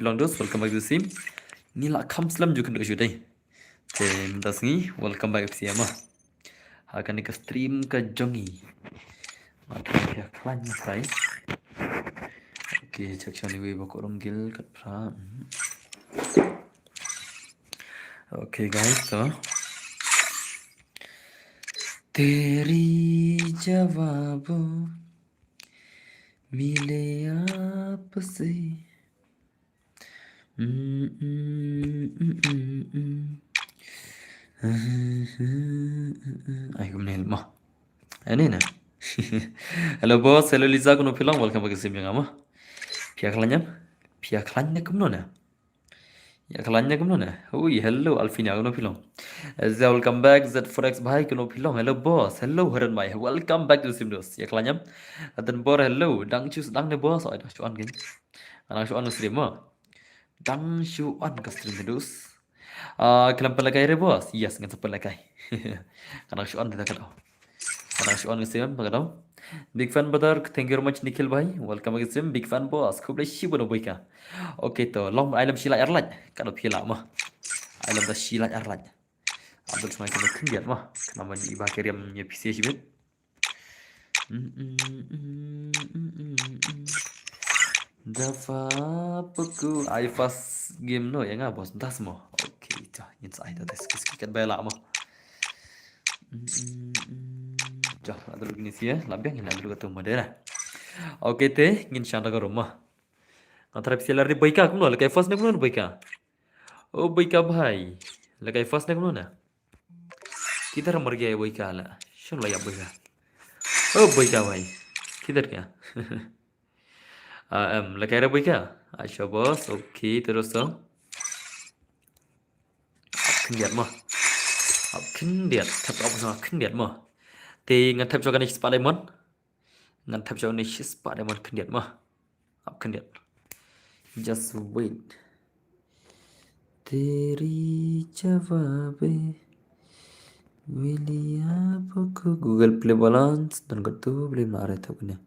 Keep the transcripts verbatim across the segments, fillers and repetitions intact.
Long dos, welcome back to the stream. Ngi la kham slem ju kynduh shu dei. Te mynta sngi, welcome back to the stream. Ha kane ka stream ka jong ngi. Nga try phi khlaiñ nga try. Okay, check shani wei ba ko rong gil kat pra. Okay guys, so. तेरी जवाबों मिले आपसे। Ai kumne mo. Ani na. Hello boss, hello Lisa, kumno phi long, welcome back to the stream jong nga mo. Phi khlaiñ em? Phi khlaiñ ne kumno na? Ïa khlaiñ ne kumno na? Ui, hello Alfina, kumno phi long? Zia, welcome back. Z four X bhai, kumno phi long? Hello boss, hello Haran bhai, welcome back to the stream dos. Ïa khlaiñ em? Adan Bor, hello. Dang shu dang ne boss? Oi, dang shu on kin. Dang shu on stream mo. Dang shu on ka stream dos. Ah, khlem pynlehkai re boss? Yes, ngan sa pynlehkai. Ka dang shu on da ka dau. Ka dang shu on ka stream ba ka dau. Big fan brother, thank you very much Nikhil bhai. Welcome back stream, big fan boss. Khublei shibun Boika. Okay to, long ai lem shi lait ar lait. Ka dau phi lah mo. Ai lem da shi lait ar lait. Abdul Smail kena khyndiat mo. Kena mandi ba keriam nya P C shibit. Dafa peku ai first game no ïa nga boss, mynta mo. Okay, to ngin sa ai to test kis kikat bela mo. To la dulu gini sih ya, la biang la dulu katu modera. Okay te ngin shang da ka room mo. Nga try pisa lari Boika kumno, lehkai first ne kumno Boika? Oh Boika bhai, lehkai first ne kumno na? Kidhar mar gaya Boika la? Shun la ya Boika? Oh Boika bhai, kidhar gaya? Ah, em, lehkai re Boika? Acha boss, okay, terus to. Ap khyndiat mo. Ap khyndiat, thep ap khyndiat mo. Te ngan thep shuwa kane shispah diamond. Ngan thep shuwa kane shispah diamond khyndiat mo. Ap khyndiat. Just wait. तेरी जवाबें मिली आपको Google Play balance dan katu beli mare thep kane.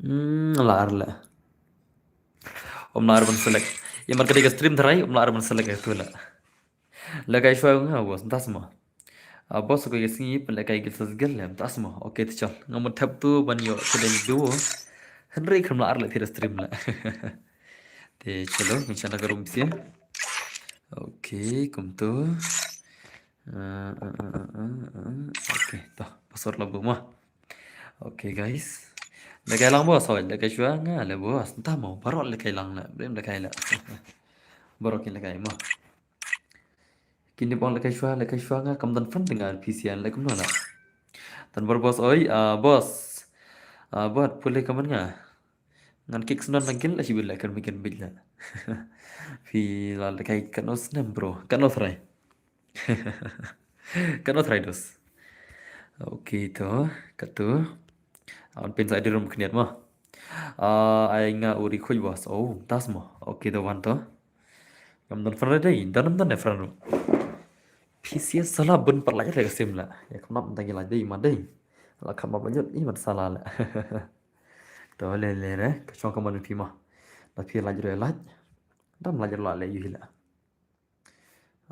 Hmm, la ar la. Om la ar ban select. Ïa mar ka dei ka stream tharai, om la ar ban select katu la. Lehkai shuwa nga boss, mynta mo. Ah, boss ko ïa sngi pynlehkai gil sa gil lem, mynta mo. Okay te chal. Nga mut thep tu ban ïoh kiden duo. Hynrei khlem la ar la thira stream la. Te chalo, ngin shang da ka room sih. Okay, kumtu. Ah, ah, ah, ah, ah, ah. Okay, to, password la buh mo. Okay guys. Lehkai lang boss, hoi, lehkai shuwa nga le boss. Mynta mo, baroh lehkai lang le, blim lehkai le. Baroh kin lehkai mo. Kine bang lehkai shuwa, lehkai shuwa nga kam don friend nga P C N le kumno la. Tan bor boss oi, ah, boss. Ah, bot pule kaman nga. Ngan kick snon nang kin la shi bil la kan mi kan bil la. Phi la lehkai katno snem bro, katno try. Katno try dos. Okay to, katu. Awan pyn sa adi room khyndiat mo. Ah, ai nga uri khuj boss. Oh, mynta mo. Okay to wan to. Ngam don friend dei, don ngam don friend ru. P C S sala bun pat lait re ka sim la. Ïa kam nap tang ïa lait dei ma dei. La kam nap lait i mat sala la. To le le re, ka shong ka mon phi ma. La phi lait re lait. Dam lait re la le yu hi la.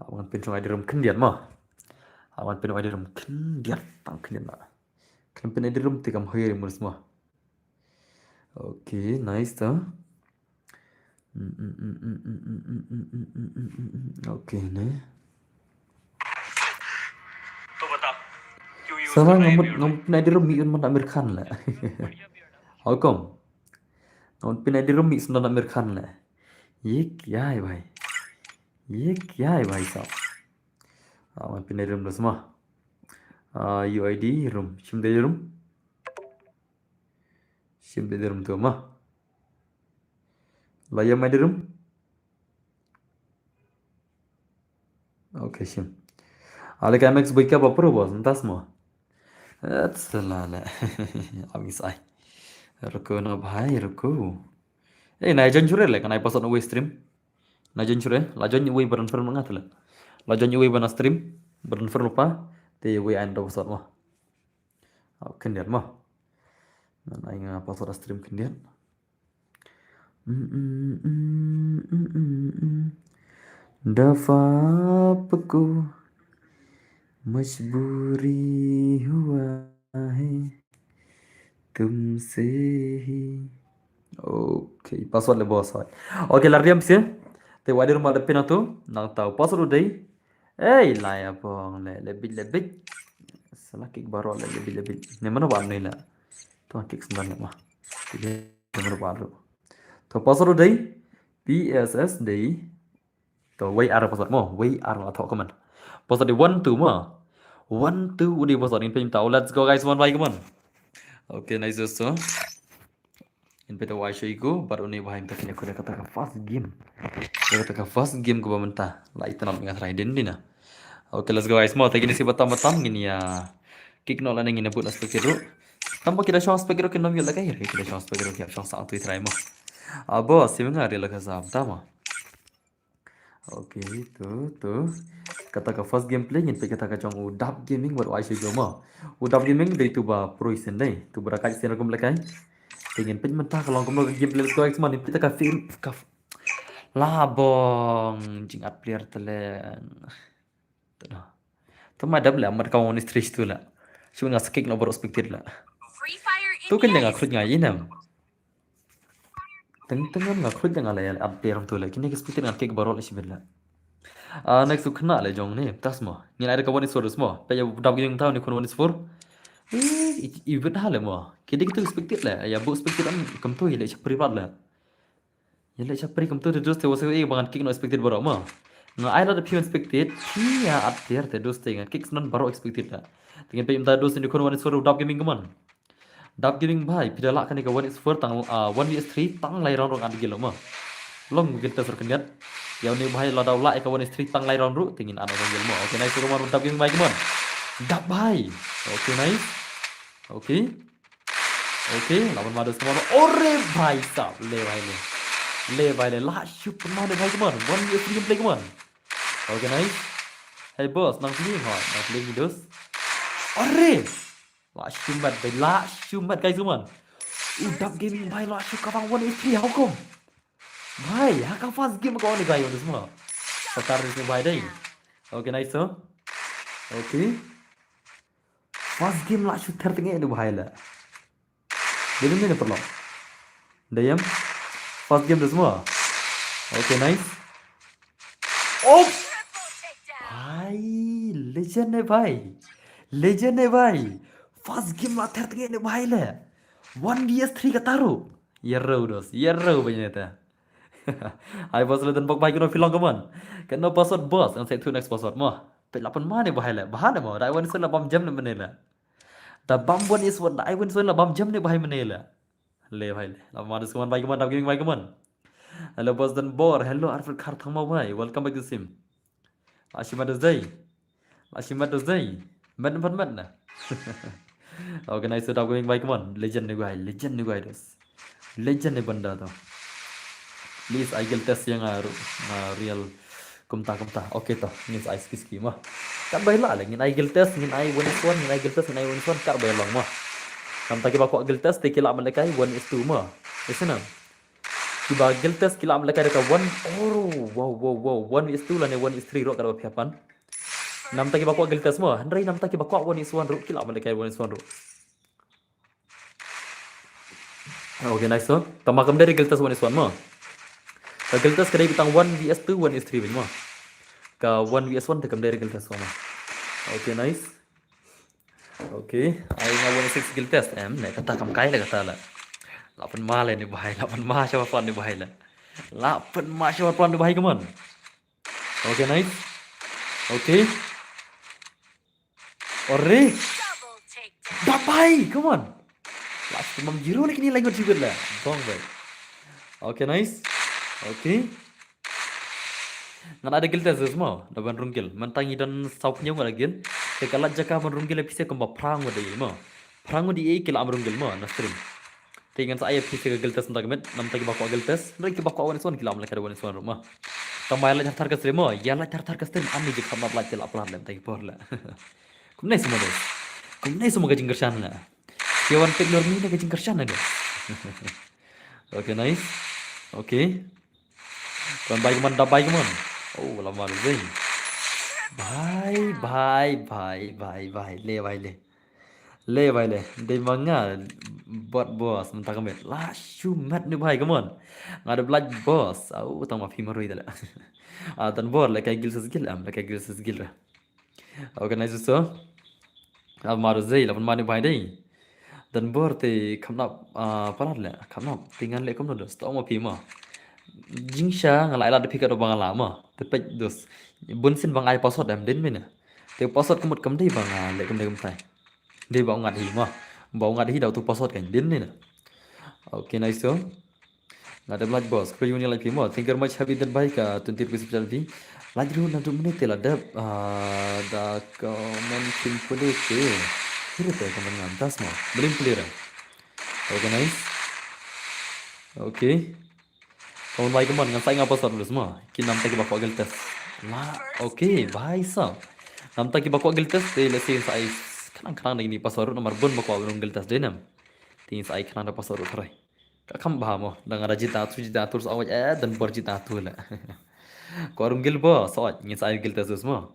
Awan pyn shong ai di room khyndiat ma. Awan pyn ai di room khyndiat tang khyndiat ma. Khlem pyn ai di room te kam hoi re mus ma. Okay, nice to. Okay ne. Sala ngamut ngamut pyn ai di room mi un man Amir Khan la. How come? Ngamut pyn ai di room mi un man Amir Khan la. Ye kya hai bhai? Ye kya hai bhai sahab? Ah, man pyn ai di room dos ma. Ah, U I D room. Shim de room. Shim de room to ma. La ïa mai di room. Okay, shim. Ale ka M X boy ka ba pro boss, mynta mo. That's la la. Abis ai. Ruko na bhai, ruko. Eh, na jan jure le, kan ai pasot na wei stream. Na join shuh re, la join wei baran friend nga tele. La join wei bana stream, baran friend lupa, te wei ain da password mo. Au khyndiat mo. Nan ai nga password stream khyndiat. Mm, mm, mm, mm, mm, mm. Dafa pako majburi hua hai tumse hi. Okay, password le boss. Okay, la riam se. Te wadi rumah lepin atu nang tahu password udah. Ei, lai abong le, lebit, lebit. Salah kick baru le, lebit, lebit. Ni mana baru ni lah? Tu kick sembilan ni mah. Tiga mana baru? Tu password udah. P S S day. Tu W R password mo, W R atau komen. Password di one two mo. One two udah password ni pin tahu. Let's go guys, one by one. Okay, nice so. In peta wai shoi ko, but uni bahai mta kini kuda kata ka first game. Kata ka first game ko ba menta. Lai tanam nga try din dina. Okay, let's go guys. Mo, tagi ni si batam batam ngin ya. Kick no lane ngin ya but aspek ru. Tanpa kita shong aspek ru kin nom yul lakai. Kita shong aspek ru kita shong sang tu try mo. Abo, si menga dia lakai sam tama. Okay, tu, tu. Kata ka first gameplay ngin peit kata ka jong u Dap Gaming bad u Aisha Joma. U Dap Gaming dei tu ba pro isen dei. Tu ba rakai isen rukom lekai. Te ngin peit mynta ka long kumno ka gameplay, let's go guys, man. Ngin peit kata ka film ka f-, labong jingat player teleng. Tu dah. Tu ma dap la mat ka one is three tu la. Shu nga skik no bro spectate la. Tu kan nga khruj nga inem. Teng teng nga khruj nga la ya update tu la. Kini ka spectate nga kick barol isi bela. Ah, next tu kena le jong ni tas mo. Ngin ada ka one is four mo. Pe ya Dap Gaming tau ni kun one is four. Eh, i bet hale mo. Kini kita spectate la. Ya bu spectate am kam tu ile chapri bat la. Yale chapri kam tu te dus te wasa e bangan kick no expected bro mo. Nga ai la da pion expected. Pia at there te dus te ngan kick snan bro expected da. Te ngin peit mynta dus ni khun one is four Dap Gaming kaman. Dap Gaming bhai, phi da lah kane ka one is four tang, ah, one v three tang lai round rong at gil mo. Long gil ta sar kanyat. Ya ni bhai la da lah ka one is three tang lai round ru te ngin an rong gil mo. Okay, nice kaman Dap Gaming bhai kaman. Dap bhai. Okay, nice. Okay. Okay, lawan ma dus kaman. Ore bhai sab, le bhai le. Le bhai le, la shu pynmane bhai kaman. One v three play kaman. Okay, nice. Hey boss, nang playing hot, nang playing dos. Ore. La shu mat bhai, la shu mat guys kaman. U Dap Gaming bhai la shu kawang one v three, how come? Bhai, ha ka first game ka one guy on this mo. Satar ni bhai dai. Okay, nice so. Okay. First game la shu ther tenge ni bhai la. Dei ne perlo. Dayam. First game des mo. Okay, nice. Oh. Bhai, legend ne bhai. Legend ne bhai. First game la ther tenge ni bhai la. One v three ka taru. Yero dos, yero banyata. Ai boss le dan bok bhai kino filong kaman. Kino password boss, ngan set to next password mo. Pe lapan mane bhai la. Bahane mo. Dai wan sel la bam jam ne mane la. Da bam wan is wan, da ai wan is wan la bam jam ne bhai mane la. Le bhai le. La ma dus kaman bhai kaman, Dap Gaming bhai kaman. Hello boss dan bor. Hello Alfred Kharthangma bhai. Welcome back to sim. La shi mat dus dai. La shi mat dus dai. Mat mat mat na. Okay, nice Dap Gaming bhai kaman. Legend ne guy, legend ne guy dus. Legend ne banda to. Please ai gil test yang aru. Real. Kumta, kumta. Okay to. Ngin sa ai ski ski ma. Kat bai la le. Ngin ai gil test, ngin ai one is one, ngin ai gil test, ngin ai one is one. Kat bai long ma. Namta kiba kwah gil test, te ki lah melekai one is two ma. Isn't it? Kiba gil test ki lah melekai da ka one. Oh, wow, wow, wow. One is two lane one is three ruh kat ba phi hap ban. Namta kiba kwah gil test ma. Hynrei namta kiba kwah one is one ruh ki lah melekai one is one ruh. Okay, nice one. Tama kam dei gil test one is one mo. Ka gil test ka dei bitang one v s two, one is three mo. Ka one v s one te kam dei gil test mo. Okay, nice. Okay, ai nga one six gil test em ne kata kam kai le kata la. La pynma le ni bhai, la pynma sha ba pynma ni bhai la. La pynma sha ba pynma ni bhai kaman. Okay, nice. Okay. Ore. Dap bhai, come on. Last mam zero lagi ni language juga lah. Bong bhai. Okay, nice. Okay. Ngan ada gil test mo, da ban rung gil. Mentang i don saw pynïaw ngan again. Te ka lad jaka ban rung gil pisa kumba phrang wa dei mo. Phrang wa dei ki la am rung gil mo na stream. Te ngan sa ai pisa ka gil test nta ka met, namta kiba kwah gil test. Hynrei kiba kwah one is one ki la am lehkai da one is one ruh mo. Tang ba ïa lait thar thar ka stream mo, ïa lait thar thar ka stream ani jik kham lap lait te la plat lem ta ki por la. Kumne suma dos. Kumne suma ka jingkyrshan la. Ki wan pek lor ni na ka jingkyrshan la dos. Okay, nice. Okay. Come on, bhai, come on, dap bhai, come on. Oh, la mar zing. Bhai, bhai, bhai, bhai, bhai. Le, bhai, le. Le, bhai, le. Dei ma nga bot boss, mynta ka miet. La shu met ne bhai, come on. Nga da bla boss. Au, tang ma phi marwei da le. Ah, Donbor, le kai gil sa gil am, le kai gil sa gil ra. Okay, nice so. Al mar zai, la pun mani bhai dei. Donbor te khamnap, ah, palat le, khamnap. Te ngan le kumno dos, to ma phi ma. Jingshisha nga la ila da phi ka do bang la ma. Te pek dos. Bun sien bang ai password em din mina. Te password kumut kam dei bang le kam dei kam tai. Dei bang ngat hi ma. Bang ngat hi da tu password kan din mina. Okay, nice so. Nga dep lait boss, kru uni lait phi mo. Thank you very much, happy date bhai ka twenty rupees channel fee. Lait ru na du minute la dep, ah, da comment phin pule ke. Kire te comment ngam das mo. Blim pule ra. Okay, nice. Okay. Comment bhai comment ngan sai nga password dus mo. Ki nam ta ki ba kwah gil test. La, okay, bhai sa. Nam ta ki ba kwah gil test te le sin sai kanang kanang ding ni password number bun ba kwah gil test de nam. Tin sai kanang da password thrai. Ka kham bha mo, da nga da jita tu, jita tu, sa awaj, eh, Donbor jita tu la. Ko rung gil bo, sa awaj, ngin sa ai gil ta sus mo.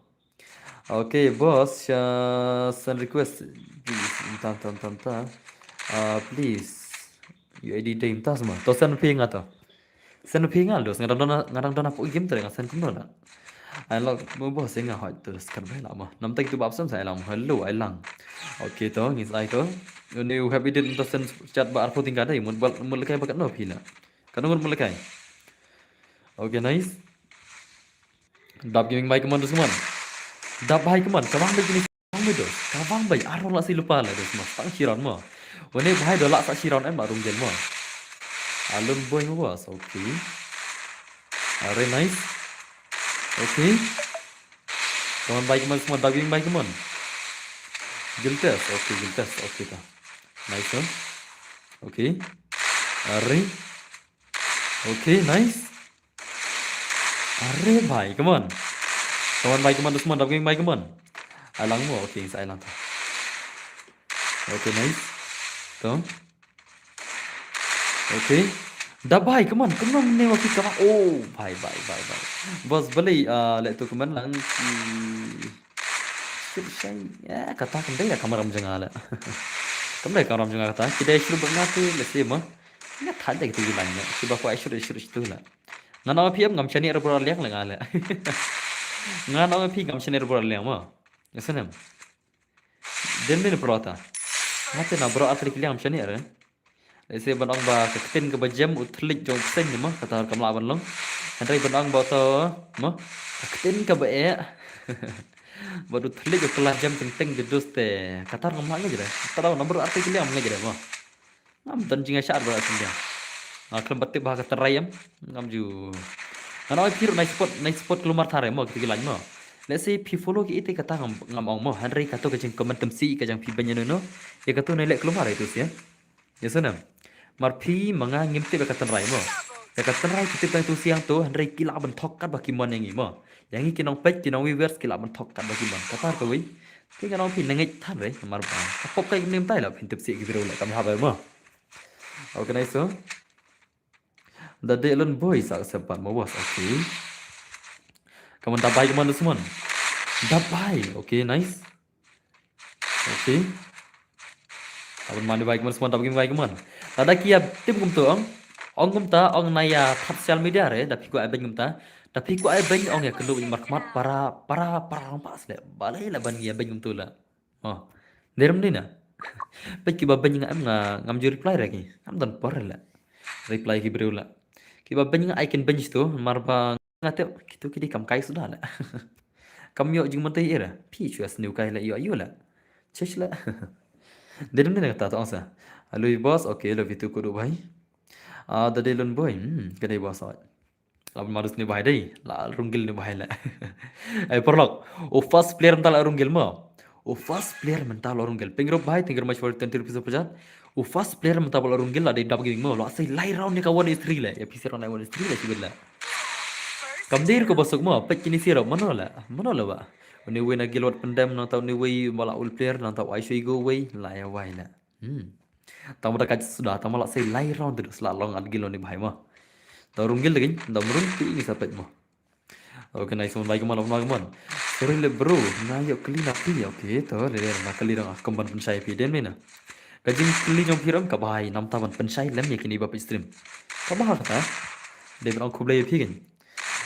Okay, boss, sha send request, please, tan, tan, tan, tan. Ah, please. U I D dei mynta mo. To send phi nga to. Send phi nga dos, nga dang dona, nga dang dona pok game tu, nga send kumno la. Ai lang mo boss, nga hoi tu, skat bai la mo. Nam tak tu bap sam sa ai lang mo. Hello, ai lang. Okay to, ngin sa ai to. Ni u happy date mynta send chat ba arphew tingka dei, mut bal, mut lekai ba katno phi la. Katno mut lekai. Okay, nice. Dap gaming bhai keman dus keman. Dap bhai keman, ka bang bai kini bang bai dos. Ka bang bai arphew la si lupa la dos mo. Tang shiron mo. Wane bhai do la sa shiron em ba rung gel mo. Alun boy mo boss, okay. Are nice. Okay. Keman bhai keman semua, dap gaming bhai keman. Gil test, okay, gil test, okay ta. Nice, huh? Okay. Are. Okay, nice. Are bhai, keman. Keman bhai keman dus keman, dap gaming bhai keman. Ai lang mo, okay, sa ai lang ta. Okay, nice. To. Okay. Dap bhai, keman, keman ne wa ki keman. Oh, bhai, bhai, bhai, bhai. Boss balei, ah, le tu keman lang ki. Shit, shai. Ya, kata kam dei la kamram jong nga la. Kam dei kamram jong nga kata. Ki dei shu ba nga tu le si mo. Nga tha dei tu la nga. Ki ba ko ai shu shu tu la. Nga na phi em ngam shani ra bro liang la nga la. Nga na phi ngam shani ra bro liang mo. Ya sanem. Dem ni bro ta. Nga te na bro atri ki liang ngam shani ra. Lehse ban ong ba ka ktien kaba jem u thylliej jong u bseiñ ne mo, kata kam lah ban long. Hynrei ban ong ba uto mo, ka ktien kaba eh. Bad u thylliej u kylla jem teng teng te dus te. Kata kam lah ngeit re. Kata number ar te ki liang ngeit re mo. Ngam don jingshah ba sing liang. Nga khlem pat tip ba ka tynrai em. Ngam ju. Nga ong phi ruh nai support, nai support kulmar thare mo kita ki lain mo. Lehse phi follow ki ite kata ngam, ngam ong mo. Hynrei kato ka jingcomment tymsi ka jong phi ban ïa no no. Ïa kato nai leh kulmar itu sih ya. Ïa snem. Mar phi ma nga ngim tip ïa ka tynrai mo. Ïa ka tynrai ki tip tang tu siang tu, hynrei ki lah ban thok kat ba ki mon ïa ngi mo. Ïa ngi ki nongpeit ki nongviewers ki lah ban thok kat ba ki mon. Kata kawei. Te nga ong phi nangeit than re, mar ba. Ka pop kai nim tai la phin tip si ki biro la kam haba mo. Organize so. Da de lon boy sa sepan mo boss. Okay. Kaman da bai kaman da suman. Da bai. Okay, nice. Okay. Abang mandi bai kaman semua, tapi bai kaman. Lada ki ïa tip kumto ong. Ong kumta, ong na ïa social media re, da phi kwah ai beiñ kumta. Da phi kwah ai beiñ ong ïa kynduh markhmat para, para, para rang pas le. Balei la ban ïa beiñ kumto la. Oh. Derem dina. Peit kiba beiñ nga em nga ngam ju reply re ki. Ngam don por la. Reply ki briew la. Kiba beiñ nga ai kin beiñ sto, mar ba nga te kitu ki dei kam kai suda la. Kam ïoh jingmyntoi era. Phi shu sniew kai la ïoh ïoh la. Chesh la. Dei dei na kata to ong sa. Hello boss, okay, love you too kudu bhai. Ah, da dei lon boy. Hmm, ka dei boss. Lap madus ni bhai dei. La rung gil ni bhai la. Ai paralok. U first player mynta la rung gil mo. U first player mynta la rung gel. Pyngrope bhai, thank you very much for twenty rupees super chat. U first player mynta ba la rung gel la dei Dap Gaming mo. La sei lai round ni ka one is three le. Ïa phi sei round lai one is three le sibit la. Kam dei ko basuk mo, peit kini siro mano la. Mano la ba. Uni wei na gilot pendem nang tau ni wei ba la ul player nang tau ai shui go wei la ïa wai la. Hmm. Tang ba da ka suda tang ba la sei lai round tu sla long at gilo ni bhai mo. Da rung gil da kin, da mrun ti ngi sa peit mo. Okay, nice one, bye, come on, come on, come on. Sorry le bro, nga ïoh kylli na phi. Okay, to le le na kylli dang ah, kumban pynshai phi den mina. Ka jingkylli jong phi ram ka bha, namta ban pynshai lem ïa kine ba peit stream. Ka bha kata. Dei ban ong khublei ïa phi kin.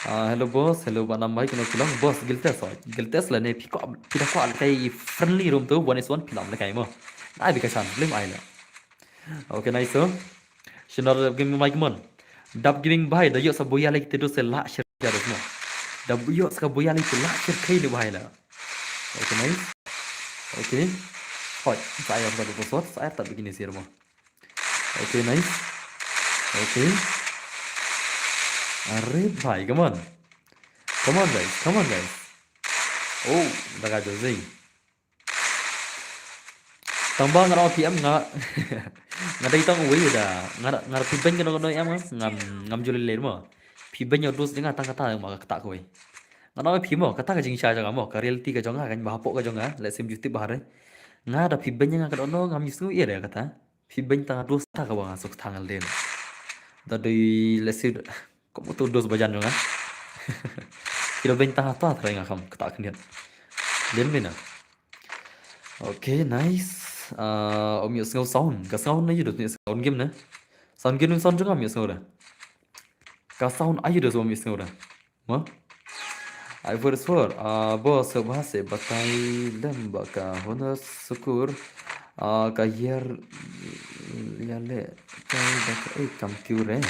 Ah, hello boss, hello ba nam bai kano ki long boss, Giltes, oh. Giltes la ne phi ko, phi da ko kai friendly room tu, one is one phi lam le kai mo. Ai bi ka chan, lem ai la. Okay, nice so. Shin dap giving mic mon. Dap giving bai da ïoh sa boya lei te do se la shir ya do mo. Da ïoh sa boya lei te la shir kai ne bai la. Okay, nice. Okay. Hoi, sa ïoh sa do sot, sa ïoh ta begini sir mo. Okay, nice. Okay. Are bhai, come on. Come on guys, come on guys. Oh, da ka do zing. Tang ba nga ong phi em nga. Nga dei tang wei da. Nga nga phi beng kano kano em nga. Ngam ngam ju lei lei mo. Phi beng ïa u dos jong nga tang kata ma kata kawei. Nga ong phi mo kata ka jingshisha jong nga mo, ka reality ka jong nga kan ba hapoh ka jong nga. Let's say ju tip ba hare. Nga da phi beng ïa nga kano kano ngam ju sngew ïa kata. Phi beng tang dos ta ka ba nga suk tang al den. Da dei let's say ko mo tu dos bajan jong nga. Phi da beng tang ta trai nga kam kata khyndiat. Den mina. Okay, nice. Ah, ym ïohsngew sound. Ka sound na ïoh dot ym ïohsngew sound game na. Sound game sound jong nga ym ïohsngew da. Ka sound ayu da ym ïohsngew da. Mo? Ai for for. Ah, boss, ba se batai lem ba ka Honor Score. Ah, ka ïar ïa le kai da ka eh kam kiew re.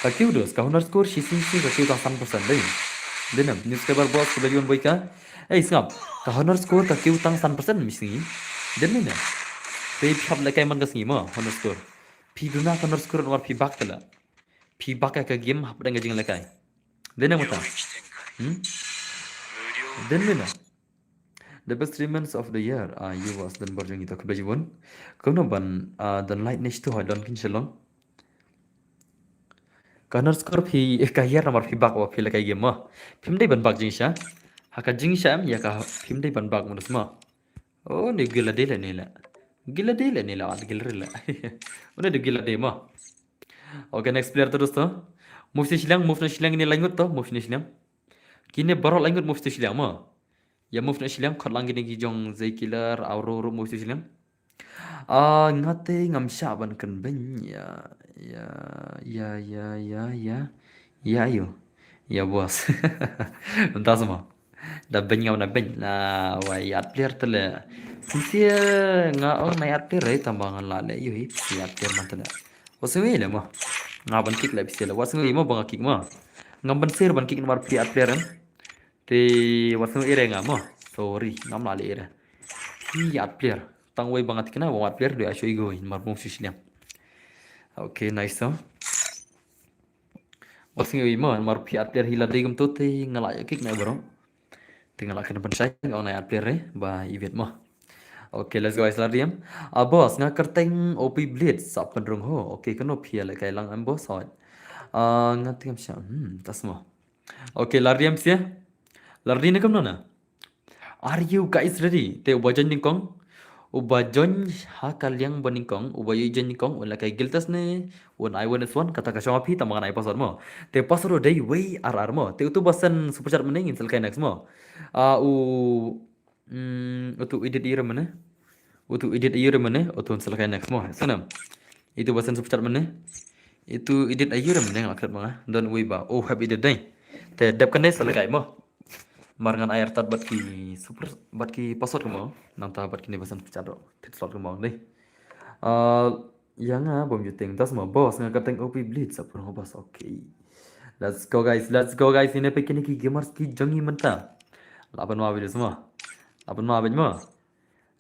Ka kiew dos ka Honor Score shi sing sing ka kiew tang san percent dei. Dei nam newspaper boss ka belion boy ka. Eh sngap. Ka Honor Score ka kiew tang san percent mi sngi. Dei nam. Pe phi hap le kai man ka sngi mo Honor Score. Phi duna ka Honor Score war phi bak tala. Phi bak ka game hap dang ka jing le kai. Dei nam ta. Hmm? Dei nam. The best three months of the year. Ah, you was dan bor jong ito khlem jibun. Kumno ban ah dan light next to hoi don kin shalong. Ka Honor Score phi ka ïar namar phi bak wa phi la kai game mo. Phim dei ban bak jingsha. Ha ka jingsha em ïa ka phim dei ban bak mo dos mo. Oh, ni gila dei le ni le. Gila dei le ni le, ah, gila dei le. Una dei gila dei mo. Okay, next player to dosto. Move si shiliang, move na shiliang ni laingut to, move ni shiliang. Kine barok laingut move si shiliang mo. Ya move na shiliang, khot lang kine ki jong Zay Killer, Auro, ro move si shiliang. Ah, ngate ngam sha ban kan ben ya, ya, ya, ya, ya, ya. Ya yo. Ya boss. Entah semua. Da beng ngam na beng. Na wa ïat player tele. Pisia nga ong na ïat player re tamba ngan la le yu hi pisia ïat player man tele. Wa sngui le mo. Nga ban kick le pisia le. Wa sngui mo ba nga kick mo. Ngam ban sir ban kick namar pisia ïat player em. Te wa sngui ire nga mo. Sorry, ngam la le ire. Pisia ïat player. Tang wei ba nga tikna wa ïat player dei a shu igo namar bong shu shiliang. Okay, nice so. Wa sngui mo, mar phi at player hi la dei kumto te nga la ïa kick na bro. Te nga la kena pynshai nga ong na at player re ba i vet mo. Okay, let's go guys, la riam. Ah, boss, nga kyrteng O P Blitz sa pynrung ho. Okay, kano phi ïa lehkai lang em boss hoi. Ah, nga tingam sha. Hmm, tas mo. Okay, la riam sia. La ri ne kumno na? Are you guys ready? Te uba join nyngkong. Uba join ha ka liang ba nyngkong. Uba ïoh join nyngkong. Un lehkai Giltas ne. Un ai one is one. Kata ka shong phi tang ba ngan ai password mo. Te password dei wei ar ar mo. Te utu ba send super chat mynne ngin sa lehkai next mo. Ah, u, mm, utu edit ïa mynne. Utu edit ïa mynne. Utu un sa lehkai next mo. Sanam. Itu ba send super chat mynne. Itu edit ïa mynne nga kret ma nga. Don wei ba. Oh, hap edit dei. Te dep kan dei sa lehkai mo. Mar ngan ai artat bad ki super, bad ki password kumno. Nangta bad kine ba send pechat dok. Tit slot kumno dei. Ah, ïa nga bom juting tas mo boss nga kyrteng O P Blitz sa pun ho boss. Okay. Let's go guys, let's go guys. Ine pe kine ki gamers ki jong ngi mynta. La pynma videos mo. La pynma bad mo.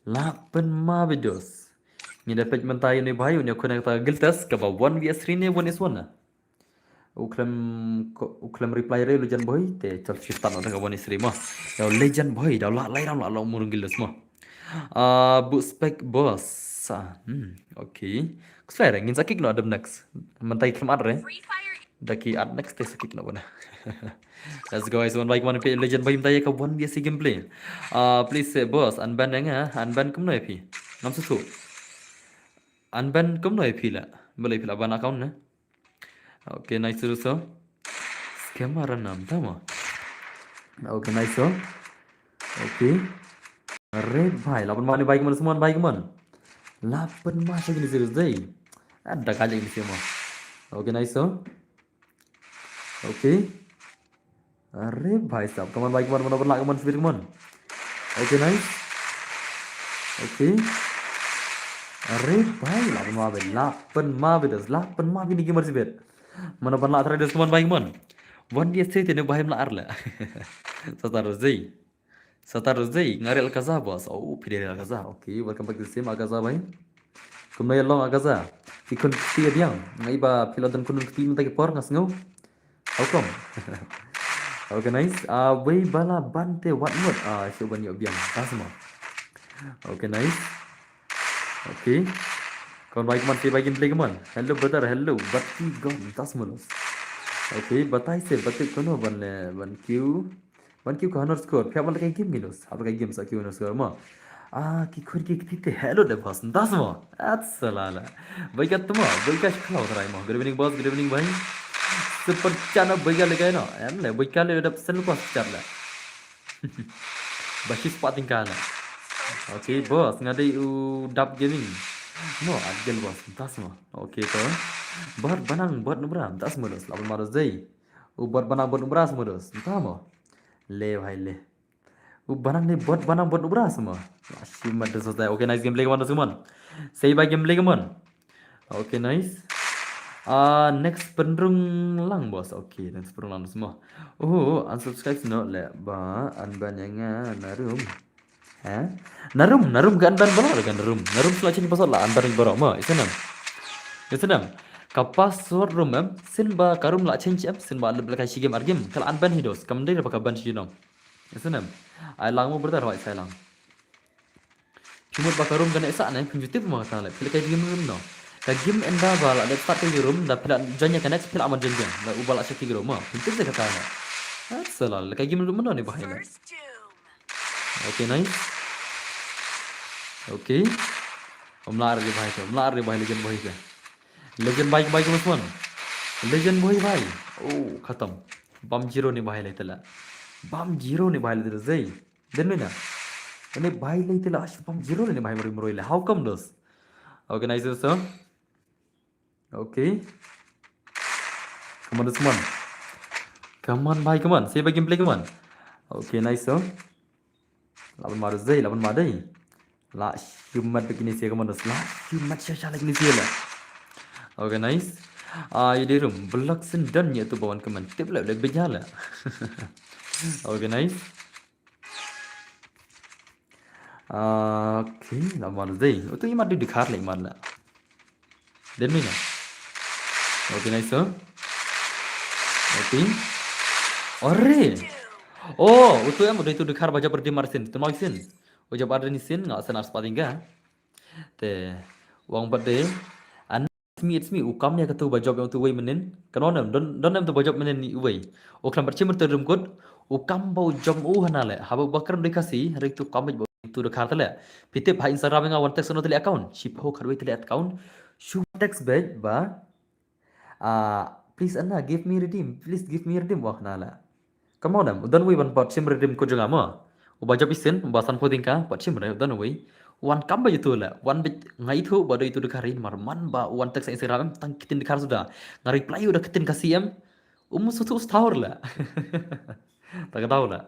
La pynma videos. Ngi da peit mynta ïa une ba ïa une connect ta Giltas kaba one V S three ne one is one na. U khlem ko-, u khlem reply re Legend Boy te chal shift tan da ka one is three mo. Da Legend Boy da la lai ram la long murung Gildas mo. Ah, bu spec boss. Ah, hmm, okay. Ksai re ngin sa kick no adam next. Mynta i khlem at re. Da ki at next te sa kick no bana. Let's go guys, one by one pe Legend Boy mynta ïa ka one V S gameplay. Ah, please say boss, unban ïa nga, unban kumno ïa phi. Ngam susu. Unban kumno ïa phi la. Balei phi la ban account na. Okay, nice to so. Scammer nam tama. Okay, nice so. Okay. Red bhai, laban mani bhai kaman, suman bhai kaman. Laban ma sa kini serious dei. Ada kaja kini sema. Okay, nice so. Okay. Are bhai sahab, kaman bhai kaman, mano ban lah kaman sibit kaman. Okay, nice. Okay. Are bhai, laban ma bhai, laban ma bhai das, laban ma bhai ni gamer sibit. Mano ban lah try das kaman bhai kaman. One day straight ni bhai mla ar la. Satar zai. Satar zai, ngari Alcazar boss. Oh, pide Alcazar. Okay, welcome back to the same Alcazar bhai. Kumno ïa long Alcazar? Ki khun kti biang. Ngai ba phi la don khun kti mynta ki por nga sngew. How come? Okay, nice. Ah, wei bala bante wat mut. Ah, shu ban ïoh biang. Tasma. Okay, nice. Okay. Kaman bhai kaman, si bhai gameplay kaman. Hello brother, hello. Bat ki gom, tasma los. Okay, batai se, batik kono ban le, ban kiu. Ban kiu ka honor score. Phi ban le kai game ginos. Hab kai game sa kiu honor score ma. Ah, ki khun ki kti te hello de boss. Tasma. At salala. Bhai ka tuma, bhai ka shklau trai ma. Good evening boss, good evening bhai. Super chana bhai ka le kai no. Em le, bhai ka le dap sen boss chat le. Ba shi spot tingkala. Okay, boss, nga dei u Dap Gaming. No, Adgel boss, tasma. Okay, to. Bot banang, bot nubra, tasma dos. Laban mados dei. U bot banang, bot nubra, tasma dos. Tamo. Le, bhai, le. U banang ni bot banang, bot nubra, tasma. Shi mat dos dei. Okay, nice gameplay, kaman dos, kaman. Sei ba gameplay, kaman. Okay, nice. Ah, next penrung lang boss. Okay, next penrung lang semua. Oh, unsubscribe no le ba unban ïa nga narum. Ha? Narum, narum ka unban bala kan narum. Narum sula change password la unban bala ma. Isenam. Isenam. Ka password rum em. Sin ba ka rum la change em. Sin ba le bla ka shi game ar game. Kala unban hi dos. Kam dei ba ka ban shi nom. Isenam. Ai lang mo brother, wai sai lang. Phi mut ba ka rum kane sa ne, phi ju tip ma kata le. Phi la kai game rum no. Ka game enda ba la dep start ka game rum, da phi la join ïa ka next phi la man join game. Da u ba la check ka game rum ma. Phi tip de kata le. That's a lot. La kai game rum no ne bahai le. Okay, nice. Okay. Om la re bahai to. Om la re bahai legend boy ke. Legend bhai bhai ko man. Legend boy bhai. Oh, khatam. Bam zero ne bahai le tela. Bam zero ne bahai le tela zai. Den mena. Ini bhai le tela ash bam zero ne bahai mari mari le. How come this? Okay, nice so. Okay. Come on, this one. Come on, bhai, come on. Save a gameplay, come on. Okay, nice so. Laban ma dei, laban ma dei. La shumat begini sia, come on, la shumat sha sha begini sia la. Okay, nice. Ah, ïa dei rum, block sendon ïa tu bawan kemen. Tip la, la beja la. Okay, nice. Okay, la mar dei. Utu i mar dei dkhar le mar la. Den mina. Okay, nice, sir. Okay. Ore. Oh, utu em utu dkhar ba jop redeem mar sin. Tu mar sin. U jop ar ni sin nga san ar spatinga. Te wang pat de. An it's me, it's me. U kam ïa katu ba jop ïa utu wei mynnin. Ka non em, don, don em tu ba jop mynnin ni wei. U klam pat chim tu rum kut. U kam ba u jop u hana le. Haba ba kram de kasi, hari tu kam ba tu dkhar tele. Phi tip ha Instagram nga one text no tele account. Shi pho kharwei tele account. Shu text bej ba. Ah, please Anna, give me redeem. Please give me redeem. Wah, na la. Come on, em. U don wei ban pat sim redeem ko jong nga ma. U ba jop isin, u ba san pho ding ka, pat sim re, u don wei. Wan kam ba itu la. Wan bej ngai itu ba do itu dkhar in mar man ba wan text Instagram em tang kitin dkhar suda. Nga reply u da kitin kasi em. Um sutu staur la. Ta ka dau la.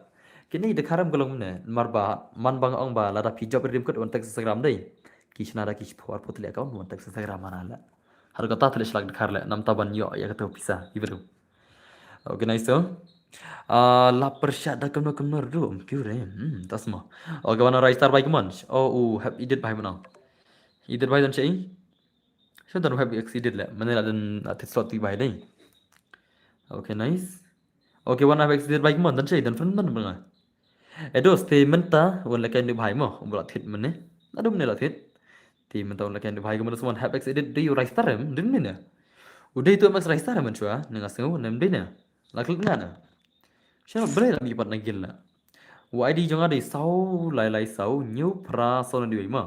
Kini dkhar em ka long ne, mar ba man ba nga ong ba lada phi jop redeem kut wan text Instagram dei. Ki shna da ki shi pho ar pho tele account wan text Instagram mana la. Har kata tele shlak dkhar le, nam ta ban ïoh ïa kata pisa, i bru. Okay, nice to. Ah, la pyrshah da kumno kumno ruh, um, kyu re. Hmm, tasma. Okay, wana rai star bai kumon. Oh, u hep edit bai mano. Edit bai dan chei. Shu dan hep edit le. Mane la dan atit slot ti bai dei. Okay, nice. Okay, wana hep edit bai kumon dan chei dan friend dan banga. Edo, te mynta wan la kai ni bhai mo, um la thit mane. Adum ne la thit. Te mynta wan la kai ni bhai mo, someone have ex edit, do you register him? Din ne. U dei tu em ex register him chua, ne nga sngew nem dei ne. La klik nga na. Shano bre la mi pat na gil na. U I D jong nga dei saw lai lai saw, hynñiew phra saw na dei wei ma.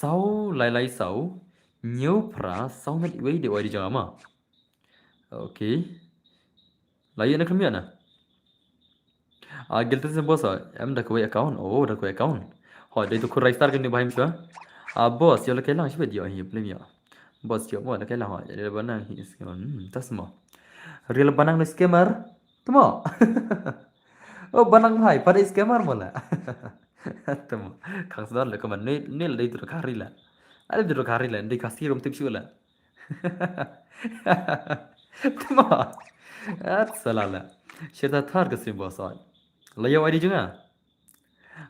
Saw lai lai saw, hynñiew phra saw na dei wei dei u I D jong nga ma. Okay. La ïoh na kham ïoh na. Ah, Gildas boss, ah, em da kawei account. Oh, da kawei account. Hoi, dei tu khun rai star kane ba him shuwa. Ah, boss, ïoh la kai lang shibit ïoh hi, blem ïoh. Boss, ïoh mo la kai lang hoi. Ïoh la banang hi scammer. Hmm, tas mo. Real banang ni scammer. Tamo. Oh, banang bhai, pada scammer mo la. Tamo. Khang sdar la kaman ni, ni la dei tu kari la. Ada tu kari la, dei kasi rum tip shu la. Tama. At salala. Sheta thar ka sim boss oi. La ïoh I D jong nga.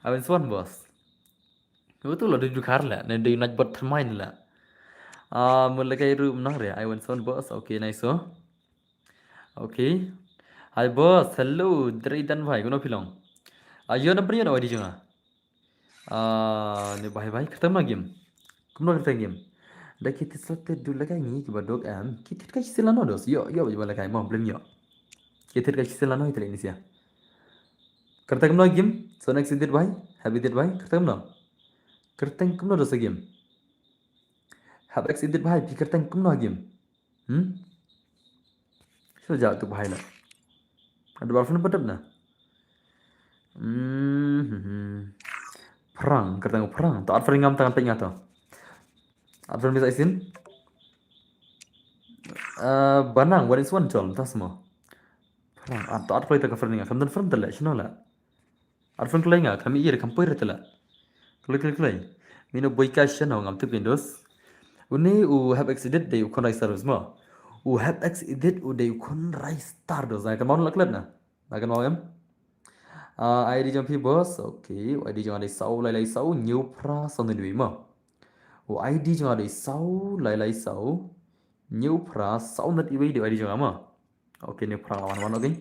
Awen swan boss. Utu la dei dukar la, ne dei naj bot thermain la. Ah, mun la kai ru nang re, awen swan boss. Okay, nice so. Okay. Hi boss, hello, Dre Dan bhai, kumno phi long? Ah, ïoh number ïoh I D jong nga. Ah, ne bhai bhai, kyrteng ma game. Kumno kyrteng game? Da ki tit slot te du la ka ngi ki ba dok em. Ki tit ka sila no dos. Yo, yo, ba la kai mo, blem yo. Ki tit ka sila no itle ni sia. Kyrteng kumno game? So next edit bhai, happy edit bhai, kyrteng kumno? Kyrteng kumno dos game? Hap ex edit bhai, pi kyrteng kumno game? Hmm? Sila ja tu bhai la. Ada ba phone patap na. Hmm. Phrang, kyrteng phrang. To at phrang ngam tangan pek ngato. At phrang bisa isin. Eh, banang, what is one chol, tas mo. Phrang, at to at phrang ta ka phrang ngam. Kam dan phrang tele, shino la. Ar phone klei nga, kam i ir, kam poi re tela. Klei, klei, klei. Mino boi ka shen ho ngam tip Windows. Une u hap ex edit dei u khun rai star mo. U hap ex edit u dei u khun rai star dos. Kan mau la klet na. Na kan mau em. Ah, I D jong phi boss. Okay, u I D jong dei sau lai lai sau nyu pra sau nit wei mo. U I D jong dei sau lai lai sau nyu pra sau nit wei dei u I D jong mo. Okay, ne phrang lawan wan, okay.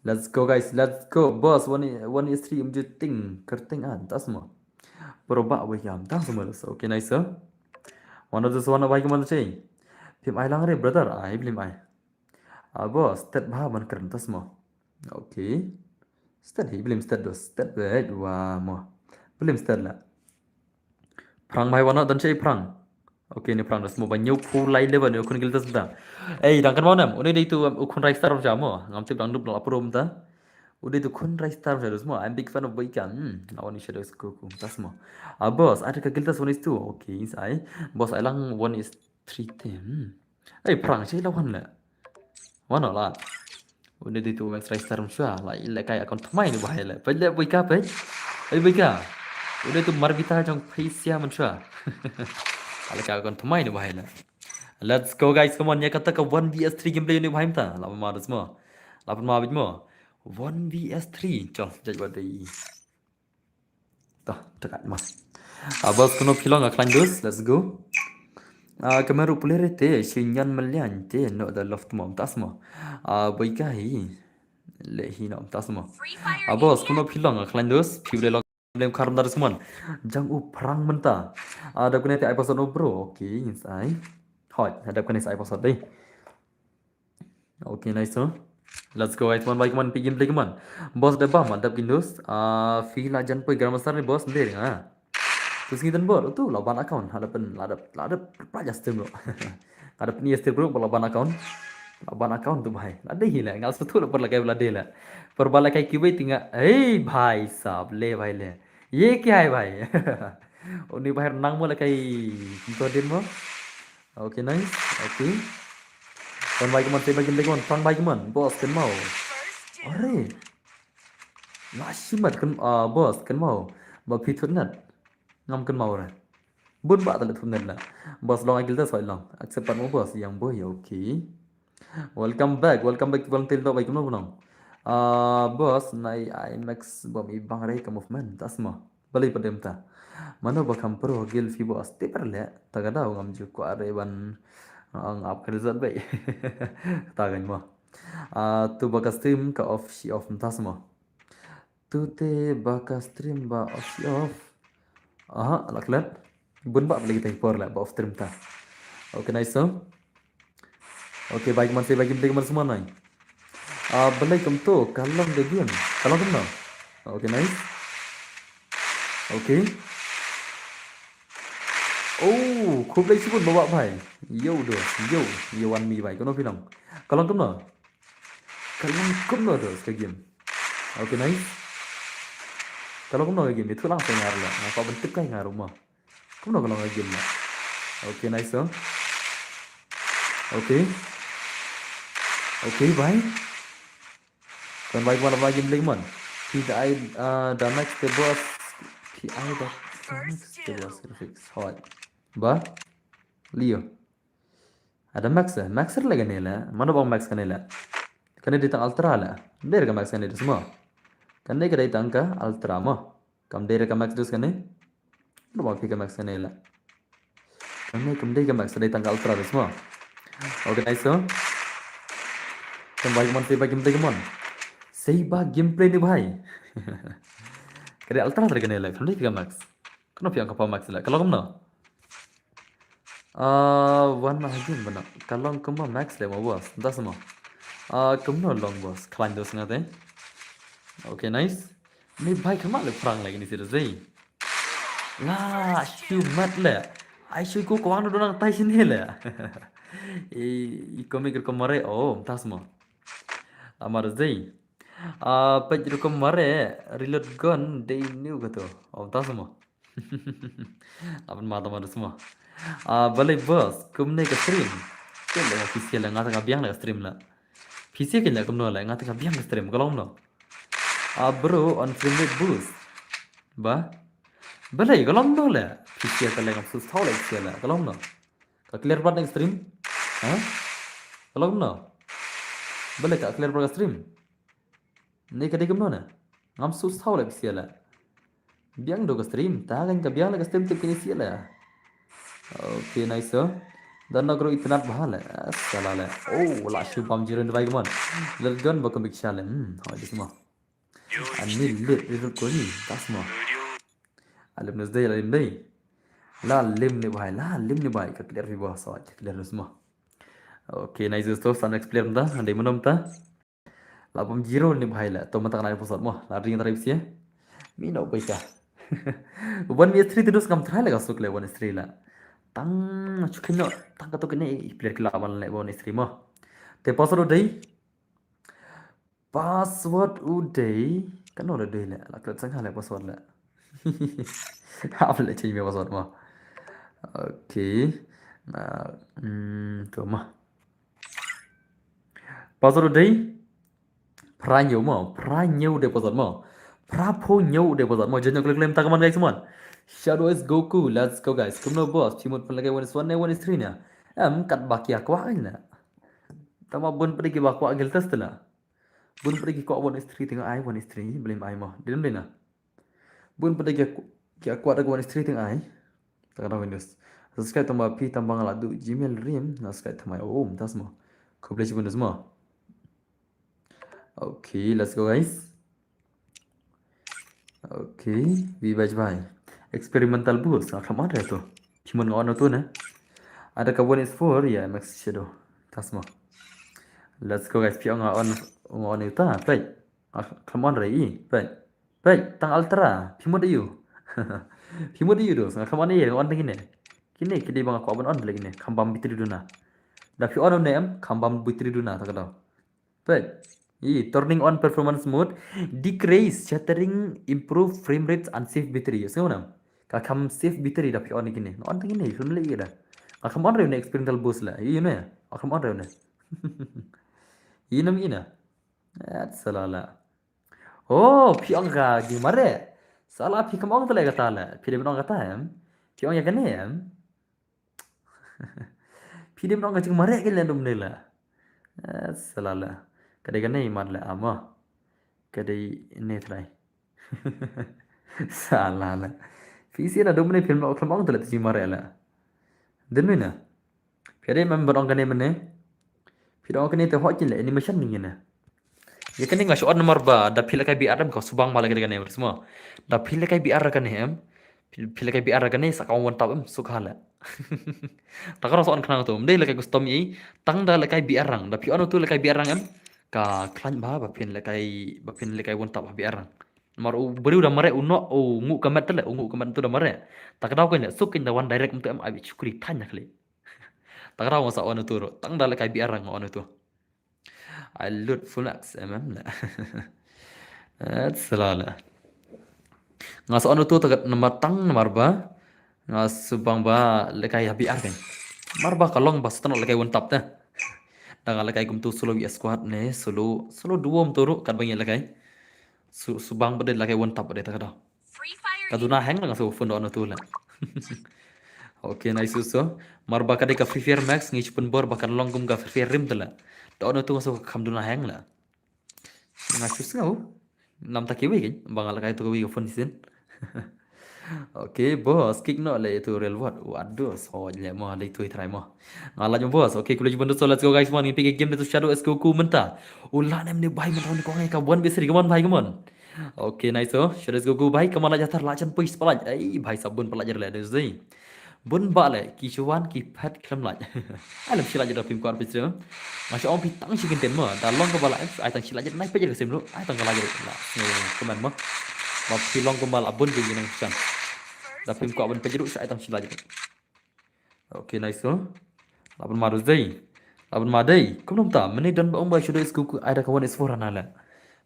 Let's go guys, let's go. Boss, one one is three um juting kyrteng an tas mo. Proba wei kam tas mo. Okay, nice sir. One of this one of I come on the chain. Phim ai lang re brother, ai blim ai. Ah, boss, tet bha ban kren tas mo. Okay. Stet hi blim stet dos, stet wei wa mo. Blim stet la. Phrang mai wana dan chei phrang. Okay, ni phrang das mo ba nyu phu lai le ba ni khun gil das da. Ei, dang kan mo nam. Une dei tu, um, u khun rai star ja mo. Ngam tip dang dup la prom ta. U dei tu khun rai star ja dos mo. I'm big fan of Boyka. Hmm, I want to share this kuku. Das mo. Ah, boss, ada ka gil das one is two. Okay, is I. Boss, I lang one is three te. Hmm. Ei, phrang chei la wan le. Wan la. Une dei tu Max Rice Star shwa la, i le kai account tmai ni bahai le. Pai le bui ka pai. Ei bui ka. Une tu Marbita jong phaisia man shwa. Ale kai account tmai ni bahai le. Let's go guys, come on. Ya kata ka one v s three gameplay ni bahai mta. La ma dos mo. La ma bit mo. One v s three. Chal, jaj wa dei. Toh, dekat mah. Ah, boss, kano phi long a klan dus, let's go. Ah, kemeru player te, si nyan melian te, no da love mo, tas mo. Ah, boy ka hi. Le hi no, tas mo. Ah, boss, kano phi long a klan dus, phi le long lem karam dar semon. Jang u phrang menta. Ah, da kane te ai pasal no bro, okay, insai. Hot, da kane sai pasal dei. Okay, nice to. Let's go, guys. One by one, begin play, come on. Boss da bam, adap kin dus. Ah, phi la jan poi Grandmaster ni boss, ndei nga. Tu sngi dan bor, tu la ban account, la dap, la dap, la dap, pra ja stream bro. La dap ni stream bro, la ban account. La ban account tu bahai. La dei hi la, ngal setu la per la kai la dei la. Per ba la kai kibai tinga. Hey, bhai sab, le bhai le. Ye kya hai bhai? Uni bahai nang mo la kai, to din mo. Okay, nice. Okay. Phrang bai kman, phrang bai kman, phrang bai kman. Boss, kynmaw. Are. La shimat kyn, ah, boss, kynmaw. Ba phi thut nat. Ngam kynmaw re. Bun ba tale thut nat la. Boss long agil da soi long. Accept pat mo boss, yang boy, okay. Welcome back, welcome back to Volunteer Dog, bai kynmaw nong. Ah, boss, nai I max bom i bang re ka movement, tas mo. Balei pat dem ta. Mano ba kham pro gil phi boss, te per le, ta ka daw ngam ju kwah re ban, ah, ngap ka result bai. Ta gan mo. Ah, tu ba ka stream ka off, shi off, tas mo. Tu te ba ka stream ba off, shi off. Aha, la klet. Bun ba lagi tang por la ba off stream ta. Okay, nice so. Okay, bai kman se bai kim te kman semua nai. Ah, balai kam to, ka long de game. Ka long kam no. Okay, nice. Okay. Oh, khublei shibun ba wah bai. Yo dos, yo, yo wan mi bai. Kano phi long? Ka long kumno? Ka long kumno to ka game? Okay, nice. Ka long kumno ka game? Ïathuh lang sa nga ruh la. Nga kwah ban tip kai nga ruh mo. Kumno ka long ka game mo? Okay, nice to. Okay. Okay, bye. Kan bye, bye, bye, game lagi mon. P I, uh, da max te boss. P I da max te boss. Graphics hot. Ba? Leo. Ada max, eh? Max lagi ni la. Mano bang max kane la? Kane dei tang ultra la. Dei ka max kane dus mo. Kane ka dei tang ka ultra mo. Kam dei ka max dus kane? Mano bang phi ka max kane la? Kane kam dei ka max, dei tang ka ultra dus mo. Okay, nice to. Kan bye mon, say bye game lagi mon. Say bye gameplay ni bhai. Ka dei ultra kane la. Kam dei ka max. Kano phi ong ka max la? Ka long kumno? Ah, wan ma hagin bana. Ka long kumba max le mo boss. Das mo. Ah, kumno long boss. Khlaiñ dos nga te. Okay, nice. Ni bhai kama le phrang lagi ni serious dei. La, shu mat le. Ai shu ko kwang do nang tai sini le. I, i komik rukom mare. Oh, das mo. Amar dei. Ah, pej rukom mare. Reload gun dei new kato. Oh, das mo. Aban ma tama dus mo. Ah, balei boss, kumne ka stream. Kumne ka official nga tang ka biang ka stream la. P C ka la kumno la, nga tang ka biang ka stream, ka long no. Ah, bro, on frame rate boost. Ba? Balei, ka long no la. P C ka la ngam sus tau la, P C la, ka long no. Ka clear pat ka stream. Ha? Ka long no. Balei ka clear pat ka stream. Ne ka dei kumno ne? Ngam sus tau la P C la. Biang do ka stream, ta kan ka biang la ka stream tip kini sia la. Okay, nice so. Dan na gro itinat bha la. Sala la. Oh, la shu bam jiren bai kemon. Let gun ba komik shalem. Hmm, ha dis mo. Ani lit lit ko ni, tas mo. Alim nus dei, alim dei. La lim ni bai, la lim ni bai. Ka clear fi bawah sawat, ka clear nus mo. Okay, nice so, san explain ta, andai menom ta. La bam zero ni bhai la, to mata kana episode mo, la ring tara ipsia. Mi no bai ka. One S three tu dus kam try la ka suk le one S three la. Tang chukin no, tang ka to kene player kila ban le one S three mo. Te password u dei. Password u dei. Kan no le dei le, la klet sang le password le. Hap le change password mo. Okay. Na, hmm, to mo. Password u dei. Phra hynñiew mo, phra hynñiew de password mo. Phra phew hynñiew de password mo. Jong klik lem ta kaman guys mon. Shadow is Goku, let's go guys. Kumno boss, phi mut pynlehkai one S one ne one S three ne? Em, kat ba ki kwah ne. Tama bun pdi ki ba kwah gil test la. Bun pdi ki kwah one S three ting ai, one S three, blame ai mo. Didn't dina. Bun pdi ki kwah da one S three ting ai. Taka da Windows. Subscribe tama phi tama la du Gmail rim, subscribe tama om tas mo. Khublei shibun mo. Okay, let's go guys. Okay, we baj bai. Experimental boost, ah, come on re to. Phi mut nga on to ne. Ada ka one S four, ya, Max Shadow. Tas mo. Let's go guys, phi nga on, nga on ta, play. Ah, come on re i, play. Play, tang ultra, phi mut ayu. Phi mut ayu dos, nga come on i, nga on kine. Kine, kine bang aku aban on lagi ne, kham bam bitri duna. Da phi on ne em, kham bam bitri duna, tak do. But, i, turning on performance mode, decrease, shattering, improve frame rates and save battery. Yes, ngam. Ka kham save battery da phi on kine. On kine, film le ida. Ka kham on re ne experimental boost la. I ne. Ka kham on re ne. I nam ina. At salala. Oh, phi ong ka gi mare. Sala phi kham ong tale kata le. Phi de ong kata em. Phi ong ya kane em. Phi dim nong ka jingmareh ka leh dum ne la. Eh, sala la. Ka dei ka nei mat la ama. Ka dei ne trai. Sala la. Phi si na dum ne film ok film ong tala jingmareh la. Din ne na. Phi dei member ong ka ne mene. Phi dong ka ne te hok jin la animation ni ne. Ya kane nga shu on namar ba da phi lehkai B R em ka subang ma lehkai kane mo. Da phi lehkai B R kane em. Phi, phi lehkai B R kane sa ka wan tap em suk hala. Ta ka rong sa on khnang tu. Mdei lehkai custom i tang da lehkai B R rang. Da phi on tu lehkai B R rang em. Ka khlaiñ ba ba phin lehkai ba phin lehkai wan tap B R rang. Namar u briew da mareh u noh u ngu ka met le u ngu ka met tu da mareh. Ta ka daw kan le suk kan da wan direct em tu em ai chukri thañ na khlei. Ta ka rong sa on tu ro. Tang da lehkai B R rang on tu. I load full X M M la. That's la la. Nga sa on auto takat namar tang namar ba nga subang ba lekai ha B R kan. Mar ba ka long ba stan lekai one tap te. Da nga lekai kumtu solo wi squad ne solo solo duo mturu kat ba ngi lekai. Su subang ba de lekai one tap ba de takada. Ka duna heng la nga sa phone da on auto la. Okay, nice so. Mar ba ka de ka Free Fire Max ngi chupun bor ba kan long kum ka Free Fire rim te la. Da on auto nga sa kham duna heng la. Nga chus ngau. Nam ta kiwi kan ba nga lekai to kiwi ka phone sin. Okay boss, kick no le itu real world. Waduh, so le mo le tu try mo. Nga laj mo boss. Okay, kula jibun so, let's go guys, man. Ngi pick game tu Shadow S Goku mynta. Ula nem ne bai mynta ni ko ngai ka one v three, come on bai, come on. Okay, nice so. Shadow S Goku bai, come on laj atar laj chan pui spalaj. Ai bai sabun palaj le dei. Bun ba le ki chuan ki phet khlem laj. Ai lem shi laj da phim kwar pit srem. Nga shu ong phi tang shi kynten mo da long ka ba la ai tang shi laj nai pet ka sim lu ai tang ka laj la. Kmen mo. Ba phi long ka ba la bun ki nang chan. Da phim kwar bun pet ru ai tang shi laj. Okay, nice so. Laban ma dei. Laban ma dei. Kum nom ta mene don ba ong ba shu dei sku ku ai da ka one is four na la.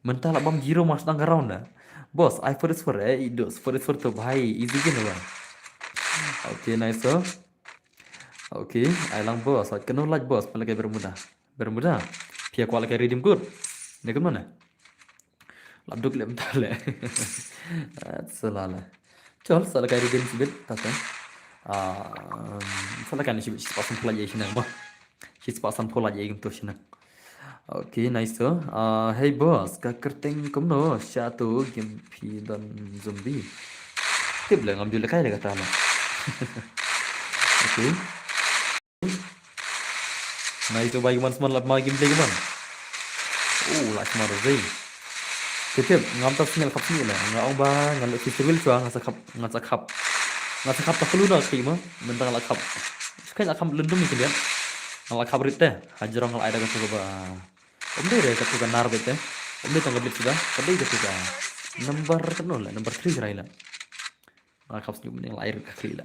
Mynta la bam zero mas dang ka round la. Boss, ai four is four eh, i do four is four to bhai, easy game ba. Okay, nice so. Okay, ai lang boss, ai kano laj boss, pala kai Bermuda. Bermuda. Pia kwala kai redeem code. Ne kum mana? Lap duk lem ta le. Salala. Chol, sala kai redeem sibit, ta kan. Ah, sala kai ni sibit, sibit pasang pula ye shinang ba. Sibit pasang pula ye gim to shinang. Okay, nice to. Ah, hey boss, ka kerteng kumno sha to game phi don zombie. Tip le ngam jule kai le kata ma. Okay. Nice to bai man sman lap ma game play man. Oh, la sma ro zai. Tip tip ngam ta sngel khap sngel le. Nga ong ba ngan le festival chwa nga sa khap, nga sa khap. Nga sa khap ta kulu na khi ma, mentang la khap. Skai la khap lundum ni kendian. Nga la khap rit te. Hajrong la ai da ka tu ba. Om dei re ka tu ka nar bete. Om dei tang ka bit suda. Ka dei ka tu ka number kano le, number three rai la. Nga khap sniu mending lai ka khri la.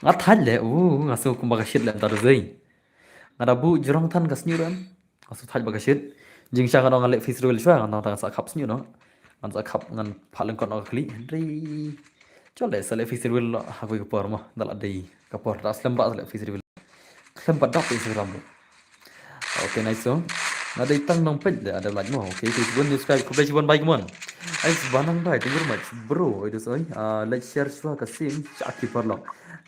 Nga thaj le, u nga su kumba ka shit le ta zai. Nga da bu jrong than ka sniu ran. Nga su thaj ba ka shit. Jing sha nga nong le festival shwa nga nong tang sa khap sniu no. Ngan sa khap ngan pha leng kon ka khli. Hynrei. Chol le sa le festival lo ha ka por mo. Da la dei ka por da slem ba sa le festival. Khlem pat dap Instagram. Okay, nice so. Nga dei tang nong pet de ada like mo. Okay, okay, chibun subscribe, khublei chibun bai kumon. Ai banang dai, thank you very much bro. Ai dus oi. Ah, like share swa ka sim cha ki parlo.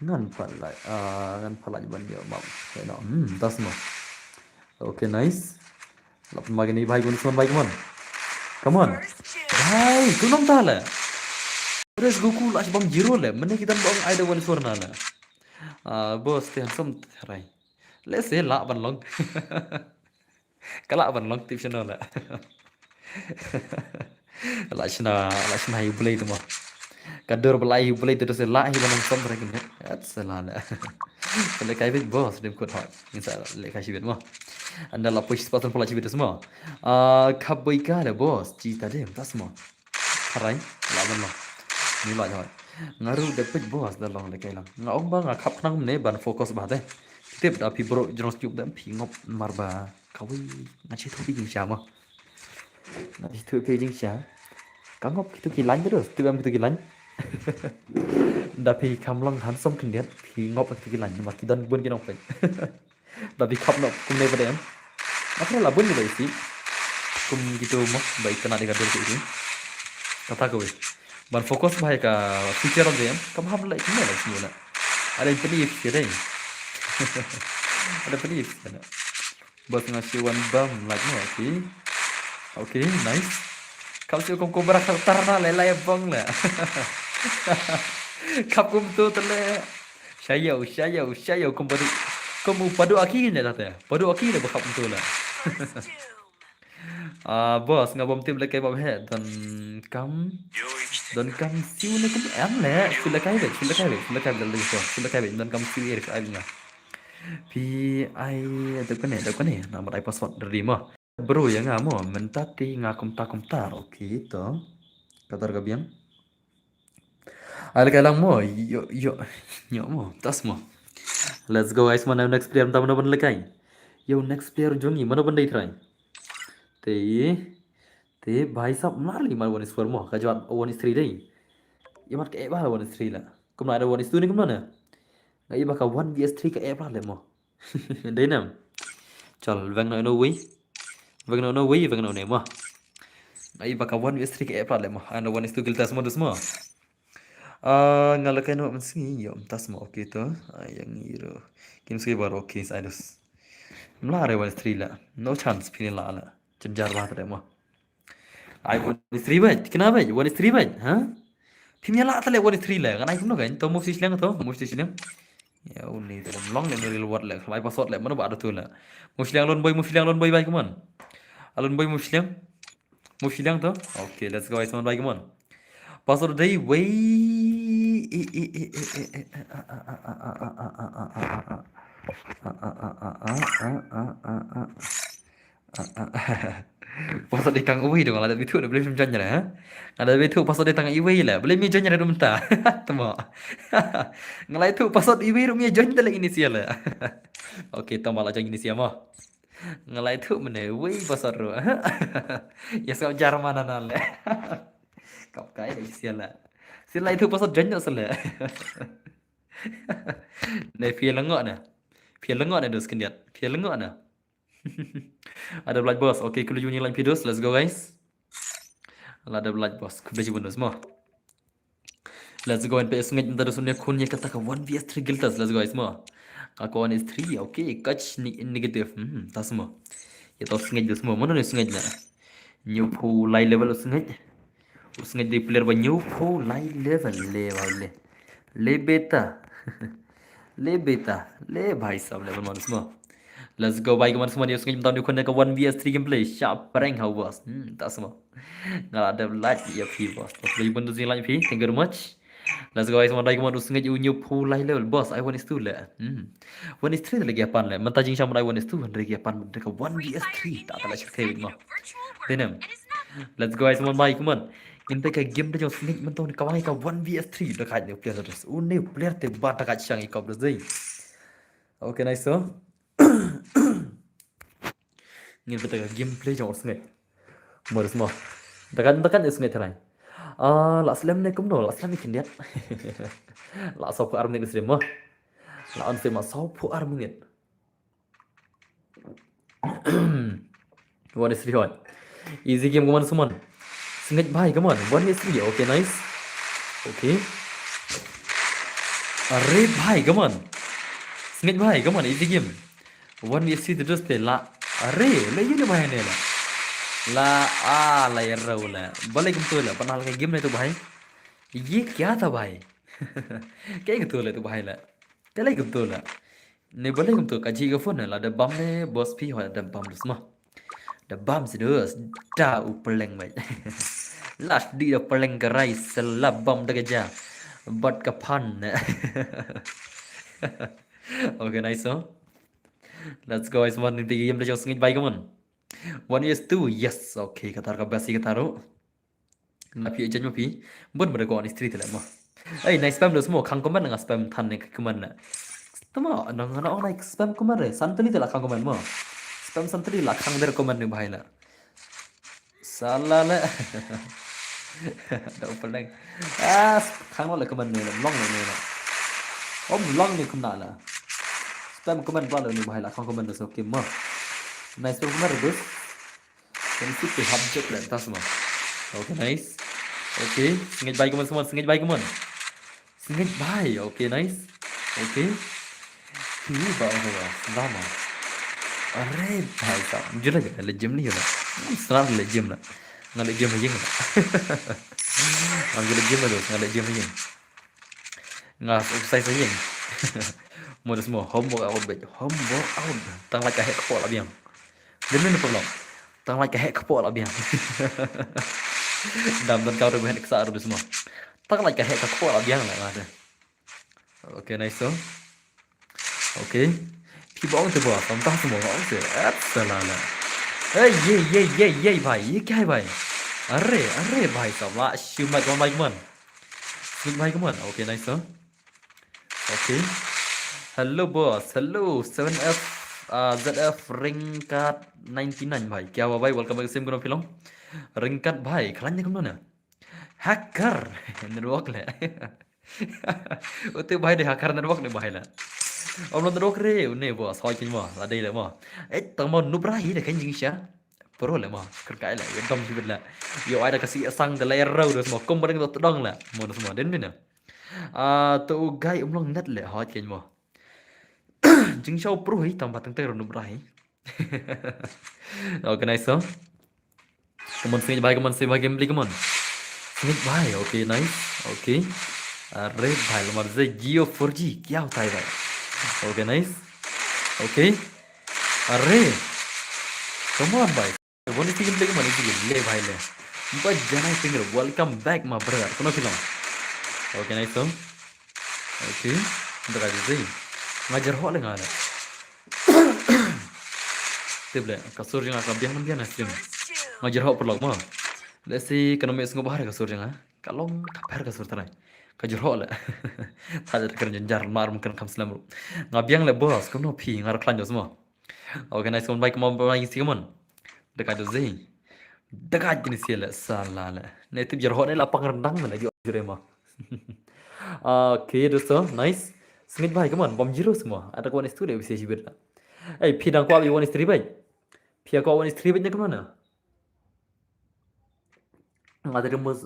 Ngan pha like. Ah, ngan pha like ban yo map. Okay, no. Hmm, das mo. Okay, nice. Lap ma gini bai kumon, bai kumon. Come on. Bai, tu nong ta le. Res Goku la bam zero le. Mene kita bang ai da one four na le. Ah, boss te handsome rai. Let's say lah ban long. Ka lah ban long tip channel lah. Lah chna, lah chna hi blei tu mo. Ka dur blei hi blei tu se lah hi ban long som rek ni. At sala lah. Sala kai bit boss dem kut hot. Insa le kai shibit mo. Anda la push spot pula shibit mo. Ah, kabui ka le boss. Cita dem tas mo. Harai, la ban long. Ni la jawai. Nga ru de pej boss da long de kai lang. Nga ong ba nga khap khnang ne ban focus ba te. Tip da phi bro jrong chup da phi ngop mar ba. Kawi nga chi thu phi jing sha ma. Nga chi thu phi jing sha. Ka ngop kitu ki line terus, tu am kitu ki line. Da phi kham long handsome khyndiat, phi ngop kitu ki line ma ki don bun ki nong pej. Da bi khap nok kumne ba dem. Atra la bun ni ba isi. Kum gitu mo ba ikana de ka dur ki isi. Kata ko we. Ban focus ba ka future of them. Kam ham la ikna la sini na. Ada yang peni isi deh. Ada peni isi na. Bos nga si wan bam like mo, okay. Okay, nice. Kau si kong kobra kau tarna le lai bong le. Kap kum tu tele. Shayo, shayo, shayo kum padu. Kum u padu aki ne tata. Padu aki ne bakap tu la. Ah, boss nga bom tip le kai bab he don kam. Don kam siu ne kum em le. Sila kai be, sila kai be, sila kai be le so. Sila kai be don kam siu ir ka ai nga. Pi ai dok ne, dok ne. Nama ai password dari mo. Bro ya nga mo, mentati nga kumta kumta. Okay to. Katar ka biang. Ai lekai lang mo, yo yo yo mo, tas mo. Let's go guys, mana next player, mano ban lekai. Yo, next player jong ngi, mano ban dei try. Te, te, bhai sahab, mlar li mar one is four mo, ka jwat one is three dei. Ïa mar ka eh ba one is three la. Kumno da one is two ne kumno ne? Nga ïa ba ka one vs three ka eh ba le mo. Dei nam. Chal, veng no no wei. Veng no no wei, veng no ne mo. Nga ïa ba ka one vs three ka eh ba le mo. Ano one is two giltas mo dus mo. Ah, nga la kai no man sngi yo tas mo, okay to. Ah, yang iro. Kim sngi bar okay sai dus. Mlar one is three la. No chance pini la la. Cenjar ba ta mo. Ai one is three bhai, kena bhai, one is three bhai, ha? Phim ïa la ta le one is three le, ngan ai kumno kan, to move shishleng to, move shishleng. Ya, uni to long le no real world le, khlai password le, mano ba da tu le. Move shishleng lon boy, move shishleng lon boy bhai, come on. Alon boy move shishleng. Move shishleng to. Okay, let's go guys, man bhai, come on. Password dei wei. Password dei tang iwei dong, nga la dep ithuh, balei phim join re, ha? Nga la dep ithuh password dei tang iwei la, balei mi join re dum ta. Tama. Nga la ithuh password iwei ruh mi join da la ini sia la. Okay, tama la join ini sia mo. Nga la ithuh mene, iwei password ruh. Ya sngap German na le. Kap kai da sia la. Sia la ithuh password join da sia la. Ne phi la ngok na. Phi la ngok na dos kendiat. Phi la ngok na. Ada blood boss. Okay, kulu juni lain videos. Let's go guys. Ada blood boss. Kulu juni bonus mo. Let's go and pay sngej nta dos ne kun ye kata ka one vs three giltas. Let's go guys mo. Ka one is three. Okay, catch ni negative. Hmm, tas mo. Ya to sngej dos mo. Mana ni sngej na. New phu lai level sngej. Sngej di player ba new phu lai level le ba le. Le beta. Le beta, le bhai sahab le ban manus mo. Let's go bhai, ka manus mo, ïa sngej mynta ïa khun ka one vs three gameplay. Sha prank ha boss. Hmm, tas mo. Nga la dep like ïa phi boss. Boss bhai bun tu zing like phi. Thank you very much. Let's go guys, man dai ka manus sngej u new phu lai level boss. I want is to le. Hmm. One is three lagi apan le. Mynta jing sha man dai one is two, hynrei ki apan ka one vs three. Ta ta la shit kai mo. Denem. Let's go guys, man bhai, come on. Ngin peit ka game da jong sngej mynta ka wan ka one vs three da ka new player dos. U new player te ba da ka shang i kop dos dei. Okay, nice so. Ngin peit ka gameplay jong sngej. Mo dos mo. Da ka da ka sngej trai. Ah, la slem ne kumno, la slem ne kindiat. La saw phu ar minit slem mo. La on slem saw phu ar minit. One is three hot. Easy game, come on, Suman. Sngej bhai, come on. One is three. Okay, nice. Okay. Are bhai, come on. Sngej bhai, come on. Easy game. One is three, terus te la. Are, le yun bhai ne la. La, a, la ya rau la. Balai kumtu la. Panal ka game ne tu bhai. Ye kya tha bhai? Kya kumtu la tu bhai la. Te lai kumtu la. Ne balai kumtu ka ji ka phone la da bam ne boss phi ho da bam dus ma. Da bam si dus da u peleng mai. Las di da peleng ka rai sela bam da ka ja. Bat ka phan ne. Okay, nice so. Let's go guys, man, ni game da jong sngej bhai, come on. One is two, yes, okay, ka tar ka basi ka taru. Na phi jan ma phi. Bun bada ko ni street la mo. Ei, nai spam dos mo, khang comment nga spam than ne comment na. Tama, na nga na nai spam comment re. Santali te la khang comment mo. Spam santali la khang der comment ni bhai la. Sala la. Da open lang. Ah, khang la comment ni la, long ni la. Om long ni kumna la. Spam comment ba la ni bhai la, khang comment dos okay mo. Nai spam comment re dos. Kan sip tu hap jep le tas ma. Okay, nice. Okay, sngej bhai, come on, come on, sngej bhai, come on. Sngej bhai, okay, nice. Okay. Hi ba, okay ba, sndama. Are bhai sahab, jula jula le gym ni jula. Snar le gym na. Nga le gym ha ïing na. Nga le gym na, nga le gym ha ïing. Nga exercise ha ïing. Mo dos mo, home workout bad, home workout. Tang like ka heh kpoh la biang. Dei ne problem. Tang like ka heh kpoh la biang. Dam don ka ruh heh ksa ruh dos mo. Tang like ka heh kpoh la biang la nga de. Okay, nice so. Okay. Phi ba ong te ba, sam ta mo ong se. Absolutely. Hey, ye, ye, ye, ye, bhai. Ye kya hai, bhai? Are, are, bhai sahab. La, shoot my, my, man. Sneak bhai, come on. Okay, nice, sir. Okay. Hello, boss. Hello, seven F. Ah, Z F Ringkat ninety-nine bhai. Kya hua bhai, welcome back sim kono phi long. Ringkat bhai, khlaiñ ne kumno na? Hacker. Network le. Utu bhai de hacker network ne bhai la. Om lo network re, une bo, soi kin mo, la dei le mo. Eh, tang mo nubra hi de kan jing sha. Pro le mo, kyrkai le, ya dom jibit le. Yo, ai da kasi asang de le rau de mo, kum ba deng to dong le. Mo de mo, den bina. Ah, to gai um long net le, hot kin mo. Jing shau pro hi, tang ba teng teng nubra hi. Okay, nice so. Come on, Snake bhai, come on, Snake bhai, gameplay, come on. Snake bhai, okay, nice, okay. Are bhai, lamar ze Jio four G, kya hota hai bhai? Okay, nice. Okay. Are. Come on bhai. One is the gameplay, come on, is the game. Le bhai le. Ba janai finger, welcome back, my brother. Kono phi long. Okay, nice so. Okay. Nda ka jai. Nga jer ho le nga le. Tip le, ka sur jong nga ka biang biang na stream. Nga jer ho paralok mo. Let's see, kano me sngob har ka sur jong nga. Ka long ka par ka sur trai. Ka jer ho le. Tha ja ka jan jar mar mungkin kam slam ru. Nga biang le boss, kano phi nga ra klan jos mo. Okay, nice one, bhai, come on, bhai, si come on. Daka do zing. Daka jini si le, sala le. Ne tip jer ho ne la pang rendang le, jo jure mo. Okay, dosto, nice. Snake bhai, come on, bom zero semua. Ada kawan itu dia bisa jibit lah. Eh, phi dang kwah wan istri bhai. Phi kwah wan istri bhai ne kumno na? Nga tadi mus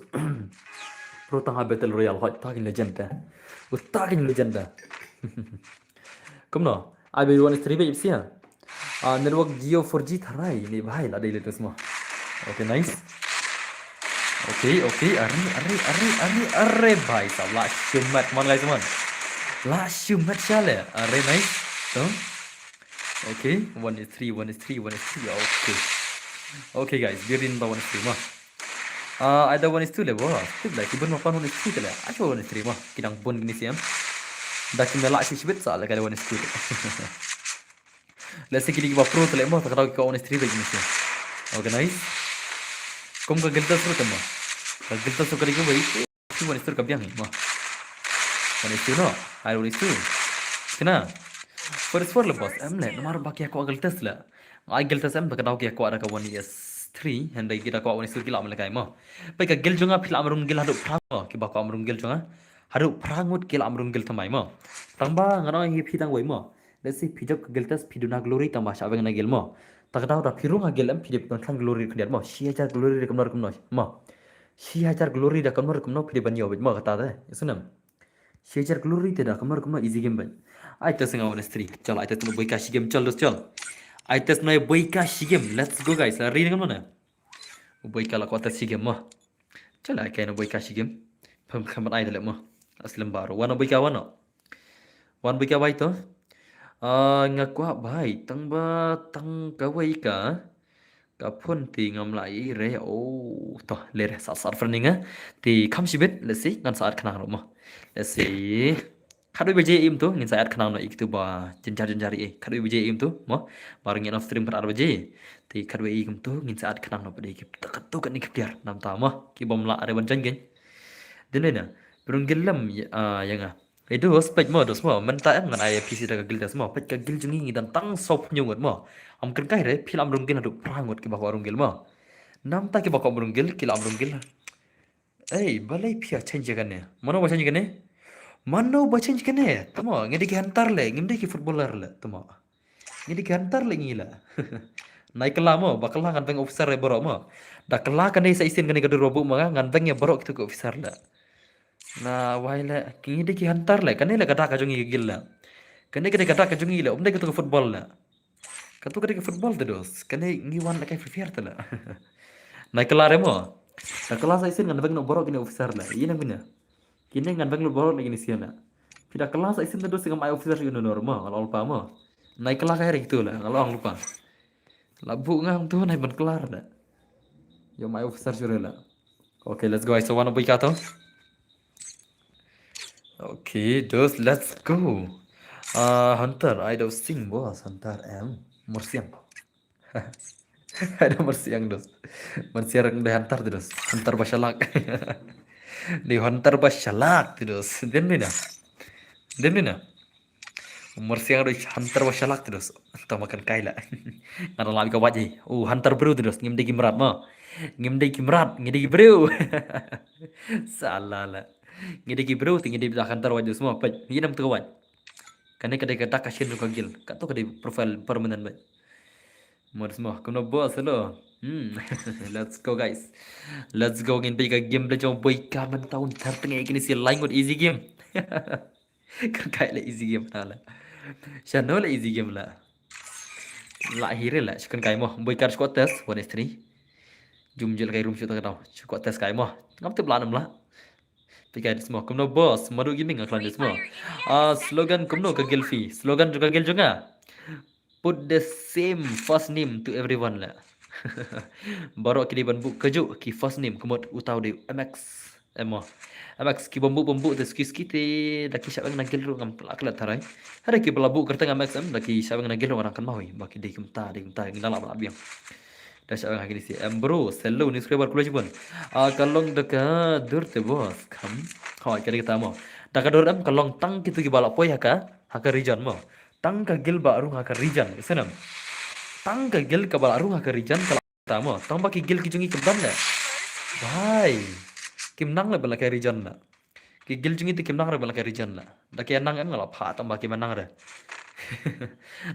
pro tang ha Battle Royale, hot tagin legend ta. Ut tagin legend ta. Kumno? Ai wan istri bhai sia. Ah, network Jio four G tharai ni bhai la dei le semua. Okay, nice. Okay, okay, are, are, are, are, are, bhai sab, la shumat, man, guys, man. La shumat shale, are, nice. Tuh. Okay, one is three, one is three, one is three, okay. Okay, guys, biar din ba one is three mo. Ah, ada one is two le bo, tip le, ki bun ma pan one is three le, acho one is three mo, ki dang bun kini siam. Da ki mela ki shibit sa le ka one is two le. Let's say kini ki ba pro le mo, ta ka dau ki ka one is three bhai kini siam. Okay, nice. Kum ka giltas ru tama. Ka giltas ru ka dei ka bhai. Ki one is two ka biang mo. One is two no. Ai one is two. Kena. Four is four le boss. Em le, namar ba ki kwah giltas le. Ai giltas em, ta ka dau ki kwah da ka one is three, hynrei ki da kwah one is two ki la am le kai mo. Pai ka gil jong nga phi la am rung gil haduh phra mo, ki ba kwah am rung gil jong nga. Haduh phra ngut ki la am rung gil thymmai mo. Tang ba nga ong hi phi tang wei mo. Let's say phi jop ka giltas phi duna glory tang ba sha weng na gil mo. Ta ka dau da phi rung ha gil em phi dep kan khan glory khyndiat mo. Shi hajar glory da kumno kumno mo. Shi hajar glory da kumno kumno phi dep ban ïoh beit mo kata te. Isnem. Shi hajar glory te da kumno kumno easy game beit. Ai te snga one is three. Chal ai te tnu boy ka shi game chal dos chal. Ai te snoi boy ka shi game. Let's go guys. Ri ne kumno ne. Boy ka la ko te shi game mo. Chal ai kai no boy ka shi game. Pham kham ai te le mo. Aslam baro. Wan boy ka wan no. Wan bika bai to. Ah, nga kwah bai tang ba tang kawei ka. Ka phone ti ngam la i re. Oh, to le re sa sa frening eh. Ti kham shibit, let's see, ngan sa at khnang no mo. Let's see. Khatwei baje im to, ngin sa at khnang no ik to ba jenjar jenjar i. Khatwei baje im to mo. Mar ngin off stream pat ar baje. Ti khatwei im to, ngin sa at khnang no pade ki. Ta ka to ka ni ki piar nam ta mo. Ki bom la are ban jan gen. Din na. Brung gil lem, ah, ya nga. Ei dos, peit mo, dos mo, mynta em ngan ai P C da ka gil dos mo, peit ka gil jong ngi ngi dang tang sawphew ngut mo. Am kren kai re, phi la am rung gil haduh phra ngut kiba kwah rung gil mo. Namta kiba kwah rung gil, ki la am rung gil. Ei, balei phi ïa change kane? Mano ba change kane? Mano ba change kane? Tamo, ngi dei ki hunter le, ngim dei ki footballer le, tamo. Ngi dei ki hunter le ngi la. Nai kylla mo, ba kylla ngan beng officer re baroh mo. Da kylla kane sa isin kane ka dur ba buh mo nga, ngan beng ïa baroh kito ki officer le. Na wai le, ki ngi dei ki hunter le, kane le ka dak ka jong ngi ka gil le. Kane ka dei ka dak ka jong ngi le, um dei kito ka football le. Kato ka dei ka football te dos, kane ngi wan le kai Free Fire te le. Nai kylla re mo. Da kylla sa isin ngan beng noh baroh kine officer le, ïa nang bina. Kine ngan beng lut baroh na kine sian na. Phi da kylla sa isin te dos ngam ai officer ïa u nonor mo, ngal ol pa mo. Nai kylla ka heri kito le, ngal ong lupa. La buh nga hangto nai ban kylla re da. Ïa u mai officer shuh re la. Okay, let's go. Ai sa wan bui ka to. Okay, dos, let's go. Ah, hunter, ai da sing boss, hunter em. Mursiang. Ai da mursiang dos. Mursiang reng da hunter dos. Hunter ba shalak. Di hunter ba shalak dos. Din ni na. Din ni na. Marsiang do hunter wa shalak te dos. Tang makan kai la. Nga da lap ka wajah. Oh, hunter bro te dos. Ngim dei ki mrad mo. Ngim dei ki mrad, ngi dei ki bro. Salah la. Ngi dei ki bro te ngi dei da hunter wajah semua. Pet, ngi nam tu wajah. Kane ka dei ka dak ka shin ka gil. Ka tu ka dei profile permanent ba. Mo dos mo. Kumno boss, hello. Hmm. Let's go guys. Let's go, ngin peit ka game bla jong boi ka man taun thar tengah kini si lain ngut easy game. Kan kai la easy game na la. Shano la easy game la. La hire la, shukon kai mo. Boi kar shukot test, one is three. Jum jil kai room shukot tau. Shukot test kai mo. Ngam tip la nam la. Peit kai dis mo. Kumno boss, madu gaming aklan dis mo. Ah, slogan kumno ka gil fi. Slogan jong ka gil jong nga. Put the same first name to everyone la. Baroh ki dei ban buh kajuh ki first name, ka mut uta u dei M X. Em mo. M X ki bym buh, bym buh te ski ski te da ki shah beng na gil ruh ngam lah klet tharai. Hynrei ki ba la buh kyrteng M X em da ki shah beng na gil ruh nga dang kynmaw hi ba ki dei kumta, dei kumta, ngi la lah ba la biang. Da shah beng ha kine si. Em bro, hello, new subscriber, khublei shibun. Ah, ka long da ka dur te boss, kam. Hoi, ka dei kata mo. Da ka dur em ka long tang kito ki ba la poi ha ka, ha ka region mo. Tang ka gil ba rung ha ka region, isnem. Tang ka gil ka ba la rung ha ka region ka la ta mo. Tang ba ki gil ki jong ngi kim don le. Bhai. Kim nang le ba la ka region la. Ki gil jong ngi te kim nang re ba la ka region la. Da ki nang em nga la pha tang ba kim nang re.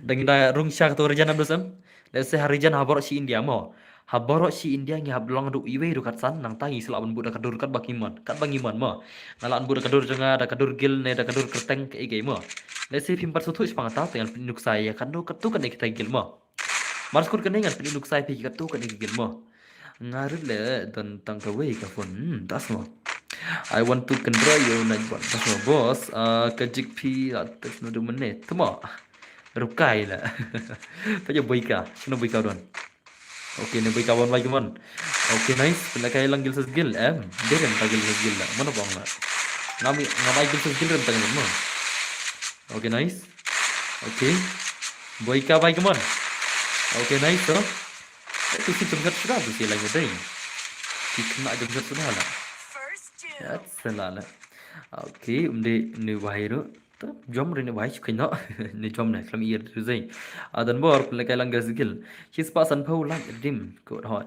Da ngi da rung sha ka to region am dos em. Let's say ha region ha baroh shi India mo. Ha baroh shi India ngi hap long ruh iwei ruh kat san, nangta ngi sa lah ban buh da ka dur kat ba ngi mon, kat ba ngi mon mo. Nga lah ban buh da ka dur jong nga, da ka dur gil ne da ka dur kyrteng kaei kaei mo. Let's say phim pat sngewthuh shaphang kata te ngan pyni nuksa ïa katno katto katne kita gil mo. Mar shu kut kane ngan pyni nuksa ïa phi katto katne ki gil mo. Nga rit leh don tang kawei ka phone. Hmm, das mo. I want to kynroi ïa u night bot. Das mo boss. Ah, ka jik phi la text naduh mynne. Tma. Rukai la. Peit ïa boi ka. Shano boi ka don? Okay, ne boi ka wan bai kumon. Okay, nice. Pynlehkai lang gil sa gil. Em, dei rem ta gil sa gil la. Mano bang la. Ngam, ngam ai gil sa gil rem ta gil mo. Okay, nice. Okay. Boi ka bai kumon. Okay, nice, oh. Eh, tu si jumjat suda tu si lai ngodai. Ki kena jumjat suda la. That's a la la. Okay, um de ne bai ruh. To, jom ri ne bai shu kynno. Ne jom ne, khlem ïa tu zai. Ah, don bor, pynlehkai lang gil sa gil. Shispah sanphew like redeem code hoi.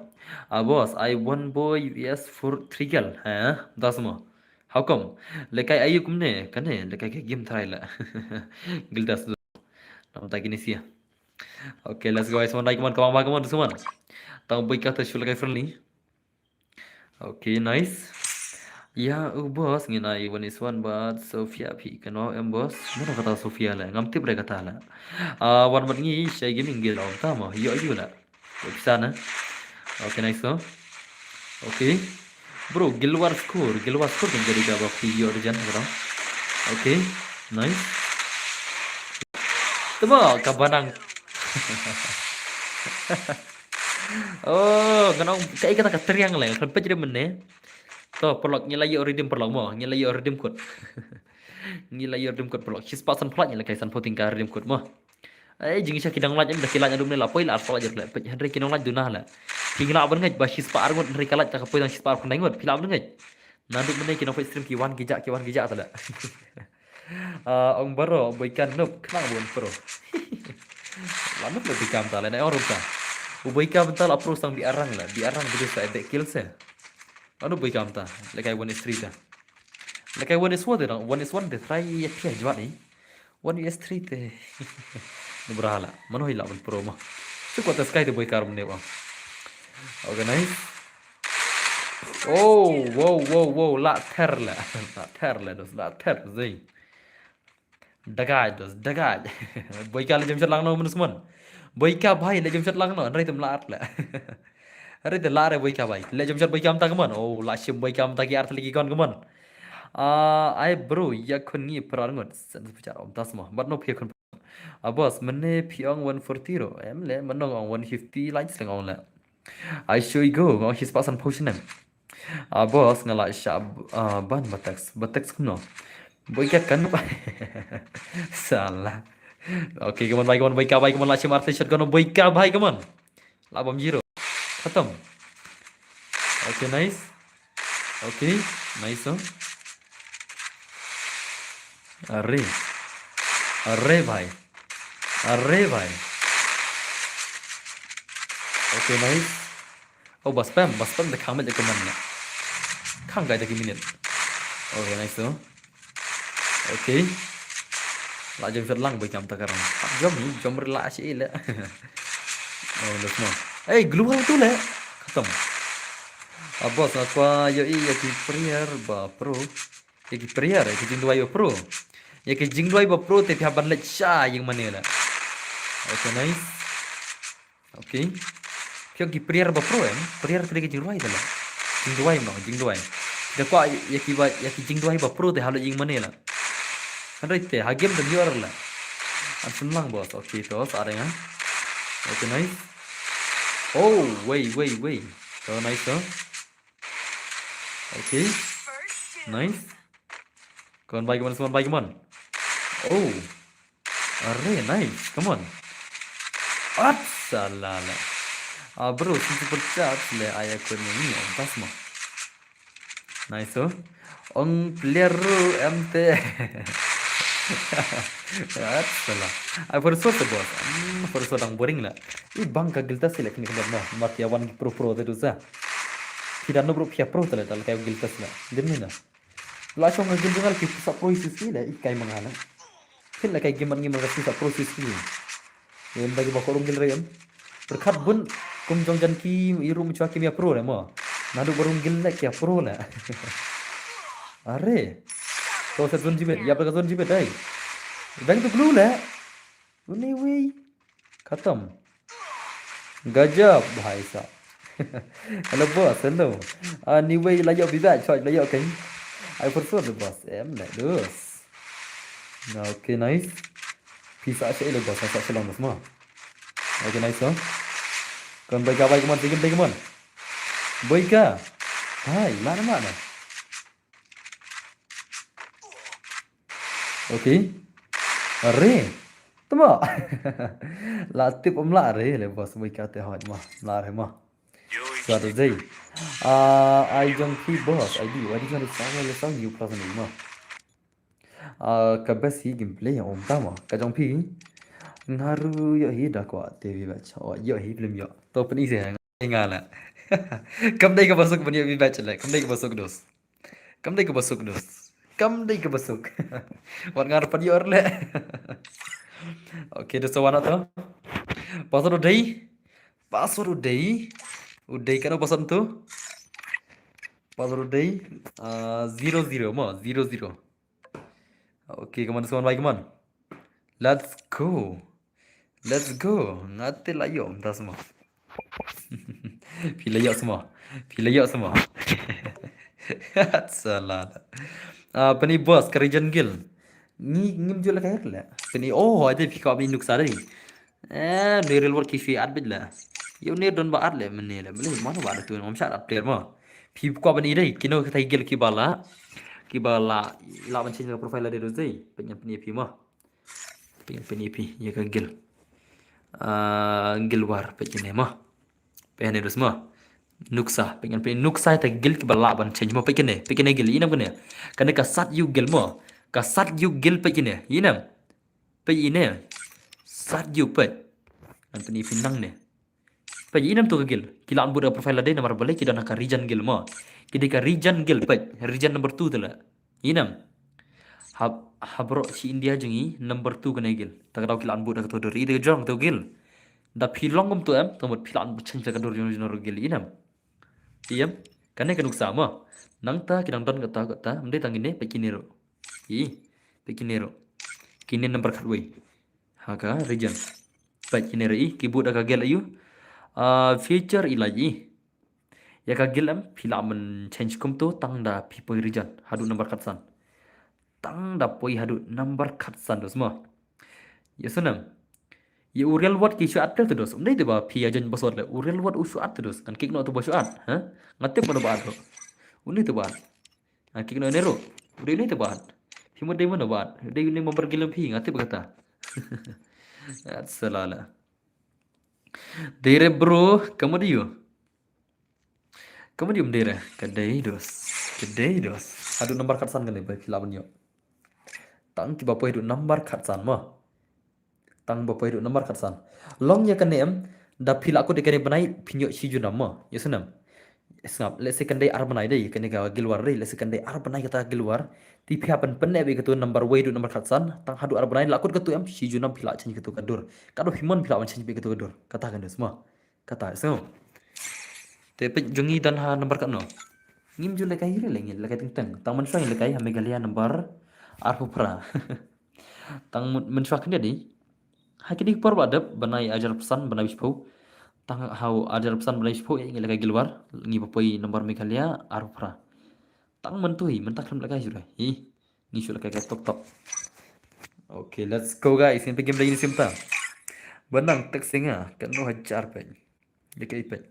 Ah, boss, I one boy U S for three girl. Ha? Das mo. How come? Lehkai aïu kumne? Kane, lehkai ka game tharai la. Gildas. Namta kine sia. Okay, let's go guys. Mon dai kumon, kumon, kumon, kumon. Tang boi ka te shu lehkai friendly. Okay, nice. Ïa u boss, ngin ai one is one bad Sophia phi kano em boss. Mano kata Sophia la. Ngam tip re kata la. Ah, wan bad ngi shai gaming gil om ta mo. Ïoh ïoh la. Ïoh pisa na. Okay, nice no. Okay. Bro, gilwar score, gilwar score kan jadi ka ba phi ïoh rejan ka dong. Okay, nice. Tama ka banang. Oh, kanang kai kata ka triangle kan pej re mene. To, paralok ngi la ïoh redeem paralok mo, ngi la ïoh redeem code. Ngi la ïoh redeem code paralok. Shispah sanphew ngi la kai sanphew tyngka redeem code mo. Ai, jingshah ki dang lait em da ki lait naduh mynne la poi la arphew lait jur la peit hynrei ki nonglait duna la. Ki ngi lah ban ngeit ba shispah ar ngut hynrei ka lait ta ka poi tang shispah ar khyndai ngut phi lah ban ngeit. Naduh mynne ki nongpeit stream ki wan ki jah ki wan ki jah ta la. Ah, ong baroh boi ka nup khnang bun pro. La nup la boi ka mynta la na ong rum ta. U boi ka mynta la pro sang bi arang la bi arang bi sa ebe kill se. La nup boi ka mynta. Lehkai one is three ta. Lehkai one is one te dang one is one te try ïa phi jwat ni. One U S three te. Nubra la. Mano hi la ban pro ma. Shu kwat sky te boi kar mne wa. Organize. Oh, wow, wow, wow. La ther la. La ther la dos. La ther zai. Dagai dos. Dagai. Boi ka le jam shot lang no manus mon. Boi ka bhai le jam shot lang no. Nrai tum la at la. Nrai tum la re boi ka bhai. Le jam shot boi ka mynta ka mon. Oh, la shim boi ka mynta ki ar thali ki kon ka mon. Ah, ai bro, ïa khun ngi phra ngut. Sen su pachar om tas mo. Bat no phi khun. Ah, boss, mene phi ong one forty ro. Em le, mano ong one fifty likes leng ong le. Ai shu i go, ong shispah sanphew shinem. Ah, boss, nga la sha, ah, ban ba text, ba text kumno. Boi ka kan. Salah. Okay, come on, bhai, come on, boi ka bhai, come on, la shim ar thali shot, come on, boi ka bhai, come on. La bom zero. Khatam. Okay, nice. Okay, nice, oh. Are. Arre bhai. Arre bhai. Okay, nice. Oh, ba spam, ba spam da khang met da ka man na. Khang kai da ki minute. Okay, nice to. Okay. La jam shot lang ba jam ta karang. Jam ni, jam rela shi le. Oh, that's more. Hey, glue hal tu le. Khatam. Ah, boss, nga kwah ïohi ïa ki player ba pro. Ïa ki player, ïa ki jingduwai ba pro. Ïa ki jingduwai ba pro te phi hap ban leit sha ïing mane la. Okay, nice. Okay. Phi ïoh ki player ba pro em, player te ki jingduwai te la. Jingduwai mo, jingduwai. Da kwah ïa ki ba, ïa ki jingduwai ba pro te hap leit ïing mane la. Hynrei te ha game te ïoh la. An sum lang boss. Okay, to sa deng ha. Okay, nice. Oh, wei, wei, wei. To nice to. Okay. Nice. Come on, bhai, come on, come on, bhai, come on. Oh. Arre, nice. Come on. At salala. Ah, bro, sin super chat le aya ko ni ni, oh, das mo. Nice, oh. Ong player ru M T. At sala. Ai for sure, boss. Hmm, for sure dang boring la. I bang ka gilta sila kini kena mo. Mati awan pro pro te tu sa. Tidak no bro pia pro tele tal kayak gilta sila. Demi na. La shong ka gilta ngal ki sa pro isu sila. I kai mangala. Kin la kai giman giman ka sa pro isu sila. Em bagi ba korong gil rem. Berkat bun kum jong jan ki i rum chwa ki mia pro le mo. Nadu barung gil le kia pro le. Are. To set zone jibet, ya berkat zone jibet dai. Bang tu glue le. Uni wi. Khatam. Gajab bhai sa. Hello boss, hello. Anyway, la yok bibat, choi la yok kan. I for sure the boss. Em le dos. Na, okay, nice. Pisa aja le boss, sa sa long boss mo. Okay, nice, oh. Kan baik apa, come on, come on, come on. Baik ah. Hai, mana mana. Okay. Are. Tama. La tip um la are le boss, baik ah te hot mo. La are mo. Suatu zai. Ah, I jong ki boss, I do. I do jong sang le sang you plus ni mo. Ah, ka best hi gameplay om tama. Ka jong phi. Ngaru yo hi da kwa te bi bach. Oh, yo hi film yo. To peni se nga la. Kam dei ka basuk peni bi bach le. Kam dei ka basuk dos. Kam dei ka basuk dos. Kam dei ka basuk. Wat ngar pad yo le. Okay, dos wana to. Password u dei. Password u dei. U dei kano password tu. Password u dei. Ah, zero zero mo, zero zero. Okay, come on, come on, bhai, come on. Let's go. Let's go. Ngate la yo, das mo. Phi la yo semua. Phi la yo semua. Salah. Ah, peni boss, ka region gil. Ngi ngim jul ka le. Peni, oh, ade phi ka bi nuk sari. Eh, ni real world ki fi at bit la. Yo ni don ba at le mene le. Bele mano ba tu ngam shat at player mo. Phi kwa ban i dei kino ka tai gil ki bala. Ki bala la ban change profile la de do zai. Pengen peni phi mo. Pengen peni phi ya ka gil. Ah, gil war pengen mo. Pengen dos mo. Nuksa, pengen peni nuksa ta gil ki bala ban change mo pengen pengen gil inam kene. Kene ka sat yu gil mo. Ka sat yu gil pengen inam. Peit ine. Sat yu peit. Ngan pyni phi nang ne. Peit ine tu ka gil. Ki la an bud da profile lade namar balei ki don ha ka region gil mo. Ki dei ka region gil peit. Region number two tu la. Inam. Hab habro chi India jong i number two kane gil. Ta ka dau ki la an bud da ka tu dur i de jong tu gil. Da phi long kum tu em. Tu mut phi la an bud change da ka dur jong jong gil inam. Iem, kane ka nuksa mo. Nangta ki dang don kata kata, mdei tang ine, peit kine ro. I, peit kine ro. Kine number khatwei. Ha ka region. Peit kine ro i, ki bud da ka gel ayu. Ah, feature i la i. Ya ka gel em, phi la man change kum tu, tang da phi poi region. Hadu number khatsan. Tang da poi hadu number khatsan dos mo. Ya sunam. Ya u real wat ki shuat te dos. Uni te ba phi ya jan basot le. U real wat u shuat te dos. Kan kik no tu ba shuat. Ha? Ngatip mana ba ado. Uni te ba. Kan kik no nero. Uni te ba. Phi mo dei mana ba. Dei uni member gilam phi ngatip kata. At salala. Dere bro, kamu diu. Kamu diu mdere, ka dei dos. Ka dei dos. Adu number khatsan kane ba phi la ban yo. Tang kiba poi haduh number khatsan mo. Tang ba poi haduh number khatsan. Long ïa kane em, da phi lah kut ïa kane bnai phin ïoh shi junom mo. Ïa snem. Sngap, lehse kan dei ar bnai dei kane ka Guild War dei, lehse kan dei ar bnai kata Guild War. Te phi hap ban pynneh beit kato number wei haduh number khatsan, tang haduh ar bnai lah kut kato em, shi junom phi lah change kato ka dur. Katba phi mon phi lah ban change beit kato ka dur. Kata kan dei sma. Kata sngap. Te peit jong ngi don ha number katno. Ngim ju lehkai hi re, ngi lehkai teng teng. Tang mynshuwa ngi lehkai ha Meghalaya number arphew phra. Tang myn-, mynshuwa khyndiat dei. Ha kine ki por ba dep, bnai arhajar arphew san bnai shiphew. Tang ha u arhajar arphew san bnai shiphew, eh, ngi lehkai Guild War, ngi ba poi number Meghalaya arphew phra. Tang mynta hi, mynta khlem lehkai shuh re. Hi. Ngi shu lehkai ka tok tok. Okay, let's go guys. Ngin peit game lagi ni sim ta. Ba nang text ïa nga, katno hajar peit. Lehkai peit.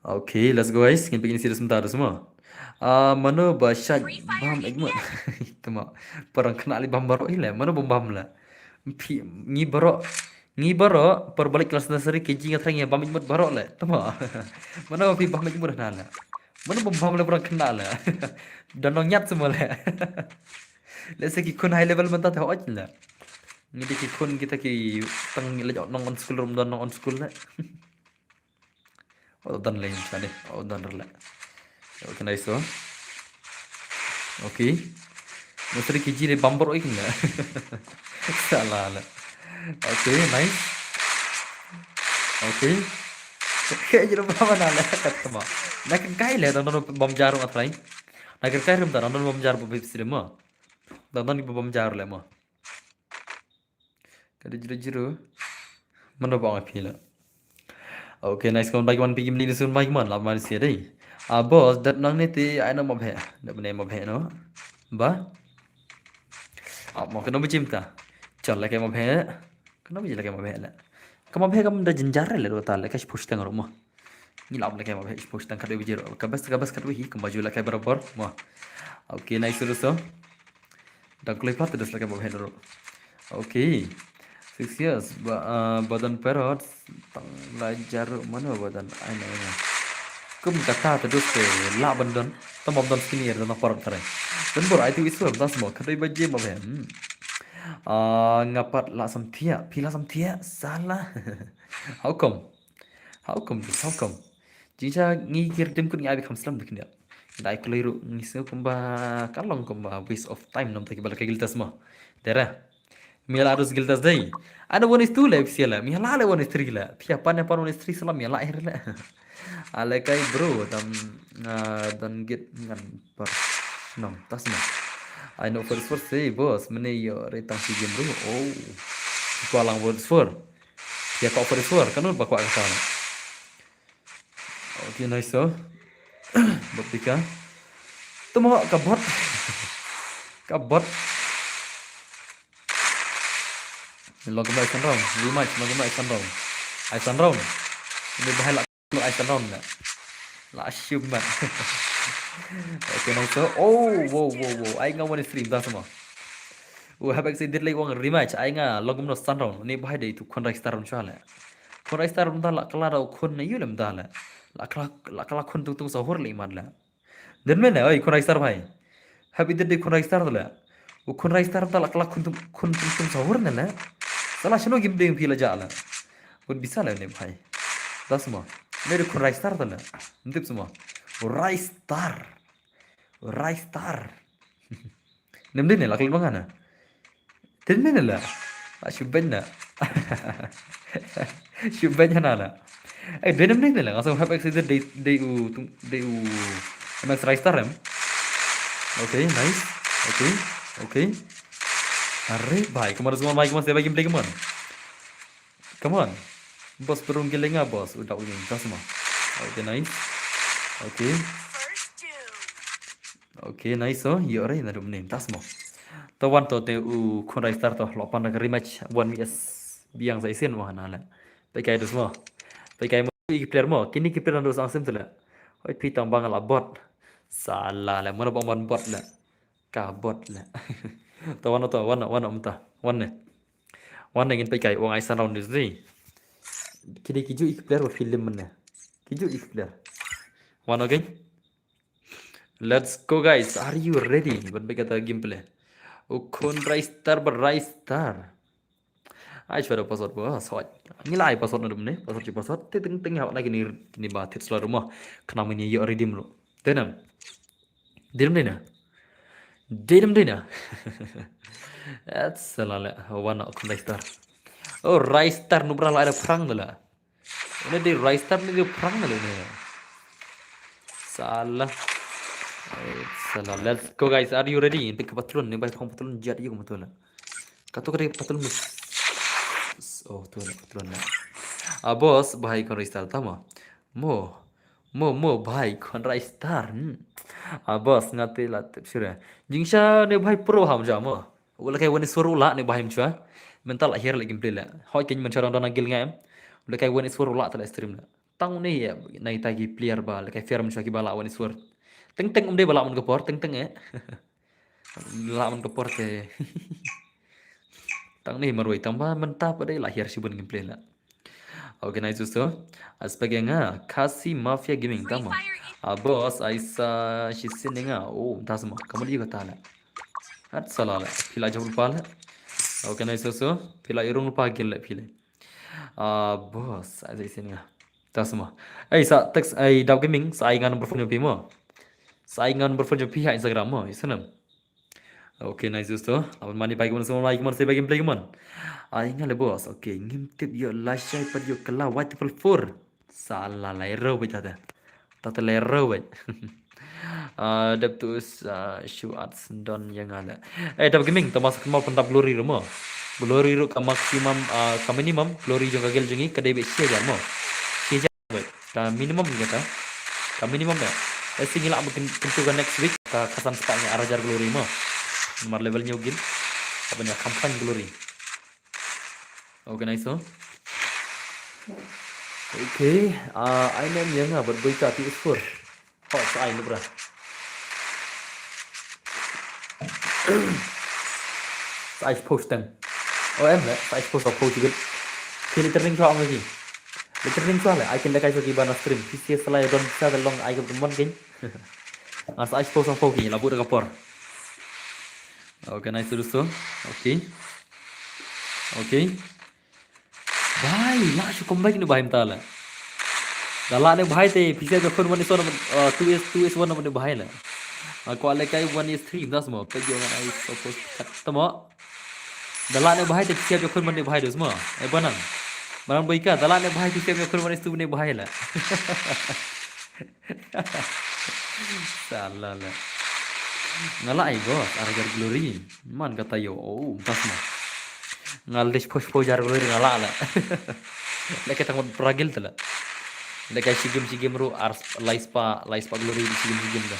Okay, let's go guys. Ngin peit game ni sim ta da semua. Ah, mano ba shait bam ek mut. Tama, parang kena li bam baroh hi le. Mano bam bam le. Phi, ngi baroh, ngi baroh, por balik kelas nursery K G nga thrang ïa bam ek mut baroh le. Tama. Mano phi bam ek mut na le. Mano bam bam le, parang kena le. Don nong ñiat semua le. Lehse ki khun high level mynta te hooid le. Ngi dei ki khun kita ki tang leit nong on school, rum don nong on school le. Oh, don le sa dei. Oh, don le. Okay, nice one. Okay. Nursery K G le bam baroh hi kynja. Salah le. Okay, nice. Okay. Okay, jero bam na le kat kama. Na kan kai le don don bam jaru atrai. Na kan kai rum don don bam jaru bam sirma. Don don bam jaru le ma. Ka dei jero jero. Mano ba ong phi la. Okay, nice, kawan bagi wan pigi mni sun bagi man la man sia dei. Ah, boss, dat nang ne te ai na ma bhe. Dat ne ma bhe no. Ba. Ah, mo kano bijim ta. Chal la ke ma bhe. Kano bijim la ke ma bhe la. Ka ma bhe kam da jinjar le ro ta le ka shpush tang ro mo. Ngi lap lehkai ma bhe, shiphew shitang khatwei baje ruh. Ka best, ka best khatwei hi, kumba ju lehkai barabor. Mo. Okay, nice ruh so. Dang kloi pat, te dus lehkai ma bhe ruh. Okay. Six years. Ba, ah, ba don parrot. Tang la jaru mano ba don. Ai na, ai na. Kum kata te dus te lah ban don. Tam bam don skinny air don parrot tare. Don bor ai tu isur, das mo. Khatwei baje ma bhe. Hmm. Ah, nga pat la samthiah. Phi la samthiah. Salah. How come? How come this? How come? Jingcha ngi kir dim kun ngi ai bi kham slem dik ndia. Dai kloi ruh ngi sngew kumba ka long kumba waste of time namta kiba lehkai guild test mo. Dera. Mi la dus guild test dei. Ai na one is two le phi la. Mi la le one is three la. Phi pan pan one is three salam mi la air le. Ale kai bro tam, ah, don git ngan par. Nom, tas mo. Ai no first first sei boss, mene ïoh re tang si game bro. Oh. Kwa lang first first. Ïa ka offer suar, kan ba kwah kata. Okay, nice so. Bot pika. Tu mo ka bot. Ka bot. Long kumno ai san round. Rematch, long kumno ai san round. Ai san round. Ini bahai la ai san round la. La shim mat. Okay, nice so. Oh, wow, wow, wow. Ai nga one is three, dah semua. U hap exit dit lei wang rematch, ai nga long kumno san round. Ni bahai dei tu khun rai star round shwa le. Khun rai star round da la kala da u khun na yu lem da le. La kala, la kala khun tung tung sahur le iman le. Den men le, oi khun rai star bhai. Hap exit dei khun rai star le. U khun rai star da la kala khun tung, khun tung tung sahur ne le. Sala shano gim ding phi la ja le. Bun bisa le ne bhai. Da semua. Ne dei khun rai star da le. Ntip semua. Rai star. Rai star. Nem dei ne la klet banga na. Ten ne la. Ah, shu ben na. Shu ben na la. Eh, dei nem dei ne la. Ngasam hap exit dei, dei u, tung, dei u. Max Rai Star em. Okay, nice. Okay, okay. Are bhai, come on, come on, bhai, come on, stay back in play, come on. Come on. Boss, perung gilinga, boss. Udah udah, tas mo. Okay, nice. Okay. Okay, nice, so. Yo, re, na dum ning, tas mo. To wan to te u khun rai star to, lo pan ka rematch, one V S biang sa isin mo na le. Pekai dus mo. Pekai mo, ki player mo. Kini ki player na dus ang sim tu le. Oi, pitang bang la bot. Salah le, mana bang bot le. Ka bot le. To wan to, wan, wan, wan ta. Wan ne. Wan ne ngin peit kai, wan ai san round dis di. Kidi kiju ik player wa film mene. Kiju ik player. Wan again. Let's go guys. Are you ready? Ban peit kata gameplay. U khun Raistar ba Raistar. Ai chwa da password ba soi. Ngi la ai password na dum ne, password chi password. Te teng teng ha na kini kini ba thit sla rumah. Kena mini yo redeem ru. Te nam. Dedim dina. Dedim dina. That's a lale. Wana u khun Raistar. Oh, Raistar nubra la ada perang dala. Ini di Raistar ni di perang dala ni. Salah. Eh, salah. Let's go guys. Are you ready? Ini ke patlun ni, bai phong patlun jat yu patlun. Katu kadi patlun. Oh, tu na patlun na. Ah, boss, bhai khun Raistar tama. Mo. Mo mo bhai khun Raistar. Hmm. Ah, boss, nga te la tip sure. Jingsha ne bhai pro ham ja mo. U la kai wan iswar u la ne bhai mchwa. Mental akhir lagi gameplay la. Hoi ken menchwa dong dong gil ngam. U la kai wan iswar u la tala stream la. Tang ne ya, nai ta ki player ba la kai fair mchwa ki ba la wan iswar. Teng teng um de ba la man ka por, teng teng eh. La man ka por te. Tang ne marwai tang ba menta pa dei la hiar shibun gameplay la. Okay, nice dosto. Aspek yang ah, Khasi Mafia Gaming tama. Ah, boss, aisa shi sininga. Oh, tas ma. Kamu dia kata la. At salah la. Pila jawab lupa la. Okay, nice dosto. Pila irung lupa gil la pila. Ah, boss, aisa sininga. Tas ma. Ei, sa text ei Dab Gaming, sa ai ngan number phone jong phi mo. Sa ai ngan number phone jong phi ha Instagram mo, isenam. Okay, nice dosto. Aban mani bai kumon, semua bai kumon, saya bai gameplay kumon. Ai ngan le boss. Okay, ngim tip yo lashai pat yo kala white triple four. Salah lai ro bai tata. Tata lai ro bai. Ah, dep tu s-, ah, shoe arts don yang ada. Eh, Dab Gaming, Thomas kemal pendap glory ru mo. Glory ru ka maximum, ah, ka minimum, glory jong ka gel jong ngi, ka dei be shi hajar mo. Shi hajar. Ka minimum kata. Ka minimum ya. Eh, si ngi lah ba ken-, kentu ka next week, ka, ka san spah ngi ar hajar glory mo. Namar level ngi u gin. Apa ni, kam kan glory. Okay, nice, oh. Okay, ah, I name yang apa? Boy ka P S four. Oh, sa ai lu bra. Sa ai post tang. Oh, em le, sa ai post, post good. Kini turning chwa ngi. Turning chwa le, I can like I so ki bana stream. P C S lai don sa long I go mon king. As I suppose of poking la buda ka por. Okay, nice to do so. Okay. Okay. Bhai, la shu comeback ne bhai mta la. Da la ne bhai te, pisa ka khun one is one, uh, two is, two is one ne bhai la. Aku ale kai one is three, das mo. Pe jo ngan ai suppose kat tamo. Da la ne bhai te, pisa ka khun one bhai dus mo. E banan. Banan boy ka, da la ne bhai te, pisa ka khun one is two ne bhai la. Salah la. Nga la ai boss, ar hajar glory. Man kata yo, oh, tas ma. Nga la dish push push hajar glory nga la la. Leke tang pragil tala. Leke shigim shigim ru ar lai spah, lai spah glory di shigim shigim da.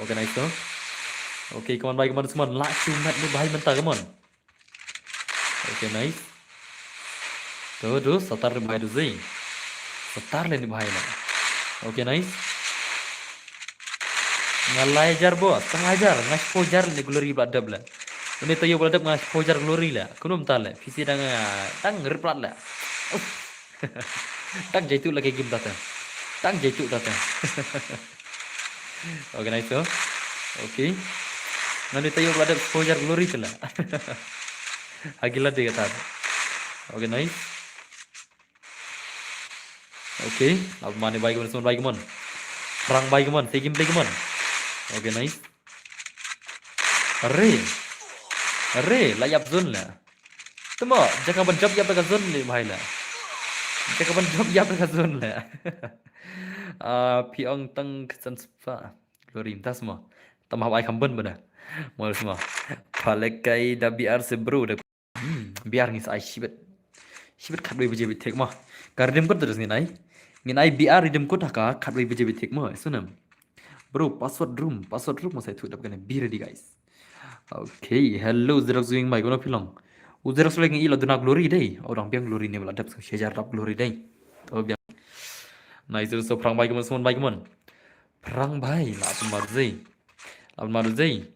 Okay, nice to. Okay, come on, bhai, come on, come on. La shu mat ni bhai menta, come on. Okay, nice. Tu, tu, satar ni bhai tu zi. Satar le ni bhai na. Okay, nice. Nga lai hajar boss, tang hajar, nga shiphew hajar ni glory bla dep la. Uni tayo bla dep nga shiphew hajar glory la. Kunum ta la, P C dang, dang rip la. Uff. Tang jaitu lagi game tata. Tang jaitu tata. Okay, nice to. Okay. Ngani tayo bla dep shiphew hajar glory tala. Hagila de kata. Okay, nice. Okay, ab mane bhai, come on, bhai, come on. Prang bhai, come on, segim bhai, come on. Okay, nice. Are. Are, la yap zone la. Tamo, jaka ban jump yap ka zone le bhai la. Jaka ban jump yap ka zone la. Ah, phi ong tang kesan spa. Glory tas mo. Tamo ai kam ban bana. Mo sma. Palekai da B R se bro da. Hmm, B R ngin sa ai shibit. Shibit khatwei baje bit thik mo. Ka redeem code terus ngin ai. Ngin ai B R redeem code ha ka khatwei baje bit thik mo. Sunam. Bro, password room, password room mo sai thu dap kane. Be ready, guys. Okay, hello, Xerox Wing mai kono pilong. U Xerox lagi ila duna glory dei. Orang biang glory ni bla dap so shajar dap glory dei. Oh biang. Nice, so prang bai kemon, semon bai kemon. Prang bai, la pun marzi. La pun marzi.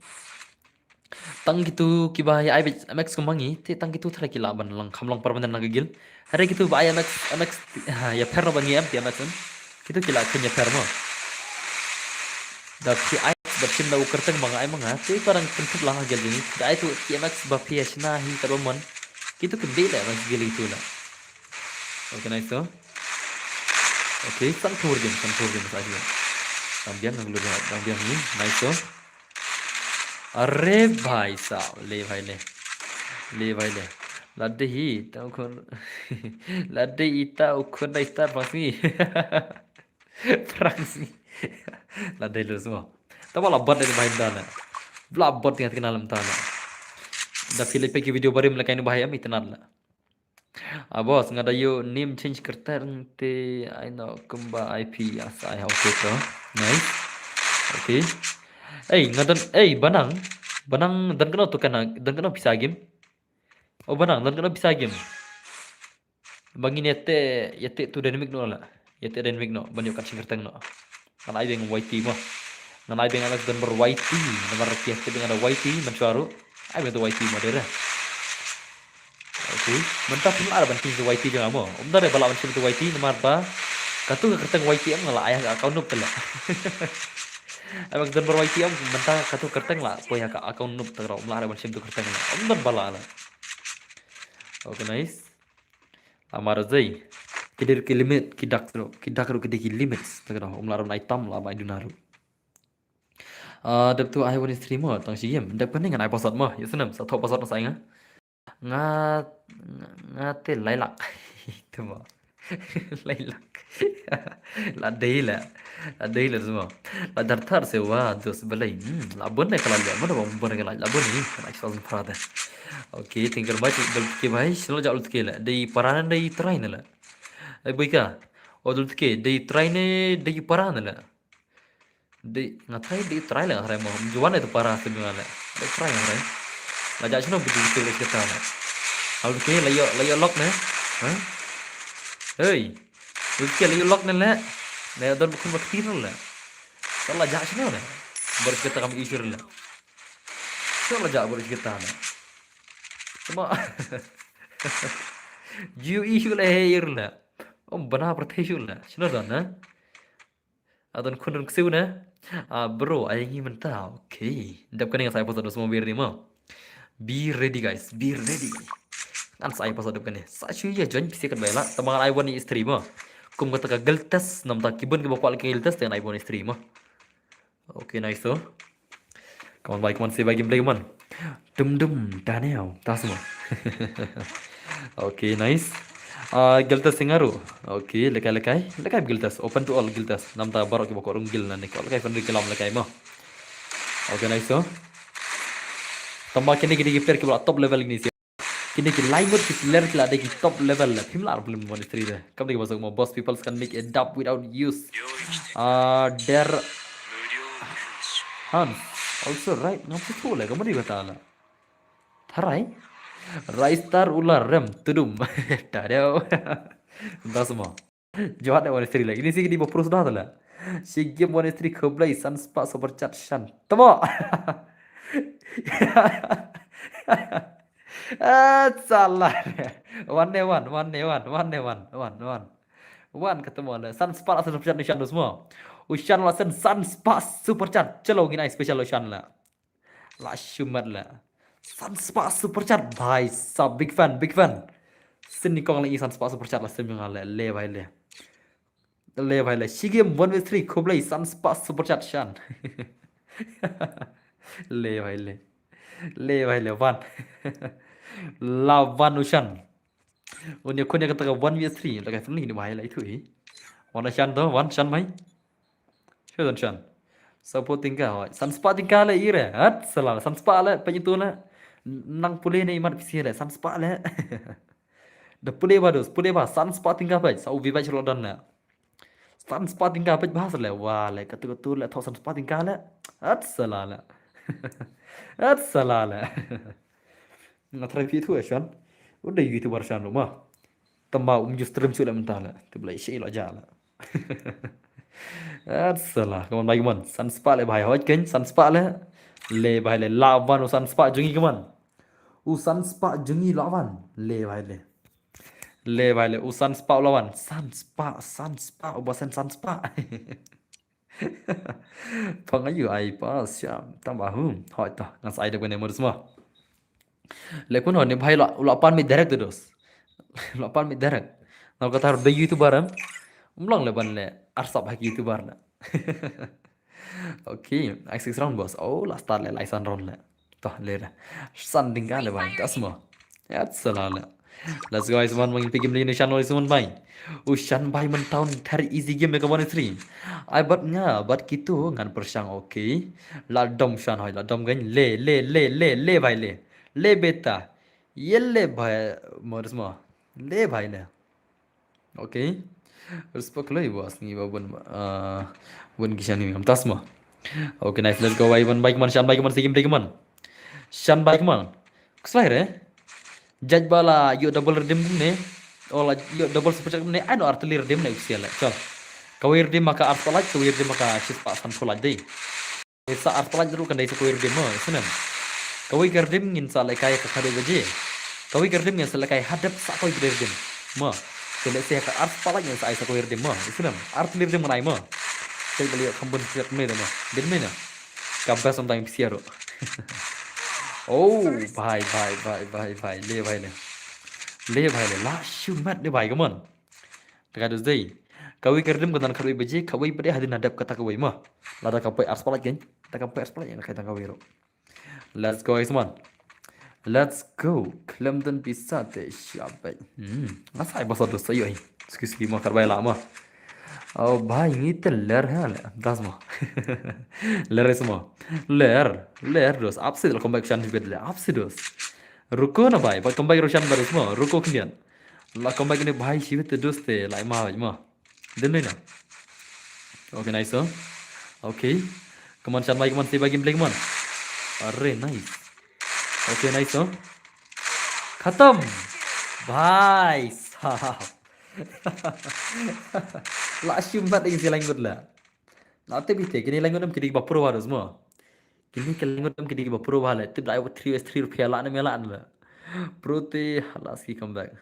Tang kitu kiba ïa ai beit M X kum ma ngi, te tang kitu tara ki lah ban long kham long permanent na ka guild. Hare kitu ba ai M X, M X, ha, ïapher na ba ngi em ki M X em. Kitu ki lah kin ïapher mo. Da ki ai Bad kim da u kyrteng ma nga ai ma nga. Te ka dang kyntup lang ha gel jong ngi. Da ai tu T M X ba phi ïa shna hi katba mon. Kitu kim dei la ma gel itu la. Okay, nice to. Okay, san thur game, san thur game sa game. Dang biang nang lu dang biang ni. Nice to. Are bhai sahab, le bhai le. Le bhai le. Lade hi ta u khun. Lade ita u khun da ita phrang sngi. Phrang sngi. Lade lu semua. Taba la bot le bhai da la. Bla bot ngat kena lam ta la. Da phi leit peit ki video barim la kain bhai am itnat la. Ah, boss, nga da ïoh name change kyrteng te ai no kumba I P as ai, okay to. Nice. Okay. Ei, nga don, ei, Banang. Banang don kano tu kana, don kano pisa game. Oh, Banang, don kano pisa game. Ba ngin ïa te, ïa te tu dynamic no la. Ïa te dynamic no, ban ïoh kat change kyrteng no. Ngan ai biang Y T mo. Ngan ai biang Alex don bor Y T, namar ki ïa te biang ada Y T, mynshuwa ruh. Ai biang tu Y T mo dei re. Okay. Mynta phim lah ban change tu Y T jong nga mo. Ym da re ba lah ban change tu Y T, namar ba katu ka kyrteng Y T em nga la ai ha ka account noob te la. Ai biang don bor Y T em, mynta katu kyrteng la poi ha ka account noob te la. Ym lah re ban change tu kyrteng la. Ym don ba lah la. Okay, nice. Amar zei. Ki dei ki limit, ki dak ruh, ki dak ruh ki dei ki limits, ta ka dei, um la ron ai tam la bai duna ruh. Ah, dep tu ai one stream mo, tang shi game. Dep kane ngan ai password mo, ïa snem, sa thoh password na sa nga. Nga, nga, nga te lai lak. Tu mo. Lai lak. La dei la. La dei la semua. La dar thar se wa dos belai. Hmm, la bon ne kala le. Mana bang bon ne kala. La bon ni. Kana kisa zan prada. Okay, thank you very much. Dul ke bai, sino ja ul ke la. Dei parana dei try ne la. Ai boy ka. O dul ke dei try ne dei parana la. Dei nga try dei try la nga try mo. Juan itu para se dei la. Dei try nga try. La ja sino bu dul ke la kita la. Ul ke la yo la yo lock ne. Ha? Hey. Dul ke la yo lock ne la. Ne don bu kun ba ktir la. Sala ja sino la. Baru kita kam issue la. Sala ja baru kita la. Sama. Ju issue la he ir la. Om bana per the issue la. Sino don na. Adon khun don ksiu na. Ah, bro, ai ngi mynta. Okay. Dep kane nga sa ai password semua be ready mo. Be ready guys, be ready. Ngan sa ai password dep kane. Sa shu ïa join pisa kat bai la. Tama ngan ai one stream mo. Kum kata ka guild test, namta ki bun ki ba kwah ki guild test, ngan ai one stream mo. Okay, nice to. Come on, bhai, come on, se bhai gameplay, come on. Dum dum, ta neo, ta semua. Okay, nice. Ah, guild test singaru. Okay, lekai lekai. Lekai guild test. Open to all guild test. Namta baroh ki ba kwah rung guild na ni. Lekai friendly ki lam lekai mo. Okay, nice to. Tama kine ki dei ki player ki ba top level ni si. Kine ki lai ngut ki player ki la dei ki top level la. Phim lah problem one stream de. Kam dei ki ba suk mo boss, people can make a dub without use. Ah, there Hans. Also right. Ngam suk le. Kam dei ba ta la. Tharai. Raistar ula rem tudum. Ta deu. Bas mo. Jawat da one stream la. Ini sih di ba purus dah la. Si game one stream khublei san spah super chat shan. Tamo. Ah, salah. One ne one, one ne one, one ne one, one, one. One ketemu la. San spah super chat ni shan dos mo. U shan la sen san spah super chat. Chalo ngin ai special u shan la. La shumat la. San spah super chat bhai sab, big fan, big fan. Sin ni kong la i san spah super chat la sim nga le, le bhai le. Le bhai le. Shigem one way three khublei san spah super chat shan. Le bhai le. Le bhai le wan. La wan u shan. Un ya kun ya kata ka one way three la ka friendly ni bhai la itu hi. Wan shan to, wan shan bhai. Shu don shan. Support tingka hoi. San spah tingka le ire. Hat salah. San spah le penyitu le. Nang pule ne imat pisi le. San spah le. Da pule ba dos. Pule ba. San spah tingka pej. Sa ubi pej lo don le. San spah tingka pej bahas le. Wah le. Katu katu le. Thok san spah tingka le. Hat salah le. Hat salah le. Nga try pi tu shan. Udah YouTuber shan lo ma. Tama um ju stream shu le mentah le. Tu belai shi lo ja le. At salah, come on bhai, come on. San spah le bhai, hoj ken san spah le. Le bhai le, la wan u san spah jong ngi, come on. U san spah jong ngi la wan. Le bhai le. Le bhai le, u san spah la wan. San spah, san spah, u ba sen san spah. Pang ayu ai pas sha tang ba hu. Hoi ta ngan sa ai da kane mo dos mo. Le kun hon ne bhai la la pan mi direct dos. La pan mi direct. Na ka tar be YouTuber em. Mlong le ban le arsap ha YouTuber na. Okay, ai six round boss. Oh, la start le lai san round le. Toh le. San ding ka le bhai. Tas mo. Ya sala le. Let's go, Isman, mang pigim le ni shan Isman bhai. U shan bhai man town thar easy game ka one three. Ai bat nga bat kitu ngan pershang, okay. La dom shan hoi la dom gan le le le le le bhai le. Le beta. Ye le bhai mo dos mo. Le bhai le. Okay. Respect lo ibu asngi ba bun ah bun kishan ni tas mo. Okay, nice, let's go bhai man bhai man shan bhai man sigim bhai man. Shan bhai man. Kuslai re. Judge bala yo double redeem ne. Ola yo double super chat ne. Ai no arteli redeem ne usia le. Chal. Kawai redeem maka arteli kawai redeem maka shis pa san pulai dei. Sa arteli dulu kan dei sa kawai redeem mo. Isnem. Kawai redeem ngin sa lekai ka kadu baje. Kawai redeem ngin sa lekai hadap sa kawai redeem. Mo. Kele se ka arteli ngin sa ai sa kawai redeem mo. Isnem. Arteli redeem ngai mo. Cek beli kambun siap ne mo. Din me na. Ka best on time siaro. Oh, bhai bhai bhai bhai bhai le bhai le. Le bhai le la shumat ne bhai, come on. Taka dos dei. Kawai ka redeem ka dan kawai baje kawai baje hadin hadap kata kawai mo. Lada ka poi arteli kan. Taka poi arteli kan kai tang kawai ro. Let's go, Isman. Let's go. Khlem don pisa te shabai. Hmm. Ngasai basa dos sayo ai. Excuse me mo karbai la mo. Oh bhai ngi te ler ha le. Das mo. Ler is mo. Ler. Ler dos. Apsi dal comeback shan bit le. Apsi dos. Ruko na bhai. Ba comeback ro shan baris mo. Ruko khnian. La comeback ne bhai shibit dos te la ma mo. Din ne na. Okay, nice. Okay. Come on, shan bhai, come on, save bhai, game play, come on. Arre, nice. Okay, nice. Khatam. Bhai sahab. La shumat ing si langut la. Na te bite kini langut am kini ba pro ba dos mo. Kini ke langut am kini ba pro ba le. Tip dai three vs three rupiah la na me la na. Pro te halas ki comeback.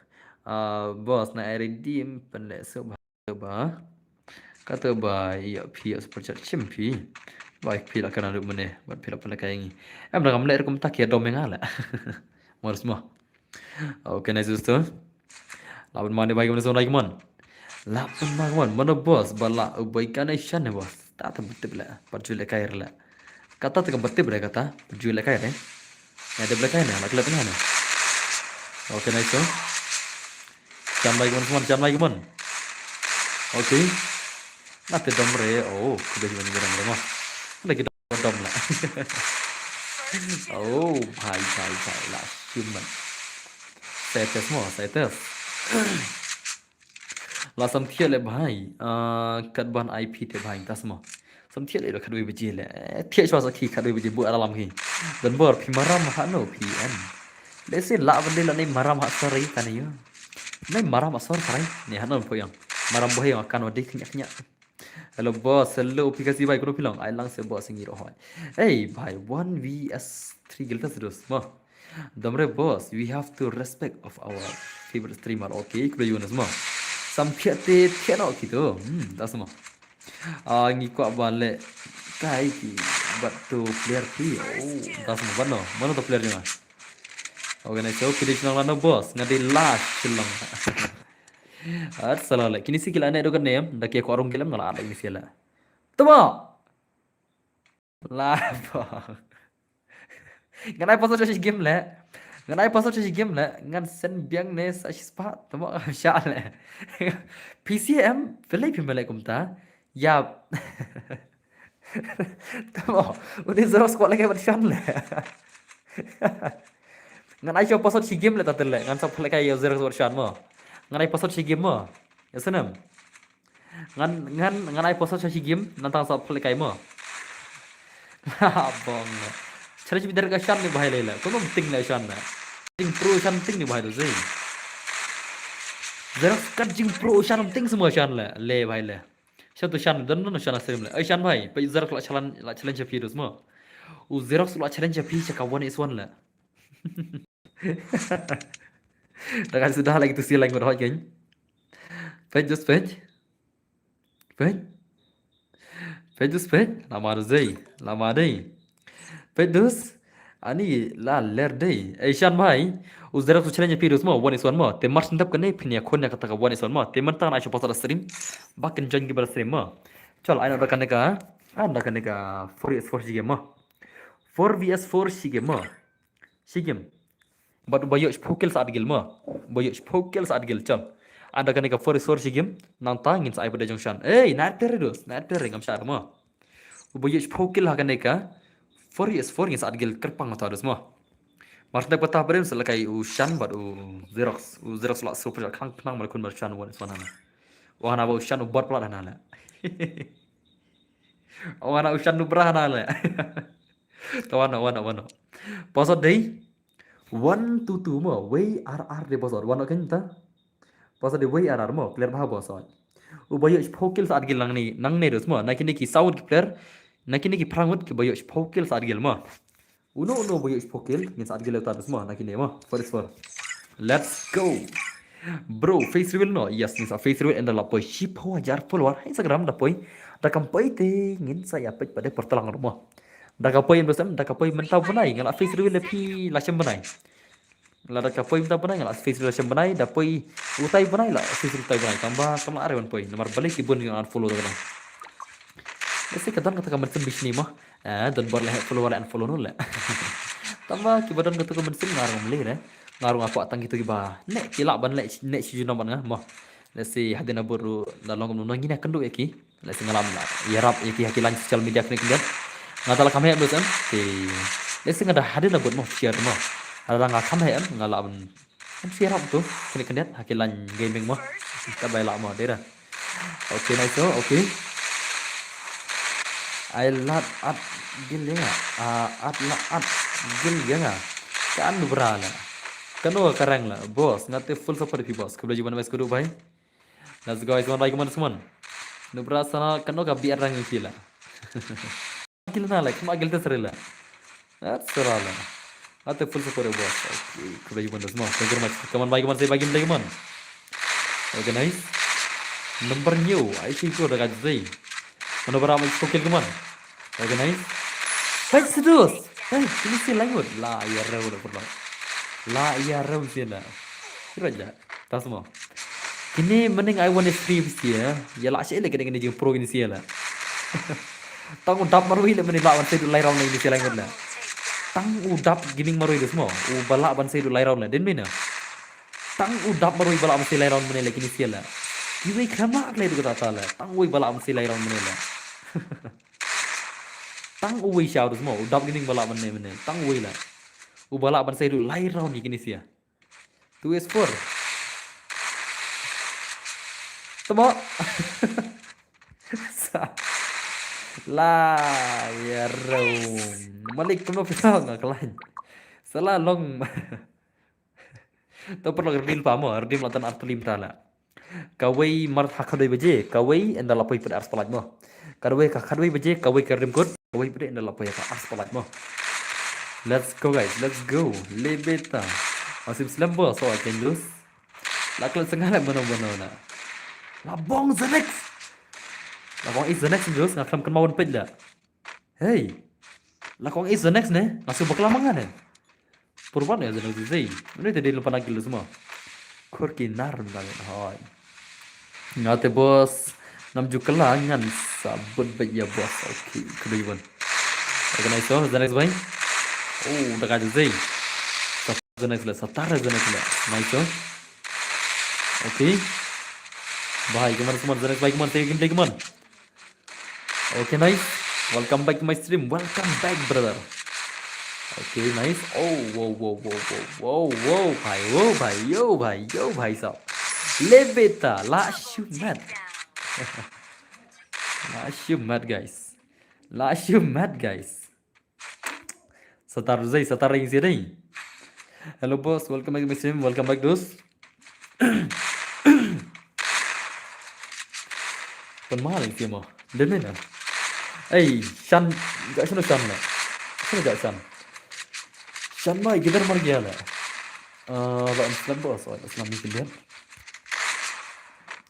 Ah, boss na redeem pen le so ba. Kata ba ïa phi ïa super chat shim phi. Ba phi la kana rup mene ba phi la pala kayangi. Em da kam le rukum tak ya dom nga la. Mars mo. Okay, nice dosto. Laban mane bai kamon so like mon. Laban ma kamon mana boss ba la bai kana shan ne boss. Ta ta betul la. Perjual kai la. Kata ta kam betul la kata. Perjual kai ne. Ya de black kai ne la kelep ne. Okay, nice. Shan bai kamon, shan bai kamon. Okay. Nate dom re. Oh, kuda jiman jiman dom. Ada kita dom la. Oh, bhai bhai bhai la human. Setes mo, setes. La sam thiah le bhai. Ah, kat ban I P te bhai tas mo. Sam thiah le khat wei baje le. Thiah shwa sa ki khat wei baje bu alam ki. Dan bor phi maram ha no phi en. Le si la ban de la nei maram ha sarai kan yo. Nei maram ha sarai. Ni ha no po yang. Maram bo yang kan wadi khnyak khnyak. Hello boss, hello P K C bai kuno pilong. Ai lang se boss ngi ro hoi. Hey bhai, one V S three gilta sedos mo. Domre boss, we have to respect of our favorite streamer. Okay, kuda Yunus mo. Sam thiah te thiah no kito. Hmm, das mo. Ah, ngi kwah ba le kai ki bat to player pi. Oh, das mo bat no. Mano to player ni ma. Okay, nice. So kini chnong la no boss, ngadi last chnong. At salah le. Kini si kila ne do kan nem, da ke ko arung kilam ngala ada ini sila. Tama. La ba. Ngan ai password sha shi game le. Ngan ai password sha shi game le. Ngan send biang ne sa shi spah. Tama sha le. P C M, pelai phi mele kumta. Ya. Tama. Uni Xerox kwah lagi bat shan le. Ngan ai sha password shi game le tatel le. Ngan sa pelai kai ya Xerox bat shan mo. Ngan ai password shi game mo. Ya senem. Ngan ngan ngan ai password sha shi game nantang sa play kai mo. Bong. Challenge bidar ka shan ni bahai le la. Kono ting le shan na. Ting pro shan ting ni bahai do zai. Xerox kat jing pro shan ting semua shan le. Le bahai le. Shan tu shan don don shan asrim le. Ai shan bahai. Pai Xerox la challenge la challenge phi dos mo. U Xerox la challenge phi sha ka one is one le. Dah kan sudah lagi tu silang berhoi kan. Page just page. Page. Peit dus peit, lama dei, lama dei. Peit dus, ani la ler dei. Ei Shan bhai, u Xerox u challenge phi dus mo, one is one mo. Te mar shen dep kane phin ïakhun ïa kata ka one is one mo. Te mynta ngan ai sha pasa da stream. Ba kin join ki ba da stream mo. Chal, ai na da kane ka, ai na da kane ka four V S four shi game mo. Four V S four shi game mo. Shi game. Bad uba ïoh shiphew kill sa at kill mo. Uba ïoh shiphew kill sa at kill chal. Ai na da kane ka four V S four shi game. Nangta ngin sa ai pat da jong Shan. Ei, night player dus, night player ngam shah mo. Uba ïoh shiphew kill ha kane ka four V S four ngin sa at kill kyrpang ta dus mo. Mar shen dep kata pyrem sa lehkai u Shan bad u Xerox. U Xerox la super khnang khnang mar khun mar Shan one is one hana. Wan hana ba u Shan u bot palat hana le. Wan hana u Shan u bra hana le. Ta wan hana, wan hana, wan hana. Pasa dei one two two mo, wei ar ar dei pasa wan hana kan ta. Pasa dei wei ar ar mo, clear bha pasa. Uba ïoh shiphew kill sa at kill nangne, nangne dus mo, na kine ki saw ngut ki player, na kine ki phra ngut kiba ïoh shiphew kill sa at kill mo. Uno uno ba ïoh shiphew kill, ngin sa at kill ta dus mo, na kine mo, four V S four. Let's go. Bro, face reveal no? Yes, ngin sa face reveal ynda la poi shiphew hajar follower ha Instagram da poi. Da kam poi te ngin sa ïa peit pat de por tlang mo. Da ka poi em dus em, da ka poi mynta bnai, nga la face reveal ïa phi la shem bnai. Lada ka poi mynta bnai nga la face reveal la shem bnai, da poi utai bnai la face reveal utai bnai. Tangba kam la are ban poi namar balei ki bun ki unfollow da ka dang. Lehse ka don kata ka mynsiem bishni mo. Eh, don bor leh follow leh unfollow noh leh. Tangba kiba don kata ka mynsiem nga ruh ngam leh re. Nga ruh nga kwah tang kito kiba neh ki lah ban leh, neh shi junom bad nga mo. Lehse hadien nabud ruh la long kumno ngin ïakynduh ïa ki. Lehse nga lah ban ïarap ïa ki ha ki line social media kane khyndiat. Nga da la kham heh em dus em. Te lehse nga da hadien nabud mo share mo. Lada nga kham heh em nga lah ban share ïarap to kane khyndiat ha ki line gaming mo. Ka bai lah mo dei da. Okay, nice to, okay. Ai lad at gil ïa nga. Ah, at la at gil ïa nga. Ka an bra la. Kano ka rank la boss, nga te full support ïa phi boss. Khublei jubon best kudu bhai. Let's go guys, one by one, come on. Nubra sana kano ka biar rang iti la. Gil na la, kama gil te sere la. That's sera la. Ate full support boss. Okay, khublei jubon das mo. Thank you very much. Come on, bye, come on, say bye, game, come on. Okay, nice. Number new, I think ko daga jai. Mano bara mai spokel, come on. Okay, nice. Hey, sedus. Hey, ini si langut. La, ya reu la pernah. La, ya reu si na. Kira aja. Tas mo. Kine mynning ai wan stream sia. Ïa la sha ïa la kine kine jingpro kine sia la. Tang u dap marwei la mynne la wan seidu lai round kine sia la ngut la. Tang u dap gaming marwei dus mo. U ba la wan seidu lai round la. Den mynne. Tang u dap marwei ba la wan sei lai round mynne la kine sia la. Kiwei khlem la klei du kata ta la. Tang wei ba la wan sei lai round mynne la. Tang uwei sha dus mo. U dap gaming ba la mynne mynne. Tang uwei la. U ba la wan seidu lai round kine sia. Two is four. Tama. Sa. La, ya rum. Malik, kumno pisa nga kelain. Salah long. To perlu redeem pa mo, redeem la tan artlim ta la. Kawei mar ha khatwei baje, kawei ynda la poi pede ar spalait mo. Kawei ka khatwei baje, kawei ka redeem code, kawei pede ynda la poi ka ar spalait mo. Let's go guys, let's go. Lebeta. Asim slem bo, so I can lose. La klet sengah la mano mano na. La bong the next. La bong is the next, Jules, nga khlem kynmaw peit la. Hey. La kong is the next ne? Nga shu bakla ma nga ne. Purban ya the next day. Mane te dei lypa na kill sma. Khur ki nar mynta ne. Hoi. Nga te boss. Ngam ju kylla ngan sa bud bad ya boss. Okay. Khublei jubon. Okay, nice one. The next bhai. Oh, da ka jai. Sa the next la. Sa tar the next la. Nice one. Okay. Bhai, come on, come on. The next bhai, come on. Say gameplay, come on. Okay, nice. Welcome back to my stream. Welcome back, brother. Okay, nice. Oh, wow, wow, wow, wow, wow, wow, bhai, wow, bhai, yo, bhai, yo, bhai, sab. Lebeta, la shumat. La shumat, guys. La shumat, guys. Satar zai, satar ring si dai. Hello, boss. Welcome back to my stream. Welcome back, dos. Pynmal ïa ki mo. Dei ne na. Ei, Shan, ja Shan, Shan na. Shan, ja Shan. Shan ma, gider mar gya la. Ah, ba Islam bos, oh, Islam ni gider.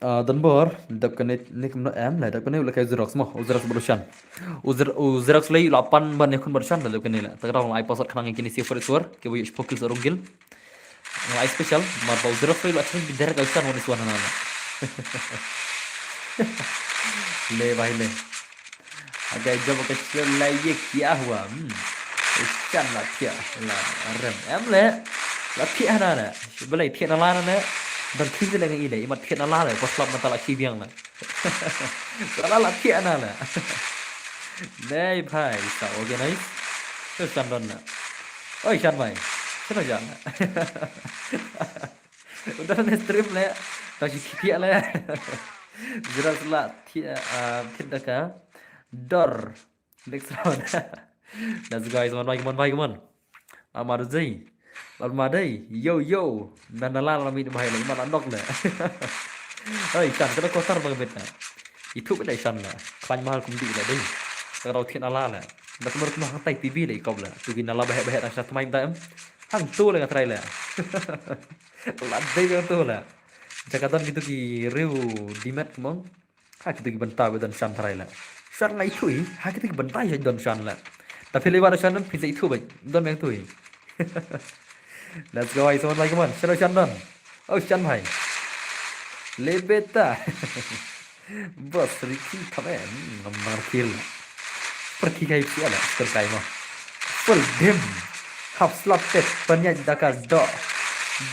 Ah, don bor, dep kane ne kumno em, la dep kane u la kai u Xerox mo, u Xerox ba u shan. U Xer-, u Xerox lei u la pan ban ïakhun ba u shan, la dep kane la. Ta ka daw nga ai password khnang ïa kine si for is war, kiba ïoh shipokis arung gil. Nga ai special, mar ba u Xerox lei u la shan bi direct u shan one is one hana na. Le bhai le. Aga jab ka chlo la ye kya hua. Hmm. Shan la thiah la rem. Em le. La thiah na na. Balei thiah na la na na. Don khim le ngi le. Imat thiah na la le. Pas lap mata la ki biang la. La la thiah na la. Nei bhai sa organize. Shan don na. Oi shan bhai. Shan jan na. Udah na stream le. Tau si thiah le. Jelas la thiah, ah, thiah da ka. Dor. Next round. Let's go guys, man bhai, man bhai, man. Amar jai. Lal ma dai. Yo yo. Na na la la mi bhai la ma la nok le. Oi, shan ka da kotar bang bet na. Itu beda shan la. Klan mahal kum di la dai. Ka rau thiah na la la. Da kumar kumar hang tai P B le kop la. Tu gi na la beh beh na sha tmai da em. Hang tu le nga trai la. La dai ka tu la. Jaka don gitu ki riu dimet kumang. Ha kita ki bynta ba don shan trai la. Shan ngai thui, ha kita ki bynta ya don shan la. Tapi lebar shan phi sai thu ba don meng thui. Let's go, ai someone like man. Shan shan don. Oh shan bhai. Le beta. Bos Ricky kame ngam nang kill. Perki kai pia la, perkai mo. Full dim. Half slap tet panyaj daka do.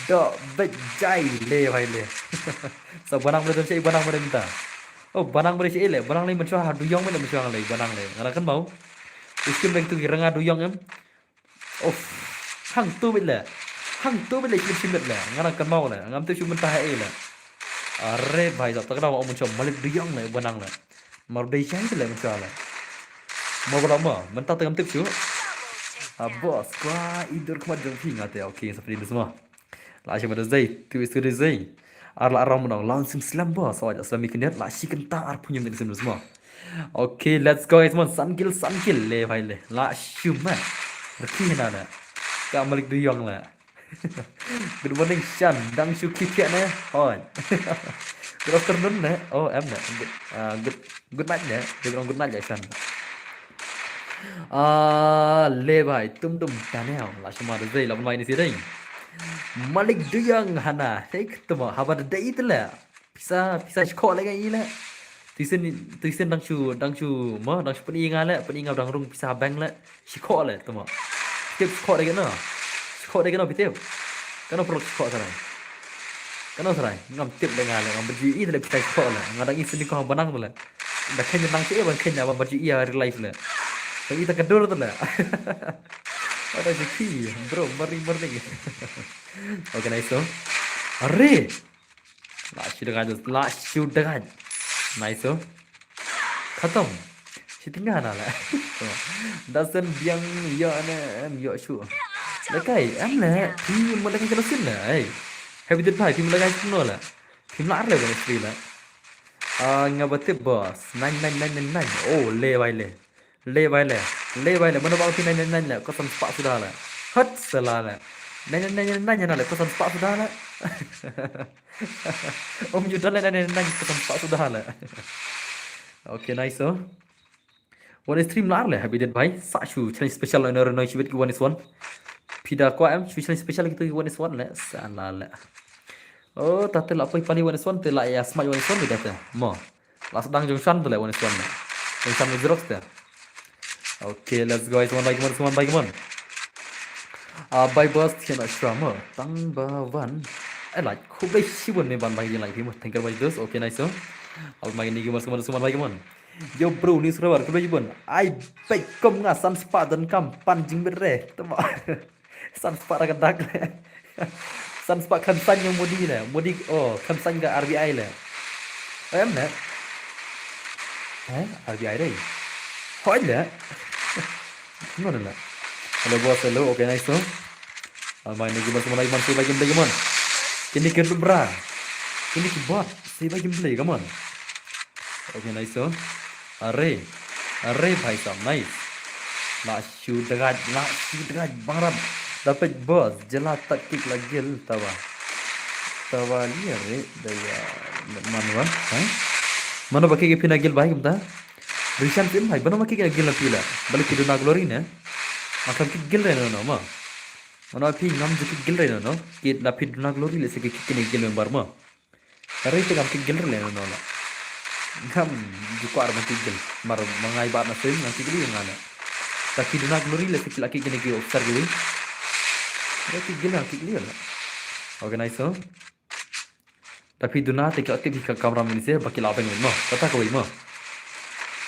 Do bejai le bhai le. So banang bere don sei banang bere minta. Oh banang bere sei le banang le menchua ha duyong le menchua le banang le ngara kan mau. Iskim beng tu ranga duyong em. Of hang tu bit le. Hang tu bit le shim shim bit le ngara kan mau le ngam tu shim minta ha le. Are bhai sab takra wa menchua malik duyong le banang le. Mar dei chai le menchua le. Mar bala ma mentat ngam tip shu. Ah boss kwa idur khmat jong phi ngate okay sa phi semua. La shi mada zai tu isu dei zai. Ar la arang menang langsung slam boss awak slam ikhniat la shi kenta ar punyum dei semua. Okay, let's go guys man. San kill san kill le bhai le. La shi man. Rki na na. Ka malik duyong la. Good morning Shan. Dang shu ki thiah ne. Hoi. Good afternoon ne. Oh em ne. Good, ah, good, good night ne. Good, good night ya Shan. Ah, le bhai tum tum taneo la shima de zai la mai ni si dai. Malik duyang hana hek tuma haba de dai tele. Pisa pisa shko le ngai le. Tuisin tuisin dang shu dang shu ma dang shu peni nga le peni nga dang rung pisa bank le. Shiko le tuma. Tip shiko de gena. Shiko de gena pitip. Kano perlu shiko sarai. Kano sarai ngam tip de nga le ngam berji i de pisa shiko le. Nga dang isin ni ko banang le. Da kenya nang si e ban kenya ban berji i real life le. Dang ita kedur tu le. Ada si ki bro mari mari. Okay nice so. Are. La shu dagaj la shu dagaj. Nice so. Khatam. Shi tinga na la. Dasen biang yo ne em yo shu. Lekai em le. Pi mo lekai kena sin le. Hey. Happy date bhai pi mo lekai sino le. Pi mo le. Bana free le. Ah, nga ba tip boss. Nine nine nine nine nine. Oh, le bhai le. Le bhai le. Le bhai le. Mano ba pi nine nine nine le. Ko san spah sudah le. Hot sala le. Nine nine nine nine na le. Ko san spah sudah le. Om ju dale nine nine nine ko san spah sudah le. Okay, nice so. One stream lar le happy date bhai. Sa shu challenge special le no no shibit ki one is one. Pida kwa em shu challenge special ki tu one is one le. Sa la le. Oh, ta te la poi pali one is one te la ya smai one is one bida te. Mo. La sdang jong shan te le one is one le. Jong shan Xerox te. Okay, let's go guys. One by one, one by one. Ah, bye boss, kena shra mo. Tang ba wan. Eh, like, khublei shibun me ban bai like mo. Thank you very much, dos. Okay, nice so. Al mai ni gimana semua semua bai gimana. Yo bro, ni sura bar khublei shibun. Ai bai kom nga san spah don kam pan jing bere. Tama. San spah ra ka dak le. San spah khan san yang Modi le. Modi oh khan san ka R B I le. Em le. Eh, R B I dei. Hoi le. Mana la? Hello boss, hello. Okay, nice to. Al mai ni gimana semua lagi man, lagi lagi man. Kini ke bra. Kini ke bot. Saya bagi play, come on. Okay, nice to. Are. Are bhai sahab, nice. La shu dagaj, la shu dagaj bangrap. Dapat boss, jela tak kick lagi tawa. Tawali are da ya manwa, ha? Mano ba ki ki pina gil bai kumta? Rishan tim hai, mano ba ki ki gil na pila? Bali ki duna glory ne? Akan ki gil re no no ma. Mano pi ngam ju ki gil re no no. Ki na pi duna glory le se ki ki ne gil member ma. Tare te ngam ki gil re no no la. Ngam ju kwar ma ki gil. Mar mangai ba na sim ngam ki gil ngana. Ta ki duna glory le se ki la ki ki ne ki officer ki. Ki gil ngam ki gil la. Organize so. Da phi duna te ki la tip hi ka kamram ni se ba ki la beng mo. Kata kawei mo.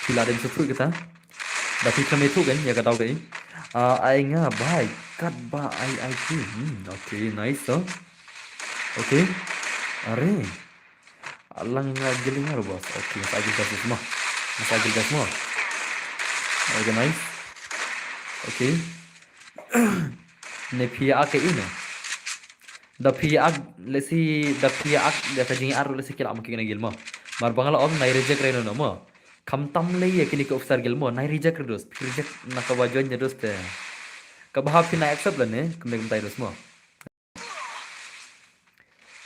Phi la dem suthu kita. Da phi kame thu kan ya ka dau kai. Ah, ai nga bai kat ba ai ai ki. Hmm, okay, nice so. Okay. Are. Alang nga giling nga bos. Okay, sa gil gas mo. Sa gil gas mo. Okay, nice. Okay. Ne phi ak ke ine. Da phi ak lesi da phi ak da ka jing ar lesi kila mo ki na gil mo. Mar bangala ong nai reject re no mo. Kam tam le ya kini ka officer gil mo nai reject re dos. Phi reject na ka ba join dos te. Ka ba phi na accept la ne kum de kum tai dos mo.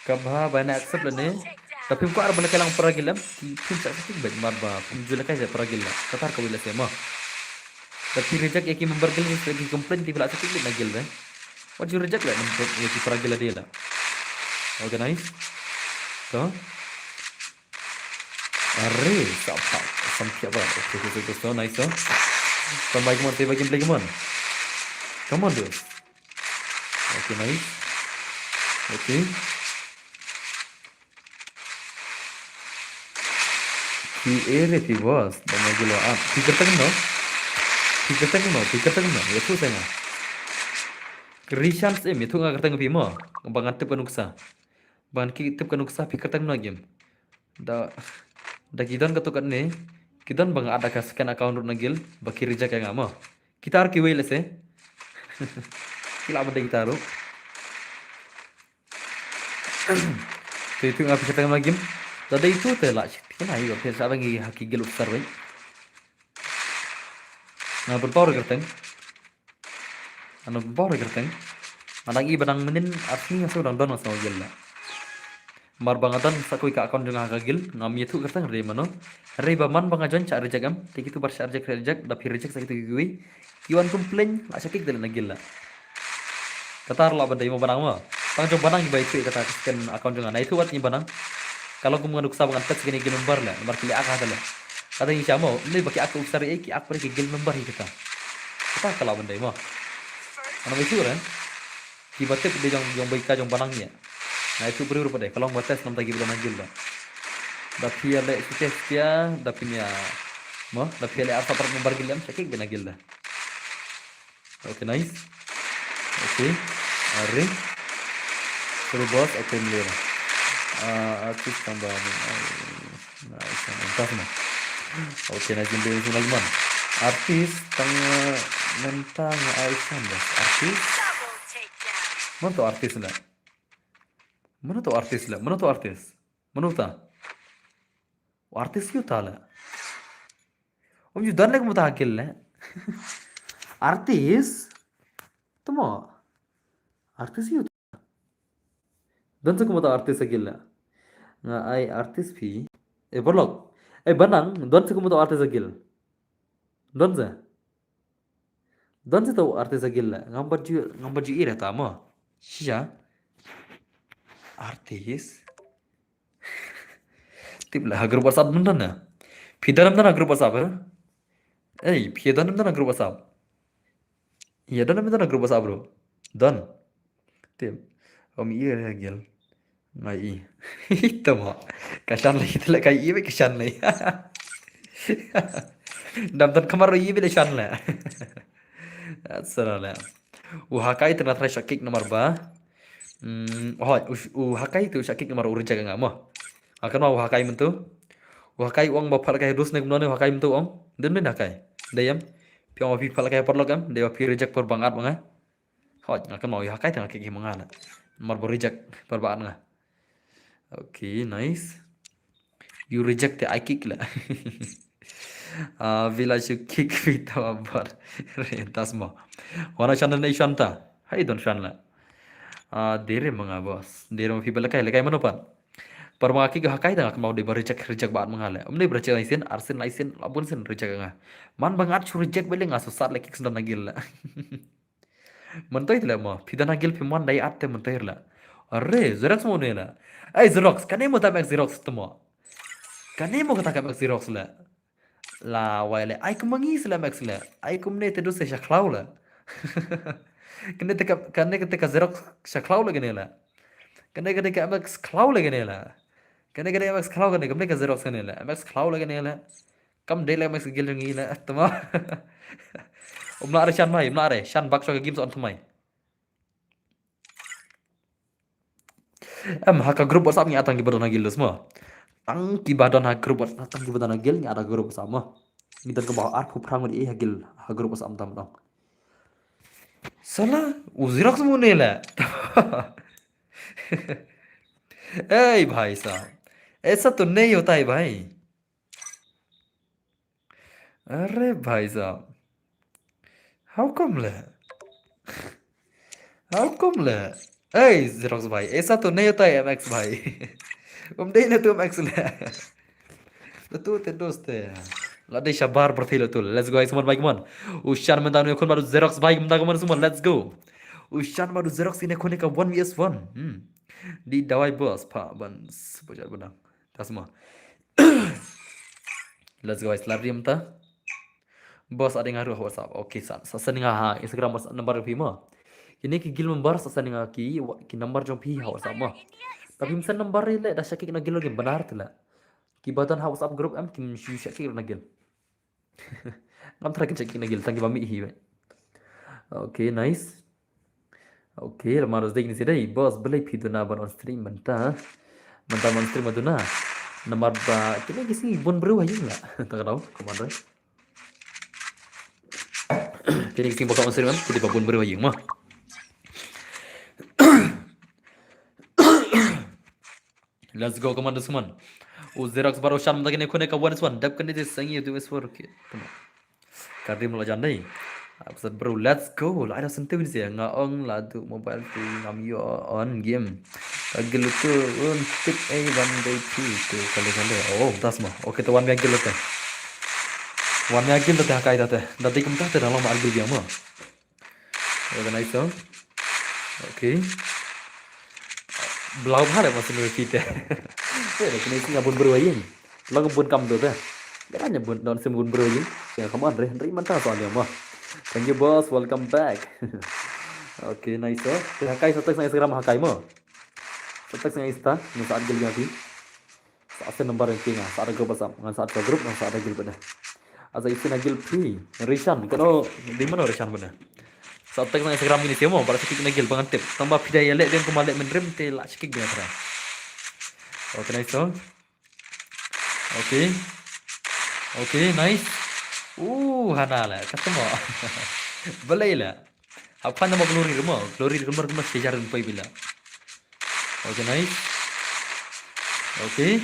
Ka ba ba na accept la ne. Da phim ko ar ba na kelang para gil em ki phim sa sa ki bet mar ba phim ju la kai para gil la. Katar ka wila se mo. Da phi reject ya ki member gil ni ki complain ti bila sa ki na gil be. What you reject la member ya ki para gil la de la. Organize. To. Are sa pa sam pia ba. Okay, okay, okay, so nice so. Come by, come on, save a game, play, come on. Come on, dude. Okay, nice. Okay. Ki ere phi bos, ba ma gilo ap. Phi kyrteng no? Phi kyrteng no? Phi kyrteng no? Ya thu sa nga. Rishan se mi thu nga kyrteng phi mo. Ba ngan tip ka nuksa. Ba ngan ki tip ka nuksa phi kyrteng no game. Da da ki don ka tu kat ne. Ki don ba nga ada ka second account rut na gil. Ba ki reject ya nga mo. Kita ar ki wei lese. Ki la ba de kita ru. Te itu nga pisa tengah lagi. Tadi itu te lah. Kena ayo pisa lagi haki gil usar wei. Nga berpau re kerteng. Ano berpau re kerteng. Madang i badang menin arti nga so dang don so gil la. Mar ba nga don sa kui ka account jong nga ha ka gil, ngam ïathuh kyrteng re mano. Re ba man ba nga join sha reject em, te kitu bar sha reject, reject, da phi reject sa kitu kiwi. Ki wan complain, la sha kick de la na gil la. Kata la ban dei mo banang mo. Tang jong banang i ba ïathuh kata ka second account jong nga. Na ïathuh wat ni banang. Ka long kum nga nuksa ba ngan pet second i gil number la, number ki leh ak ha ta la. Kata ngi sha mo, ne ba ki ak u sari ki ak pare ki gil number hi kata. Kata ka la ban dei mo. Ano ba ïathuh re. Ki ba tip de jong, jong bai ka jong banang ïa. Nga ïathuh briew ruh pat de, ka long ba test namta ki ba don ha gil da. Da phi ïa leh shutia shutia, da phi ïa mo, da phi ïa leh arphew parat member gil em, sha kick beit na gil da. Okay, nice. Okay. Are. Sorry boss, okay, mlera. Ah, artist tang ba. Nice, fantastic. Okay, nice, gym doing lagi man. Artist tang, eh, mentang ai san, boss. Artist. Mana tu artist na? Mana tu artist la? Mana tu artist? Mana ta? Artist yu ta la? Om ju dan lek mata akil la. Artist? Tamo. Artist yu ta. Don sa kumata artist akil la. Nga ai artist phi. Eh, borlok. Eh, banang. Don sa kumata artist akil. Don sa. Don sa tau artist akil la. Ngam baju, ngam baju ira tamo. Shisha. Artist. Tip la ha group WhatsApp mun don na. Phi don na group WhatsApp, eh? Eh, phi don na group WhatsApp. Iya don na group WhatsApp, bro. Don. Tip. Om iya ya gil. Ngai i. Tama. Kashan lai tele kai i kashan lai. Dam tan kamar i bile shan la. Asara la. U hakai tengah try shot kick nomor ba. Hmm, oh, u, u hakai tu shot kick nomor u reject nga mo. Akan ma u hakai mentu. U hakai uang ba pal kai dus nek mnone u hakai mentu ong. Dun dun hakai. Dayam. Piang wa pi pal kai parlok am. Dayam pi reject por bangat banga. Hoj, nga kan mau ya kai tang kick hi manga la. Mar bo reject par ba nga. Okay, nice. You reject the I kick la. Ah, village you kick with our bar. Rentas mo. Wana shan na shan ta. Hai don shan la. Ah, dere ma nga boss. Dere ma phi ba lehkai, lehkai mano pat. Par ma nga ki ga hakai da nga kynmaw dei ba reject, reject ba at ma nga leh. Um dei ba reject lai sien, ar sien, lai sien, la bun sien reject nga. Man ba nga at shu reject ba leh nga shu sat leh kick sdang na guild leh. Mynta te leh mo, phi don ha guild phi man dei at te mynta leh. Are, Xerox mo ne leh. Ei Xerox, kane mo ta M X Xerox te mo. Kane mo kata ka M X Xerox leh. La wai leh, ai kum ma ngi seh leh M X leh. Ai kumne te du seh sha khlaw leh. Kane te ka, kane te ka Xerox sha khlaw leh kane leh. Kane kane ka M X khlaw leh kane leh. Kane kane M X khlaw kane, kumne ka Xerox kane leh. M X khlaw leh kane leh. Kam dei leh M X guild ngi leh, tama. Um lah re shan mai, um lah re, shan bak sha ka game sa on thymmai. Em, ha ka group WhatsApp ngi ata ngi ba don ha guild mo. Tang ki ba don ha group WhatsApp, tang ki ba don ha guild ngi ata group WhatsApp mo. Ngi don kaba arphew phra ngut i ha guild, ha group WhatsApp tam dong. Sala, u Xerox mo ne leh. Ei bhai sahab. Aisa to nahi hota hai bhai. Are bhai sahab. How come leh? How come leh? Ei, Xerox bhai, aisa to nahi hota hai M X bhai. Um dei na tu M X leh. Latu te dost te. La dei shabar pyrthei latu. Let's go, Suman bhai, come on. U shan mynta ne khun badu Xerox bhai, mynta come on Suman, let's go. U shan badu Xerox ine khun ka one v one. Hmm. Di dawai boss pa ban s-, bajat benang. Tasma. Let's go, guys. Lari mynta. Boss, ada nga ruh WhatsApp. Okay, sa, sa send nga ha Instagram WhatsApp number phi mo. Kine ki guild member sa send nga ki wa-, ki number jong phi ha WhatsApp mo. Tapi mynta number leh da sha kick na guild game bana te leh. Ki ba don ha WhatsApp group em kin shu sha kick na guild. Ngam try kin sha kick na guild tang ki ba mih hi. Okay, nice. Okay, la mar dei ni sidai, boss, balei phi duna ban on stream mynta. Mynta ban on stream duna. Namar ba kine ki sngi bun briew ha ïing la. Ta ka dau, commander. Kine ki sngi ba ka on stream, kine ba bun briew ha ïing mo. Let's go, Commander Suman. U Xerox baro shan mynta kine khun ka one one. Dep kane te sangi tu is for kit. Karim la jan dei. Absat bro, let's go. La ada sentuh ni sia. Nga ong la tu mobile tu ngam ïoh on game. Ka guild tu un tik ei ban dei pi tu kali kali. Oh, tas mo. Okay, tu wan mia guild tu. Wan mia guild tu hakai tu. Dati kum tu dalam ma guild dia mo. Organize song. Okay. Blau bha leh ma sien repeat te. Te da kine sngi bun briew ïing. Long bun kam do te. Kane bun don sim bun briew ïing. Ya, come on re. Ri mynta sa ïa mo. Thank you boss, welcome back. Okay, nice song. Te hakai sa text na Instagram hakai mo. Sa text na Insta, ni sa guild ïa phi. Sa send number ïa phi nga, sa ada group WhatsApp, ngan sa ada group, ngan sa ada guild bad. Asa isi na guild phi, Rishan, kano, di mano Rishan bad. Sa text na Instagram ini semo, bad sa kick na guild ba ngan tip. Tang ba phi da ïa leh biang kumba leh mynrim te la sa kick biang trai. Okay, nice song. Okay. Okay, nice. Uh, hana la, kata mo. Balei la. Hap phan mo Glory ruh mo. Glory ruh mo, ruh mo, sejar ruh poi bila. Okay, nice. Okay.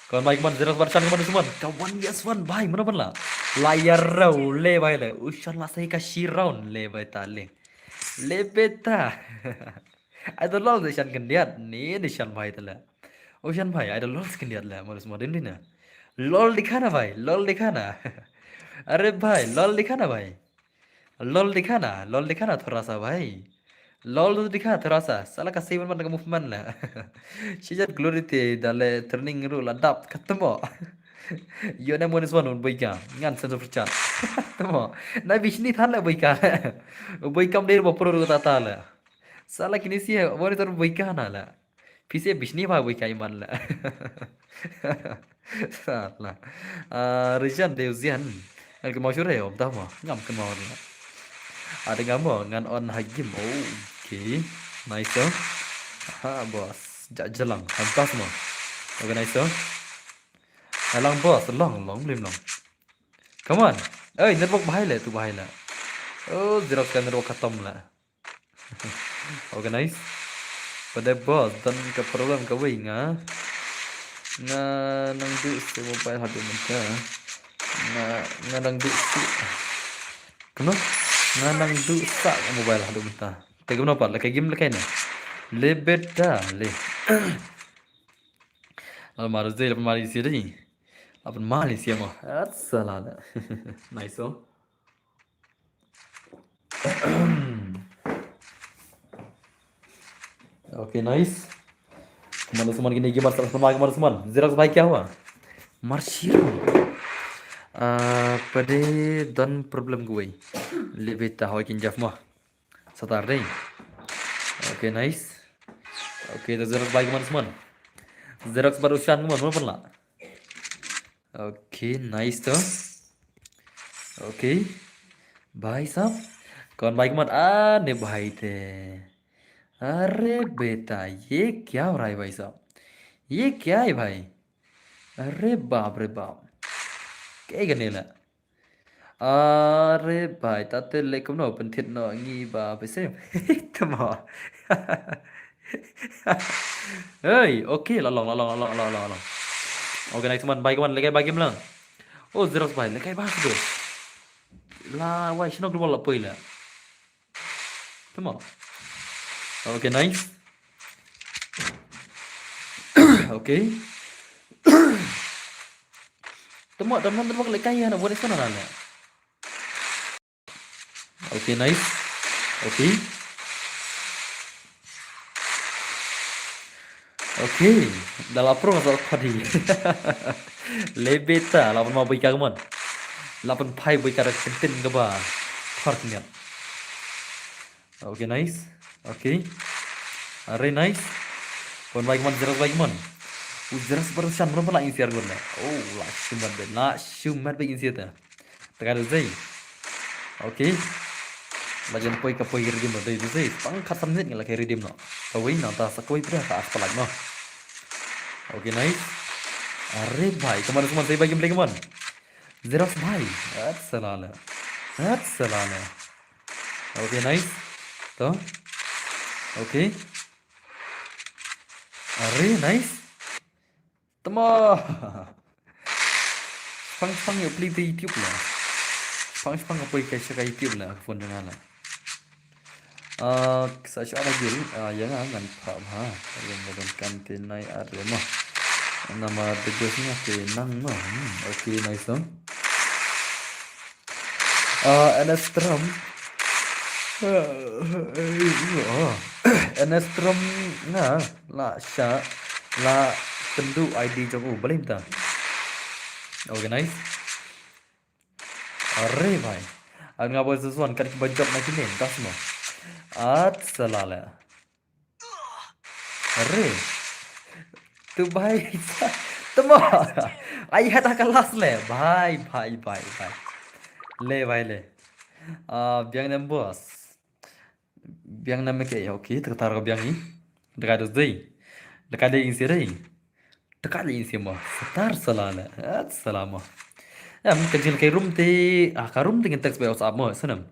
Kawan bhai, kawan Xerox Barshan, kawan Suman. Kawan yes, one bhai, mana ban la. Layar rau, le bhai le. Ushan la sai ka shi round, le bhai ta le. Le beta. Ai da lol de shan kendiat, ni de shan bhai ta le. Ushan bhai, ai da lol kendiat le, mana Suman din din na. Lol dikhana bhai, lol dikhana. Are bhai, lol dikhana bhai. Lol dikhana, lol dikhana thoda sa bhai. Lol dikha thoda sa. Sala ka seven man ka movement la. Shijat Glory te da le training ruh la dap khatmo. Yo ne monis wan un boika. Ngan sense of chat. Khatmo. Na bishni than la boika. Boika mder ba pro ruh ta ta la. Sala kini si wan tor boika na la. Phi se bishni ba boika iman la. Sala. Ah, Rijan Deuzian. Ngan kynmaw shuh re, om tah mo. Ngam kynmaw re. Ada ngam mo, ngan on ha game. Oh, okay. Nice, oh. Ha, boss. Ja jalang. Hantas mo. Okay, nice, oh. Alang, boss. Long, long, lim long. Come on. Oi, network bahai le, tu bahai le. Oh, Xerox ka network khatam le. Organize. Pada boss, don ka problem kawei nga. Nga nang duh sa mobile haduh mynta. Nga, nga nang duh sa. Kumno? Nga nang duh sa mobile haduh mynta. Te kumno pat, la ka game la kaei ne. Le beta, le. Al maru zei, al maru isi dei. Apan mali siamo. At salala. Nice song. Okay, nice. Kemana semua gini, gimana semua, gimana semua? Xerox bhai kya hua? Marshiro. Ah, pade don problem gue. Lebih tahu kin jaf mah. Saturday. Okay, nice. Okay, the Xerox bhai kemana semua? Xerox baru shan kemana, mana pernah? Okay, nice to. Okay. भाई साहब, कौन भाई के मत? आ, ने भाई थे। अरे बेटा, ये क्या हो रहा है भाई साहब? ये क्या है भाई? अरे बाप रे बाप। Kaei kane la? Are bhai, ta te leh kumno pynthit noh ngi ba phi sem. Tamo. Hey, okay, la long, la long, la long, la long, la long. Okay, next one, bhai, kawan, leh kai bhai kim lang. Oh, Xerox bhai, leh kai bhai sudo. La, wai, shnong global la poi la. Tamo. Okay, nice. Okay. Tamo, tamo, tamo, leh kai ya na, buat sana na. Okay, nice. Okay. Okay. Dah lapar nggak soal kodi. Lebih ta, lapan mau bika kemon. Lapan pai bika dah kentin ke ba. Park niat. Okay, nice. Okay. Are nice. Kon bai kemon, Xerox bai kemon. U Xerox baru shan, baru pala insiar gon. Oh, la shumat be, la shumat be insiar ta. Teka du zei. Okay. Lajan poi ka poi redeem no, dei du zei. Pang khat san minit nga la kai redeem no. Kawei nangta sa kawei pria ka as palak no. Okay, nice. Are bhai, kemon, kemon, zei bai game play kemon. Xerox bhai. At salala. At salala. Okay, nice. To. Okay. Are, nice. Tama. Spang spang yo play te YouTube la. Spang spang ka poi ka sha ka YouTube la, ka phone jong nga la. Ah, sa sha na gil, ah, ya nga ngan pha ha. Yang ngan kan te nai are ma. Nama de bos nga te nang ma. Hmm, okay, nice song. Ah, N S Trump. Ah, N S Trump nga la sha la tendu I D jong u, balei mynta. Okay, nice. Are bhai. Ang nga boy sesuan kat ki bajop na kine, das mo. At salala. Are. Tu bhai. Tamo. Ai hada ka last le. Bhai, bhai, bhai, bhai. Le, bhai, le. Ah, biang nem boss. Biang nem ke, okay, tertar ko biang ni. Dekat tu dei. Dekat dei insi dei. Dekat dei insi mo. Setar salala. At salama. Em, ka jinglekai room te, ah, ka room te ngin text ba WhatsApp mo, snem.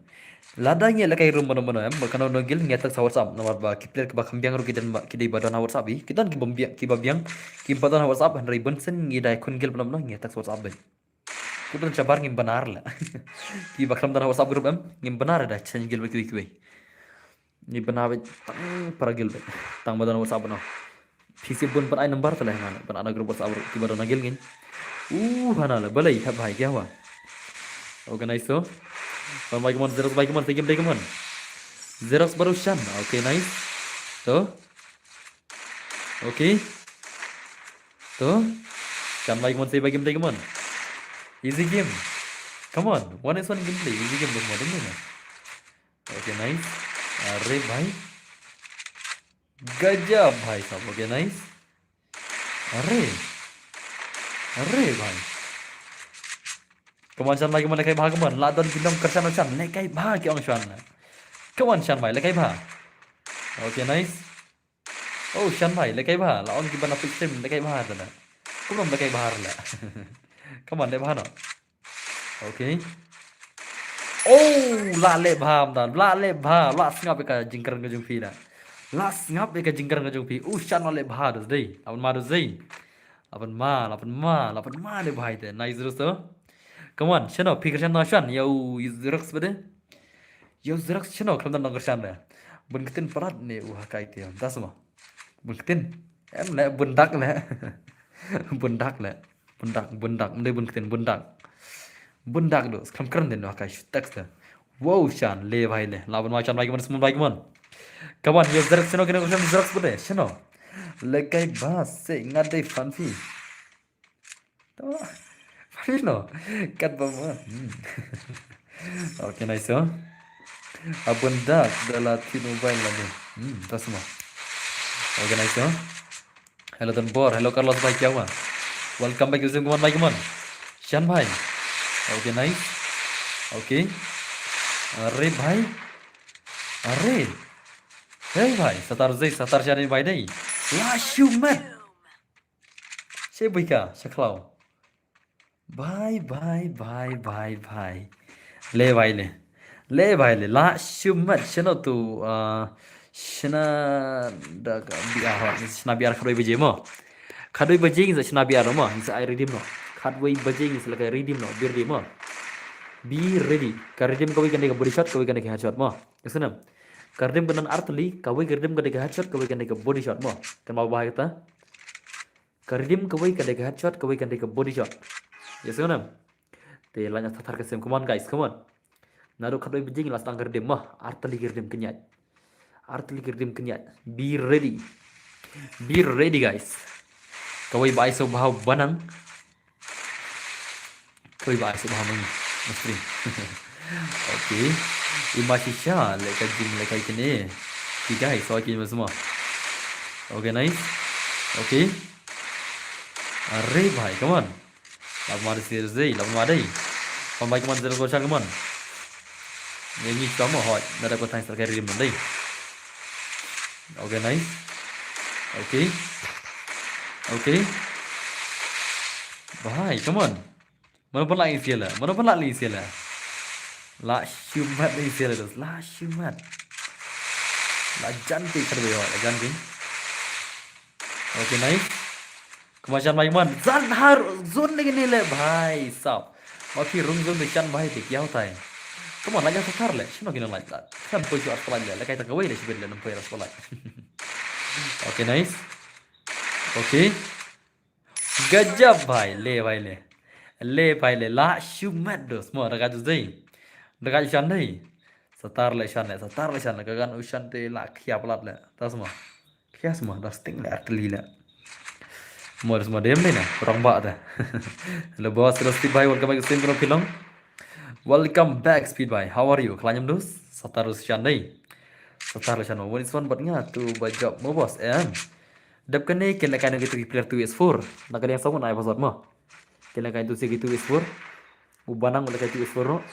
Lada ngi lekai room mano mano, em, ba kano no gil ngi text WhatsApp, namar ba ki player ba kham biang ruh ki don ba, ki dei ba don ha WhatsApp i, ki don ki bym biang, ki ba biang, ki ba don ha WhatsApp, hynrei bun sien ngi dei khun gil mano mano ngi text WhatsApp ba. Ki don shabar ngim bana la. Ki ba khlem don ha WhatsApp group em, ngim bana da chen gil ba kiwi kiwi. Ngi bana ba tang para gil ba. Tang ba don WhatsApp no. Phi shu bun ban ai number te leh ngan, ban ai na group WhatsApp group ki ba don na gil ngin. Uh, hana la, balei, hap bhai, kya hua? Organize to. Ban bai kemon, Xerox bai kemon, te game dei kemon. Xerox baru shan. Okay, nice. To. Okay. To. Shan bai kemon, te bai game dei kemon. Easy game. Come on, one is one gameplay. Easy game dei kemon, dei kemon. Okay, nice. Are bhai. Gajab bhai sahab. Okay, nice. Are. Are bhai. Kemon shan bhai, kemon lekai bha, kemon. La don ki nongkyrshan shan. Lekai bha ki ong shan. Kemon shan bhai, lekai bha. Okay, nice. Oh, shan bhai, lekai bha. La ong ki ban na pick stream, lekai bha ta na. Kumno lekai bha la. Kemon, leh bha no. Okay. Oh, la leh bha mynta, la leh bha, la sngap ïa ka jingkren ka jong phi da. La sngap ïa ka jingkren ka jong phi. Uh, shan la leh bha da dei. Lapan ma da dei. Lapan ma, lapan ma, lapan ma leh bha ite. Nice Xerox to. Kemon, shano phi kyrshan na shan. Ïa u Xerox ba de. Ïa u Xerox shano khlem don nongkyrshan de. Bun ktien palat ne u ha kai te. Das ma. Bun ktien. Em le bun dak le. Bun dak le. Bun dak, bun dak. Mdei bun ktien, bun dak. Bun dak du. Skam kren den u ha kai shu text le. Wow, shan le bhai le. Laban ma shan bhai kemon, semon bhai kemon. Kaban, yo zerk seno kene ko shan zerk pute. Seno. Le kai bas se ngat dei fan fi. Tama. Fan fi no. Kat ba ma. Hmm. Okay, nice, oh. Abun dak da la ti mobile la ni. Hmm, tas ma. Okay, nice, oh. Hello Don Bor, hello Carlos bhai, kya hua? Welcome back, Yusuf Kuman bhai, come on. Shan bhai. Okay, nice. Okay. Are bhai. Are. Hey bhai, satar zei, satar shani bhai dei. La shumat. She buika, shaklau. Bhai, bhai, bhai, bhai, bhai. Le bhai le. Le bhai le. La shumat shano tu, ah, shana da ka B R, shana B R khatwei baje mo. Khatwei baje ngin sa shana B R mo, ngin sa ai redeem no. Khatwei baje ngin sa laka redeem no, bir di mo. Be ready. Ka redeem kawei kan dei ka body shot, kawei kan dei ka headshot mo. Ka snam. Ka redeem kan don artylli, kawei ka redeem kan dei ka headshot, kawei kan dei ka body shot mo. Kan ma bhai kata. Ka redeem kawei kan dei ka headshot, kawei kan dei ka body shot. Yes, ka nam. Te la nya thar ka sem, come on guys, come on. Naduh khatwei baje la sdang ka redeem mo, artylli ka redeem kynjat. Artylli ka redeem kynjat. Be ready. Be ready guys. Kawei ba ai so bhau banang. Kawei ba ai so bhau mang. Mesti. Okay. Ima shisha le ka jing le kai kene. Ki guys, so ki mas mo. Okay, nice. Okay. Are bhai, come on. Lap ma dei, lap ma dei. Come bhai, come on, zero ko shan, come on. Ye ni sama hoi, nada ko thanks ka redeem dei. Okay, nice. Okay. Okay. Bhai, come on. Mano pala isi la, mano pala isi la. La shumat isi la, la shumat. La jan ki khatwei, la jan ki. Okay, nice. Kuma shan bhai man. Zan har zone lagi ni le bhai sab. Ma phi rung zone de shan bhai de kya hota hai. Come on, la jan satar le. Shino kino la jan. Kan poi shu arpalai le. La kai ta kawei le shibit le nam poi arpalai. Okay, nice. Okay. Gajab bhai, le bhai le. Le bhai le, la shumat dos. Mo, daga jus dei. Daga shan dei. Satar le shan le, satar le shan le. Kagan u shan te la khia palat le. Tas mo. Khia sma, das ting le, artylli le. Mo, das mo dem dei na. Rong ba da. Hello boss, hello Speed bhai, welcome back to stream, kono pilong. Welcome back Speed bhai. How are you? Khlaiñ em dus? Satar u shan dei. Satar le shan mo. One is one bat nga tu ba job mo boss em. Dep kane ken la kai na kitu ki player two is four. Na kane yang song na episode mo. Ken la kai tu si kitu is four. U banang u la kai tu is four no.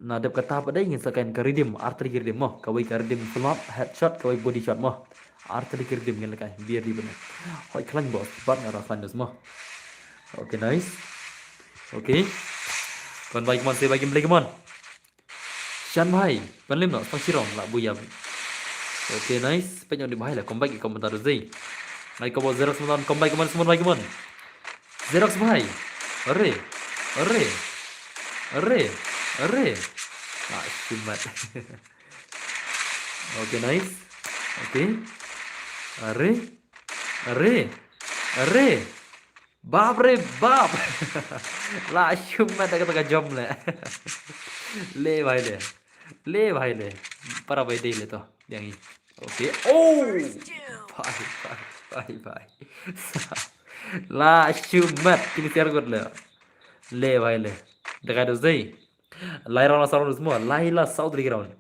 Na dep kata pat dei ngin sa kai ka redeem, artylli ki redeem mo. Kawei ka redeem full map, headshot, kawei body shot mo. Artylli ki redeem ngin la kai, biar di bane. Hoi khlaiñ boss, bat nga ra khlaiñ dos mo. Okay, nice. Okay. Kon bhai, come on, say bhai, gameplay, come on. Shan bhai, ban lim no, pang shirong la buya. Okay, nice. Pek nyong di bhai la, come back, come back, zai. Nai, come on, Xerox, come on, come back, come on, come on, bhai, come on. Xerox bhai. Are. Are. Are. Are. Ah, shumat. Okay, nice. Okay. Are. Are. Are. Bap re bap. La shumat da kata ka jom le. Le bhai le. Le bhai le. Para bhai dei le to. Yang i. Okay. Oh. Bhai, bhai, bhai, bhai. La shumat. Kini tiar got le. Le bhai le. Daga dos dei. Lai round la sa round mo. Lai la saw dri round.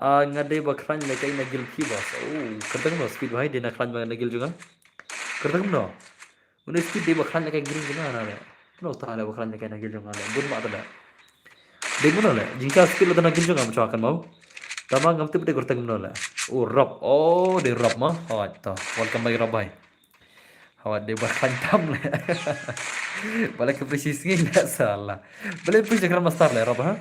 Ah, nga dei ba khlaiñ le kai na guild ki boss. Oh, kyrteng no Speed bhai dei na khlaiñ ba na guild jong nga. Kyrteng no. Une Speed dei ba khlaiñ na kai guild jong nga na le. No ta le ba khlaiñ na kai na guild jong nga le. Bun ma ta le. Dei mano le. Jingka Speed la na guild jong nga ma chwa kan mau. Tama ngam tip dei kyrteng mano le. Oh, Rob. Oh, dei Rob ma. Hawat to. Welcome back Rob bhai. Hawat dei ba khlaiñ tam le. Ba le ka prisi sngi le sala. Ba le push Grandmaster le Rob ha.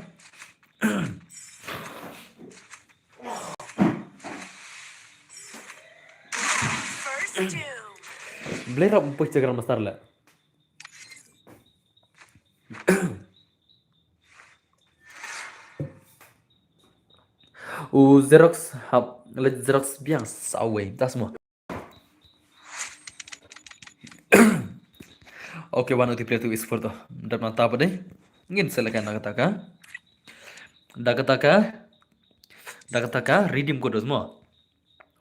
Blei rap mpuh cakram mastar la. U Xerox hap, le Xerox biang sa wei. Das mo. Okay, wan uti player two is four to. Dap nang ta pat dei. Ngin select na kata ka. Da kata ka. Da kata ka redeem code mo.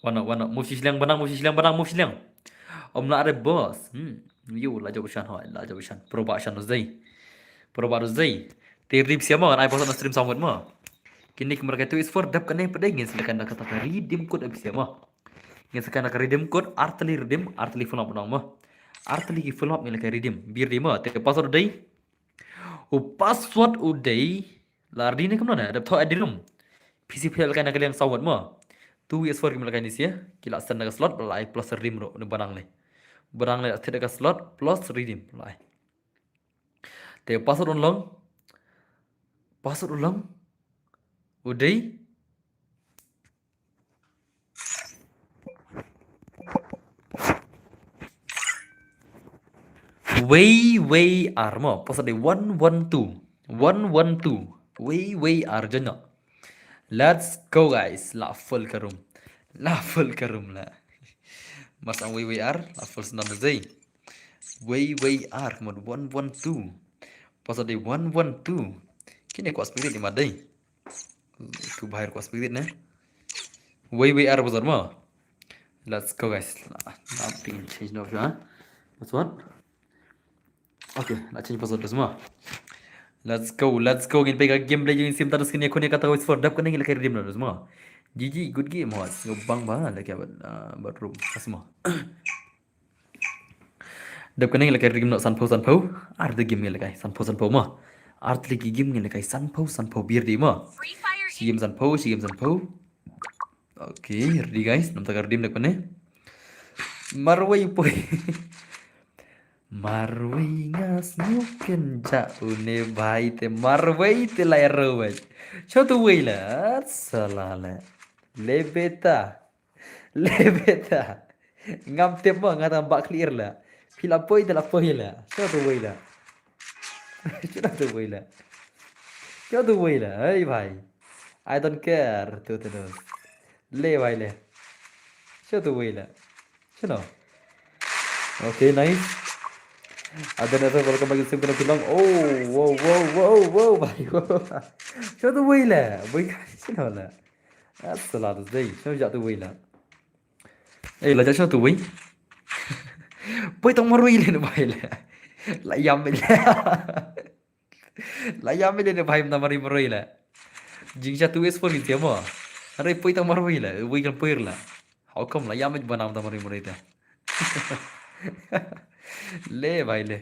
Wan, wan, move shi shiliang ba nang, move shi shiliang ba nang, move shi shiliang. Om la re boss. Hmm. Yo, la jop shan hoi, la jop shan. Proba shan us dei. Proba us dei. Te rip sia mo, ngan ai pos na stream sound mo. Kini ki marka two is four dap kane pat dei ngin select na kata ka redeem code ap sia mo. Ngin select na ka redeem code, artylli redeem, artylli follow up nang mo. Artylli ki follow up ngin lehkai redeem. Bir dei mo, te password dei. U password u dei. La redeem ne kumno ne, dap tho at redeem. P C phi lehkai na ka liang sound mo. Two is four ki lehkai ni sia. Ki la send na ka slot, ba la ai plus redeem ro, ne ba nang le. Ba nang le, thit ka slot, plus redeem, la ai. Te password u long. Password u long. U dei. Wei, wei, ar mo. Password dei one one two. One one two. Wei, wei, ar jana. Let's go, guys. La full ka room. La full ka room la. Mas ang wei, wei, ar. La full snan dei. Wei, wei, ar. Mo one one two. Password dei one one two. Kini ko spirit ni ma dei. Tu bahir ko speed ne. Wei, wei, ar password mo. Let's go, guys. Nothing change no, ha? Password. Okay, la change password mo. Let's go, let's go. Ngin peit ka gameplay jong sim ta skin ya khun ya kata wis for dap kane ngin lehkai redeem mo. G G, good game mo. Ngobang ba lehkai ba, ah, ba room. Kasmo. Dap kane ngin lehkai redeem no sanphew sanphew. Artylli game ngin lehkai sanphew sanphew mo. Artylli game ngin lehkai sanphew sanphew bir dei mo. Shi game sanphew, shi game sanphew. Okay, ready guys. Namta ka redeem dap kane. Marwei poi. Marwei nga sngewken ja une bhai te marwei te lai rawei. Sho tu wei la, sala la. Le beta. Le beta. Ngam tip mo nga tang ba clear la. Phi la poi te la poi la. Sho tu wei la. Sho tu wei la. Sho tu wei la. Hey bhai. I don't care. Tu tu tu. Le bhai le. Sho tu wei la. Sho no. Okay, nice. Ada na tu welcome back to Simple Long. Oh, wow, wow, wow, wow, bhai. Sho tu wei la. Wei ka sho no la. Asala tu dei. Sho ja tu wei la. Eh, la ja sho tu wei. Poi tang marwei le na bhai le. La yam le. La yam le na bhai na marwei marwei le. Jing sha tu wei sport ni mo. Are poi tang marwei le. Wei kan poi la. How come la yam ba nam tang marwei marwei te. Le bhai le.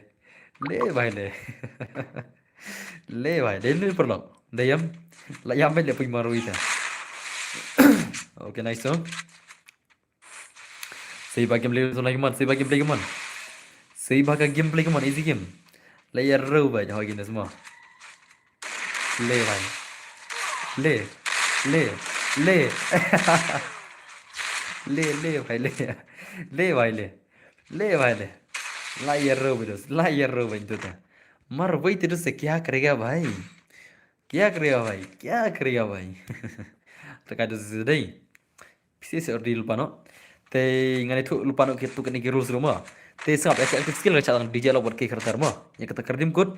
Le bhai le. Le bhai le ni perlok. Dayam. La yam le poi marwei te. Okay, nice one. Sei ba gameplay so lai man, sei ba gameplay man. Sei ba ka gameplay man, easy game. La ya ro ba, ho game semua. Le bhai. Le. Le. Le. Le, le bhai le. Le bhai le. Le bhai le. La ya ro ba dos, la ya ro ba dos. Marwei te dos se kya karega bhai? Kya karega bhai? Kya karega bhai? Taka dos se dei. Phi sa ordi lypa noh. Te ngan ïathuh lypa noh kito kine ki rules ruh mo. Te sngap ïa ki active skill ngi shah tang D J la bad ki character mo. Ïa kata ka redeem code.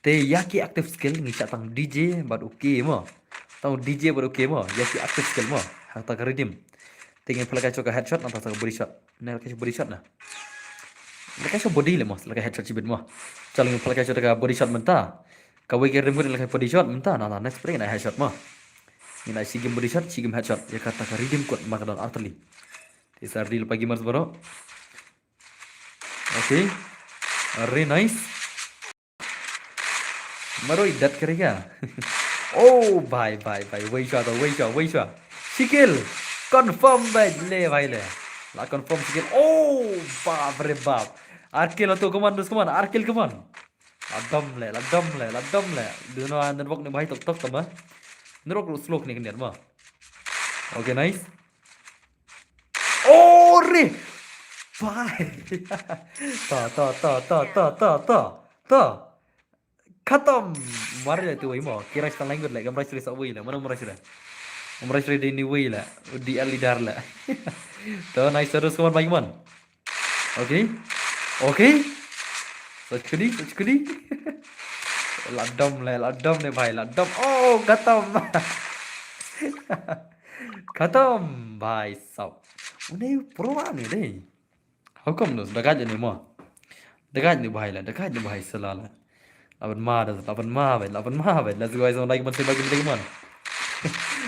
Te ïa ki active skill ngi shah tang D J bad u K mo. Tang D J bad u K mo. Ïa ki active skill mo. Ha kata ka redeem. Te ngin pynlait ka headshot nangta ka body shot. Na ka body shot na. Lehkai sha body le mo, lehkai headshot shibit mo. Chal ngin pynlait ka body shot mynta. Kawei ka redeem code lehkai body shot mynta. Na, na, next play na headshot mo. Ngin ai shi game body shot, shi game headshot. Ïa kata ka redeem code ma ka don artylli. Te sa ready lypa gamers baroh. Okay. Very nice. Marwei dat karega. Oh, bhai, bhai, bhai. Wei shwa to, wei shwa, wei shwa. Shi kill. Confirm bhai. Le bhai le. La confirm shi kill. Oh, bap re bap. Ar kill to, come on, come on. Ar kill, come on. La dom le, la dom le, la dom le. Duno network ni bhai tok tok tama. Network slow ni kniat ma. Okay, nice. Oh, re. Bhai. To, to, to, to, to, to, to. To. Khatam. Mar le tu wei mo. Kira sa language le, kam rai sila sa wei le. Mana mar sila. Um rush ready ni wei la. U D L leader la. To, nice, terus, come on, bhai, come on. Okay. Okay. Sachuli, sachuli. La dom le, la dom le, bhai, la dom. Oh, khatam. Khatam, bhai sab. Une pro ani dei. How come, no? Dagat ni mo. Dagat ni, bhai la, dagat ni, bhai, sala la. Laban ma da, laban ma, bhai, laban ma, bhai. Let's go, guys, on, like, man, say, like, man.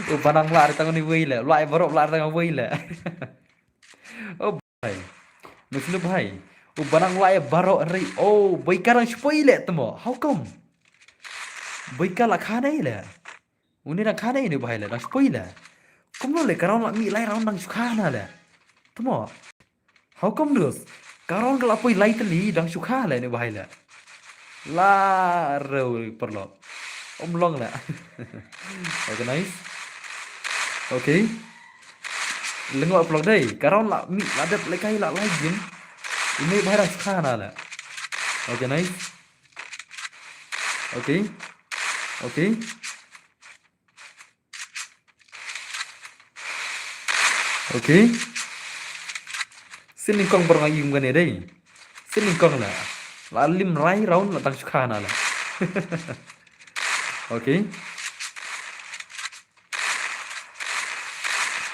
U ba nang la tang ni wei la. La baroh la tang wei la. Oh, bhai. Nusnu, bhai. U ba nang la baroh ri. Oh, bhai, ka dang shu poi le tmo. How come? Bhai, ka la kha nei le. Une dang kha nei ne, bhai, le dang shu poi le. Kumno le, ka round la mih lai round dang shu kha na le. Tmo. How come, dus? Ka round ka la poi lai tylli dang shu kha le ne, bhai, le. La rew paralok. Um long le. Okay, nice. Okay. Lyngngoh paralok dei. Ka round la mih, la dep le kai, la lai game. Une, bhai, dang shu kha na le. Okay, nice. Okay. Okay. Okay. Sien nyngkong, bor nga ïohi kumne dei. Sien nyngkong la. La lim lai round la dang shu kha na la. Okay.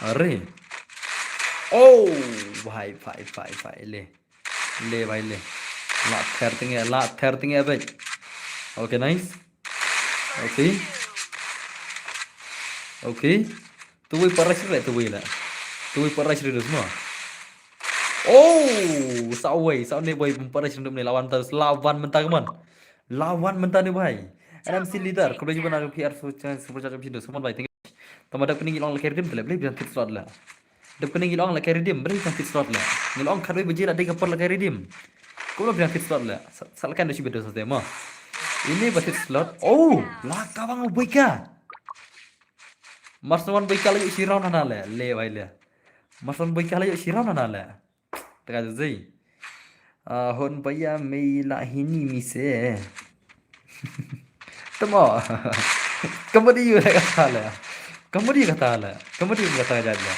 Are. Oh, bhai, bhai, bhai, bhai, le. Le, bhai, le. La ther tynge, la ther tynge, bhai. Okay, nice. Okay. Okay. Tuwei para sri le, tuwei la. Tuwei para sri dus mo. Oh, sa wei, sa ne, bhai, para sri ne, lawan terus, lawan mynta, come on. Lawan mynta ne, bhai. N M C leader, khublei shibun, P R super chat, super chat, super chat, super chat, bhai. Thank you. Tangba dep kane ngi long la kai redeem te le, balei phi dang thied slot la. Dep kane ngi long la kai redeem, balei phi dang thied slot la. Ngi long khatwei baje la dei ka por la kai redeem. Kumno phi dang thied slot la. Sa, sa la kai da shi bit da sa te mo. Ini ba thied slot. Oh, la ka bang boika. Marswan boika la ïoh shi round hana le. Le, bhai, le. Marswan boika la ïoh shi round hana le. Te ka jai. Ah, hon paya mei la hini mise. Tamo. Comedy ïa kata le. Comedy ïa kata le. Comedy ïa kata jai le.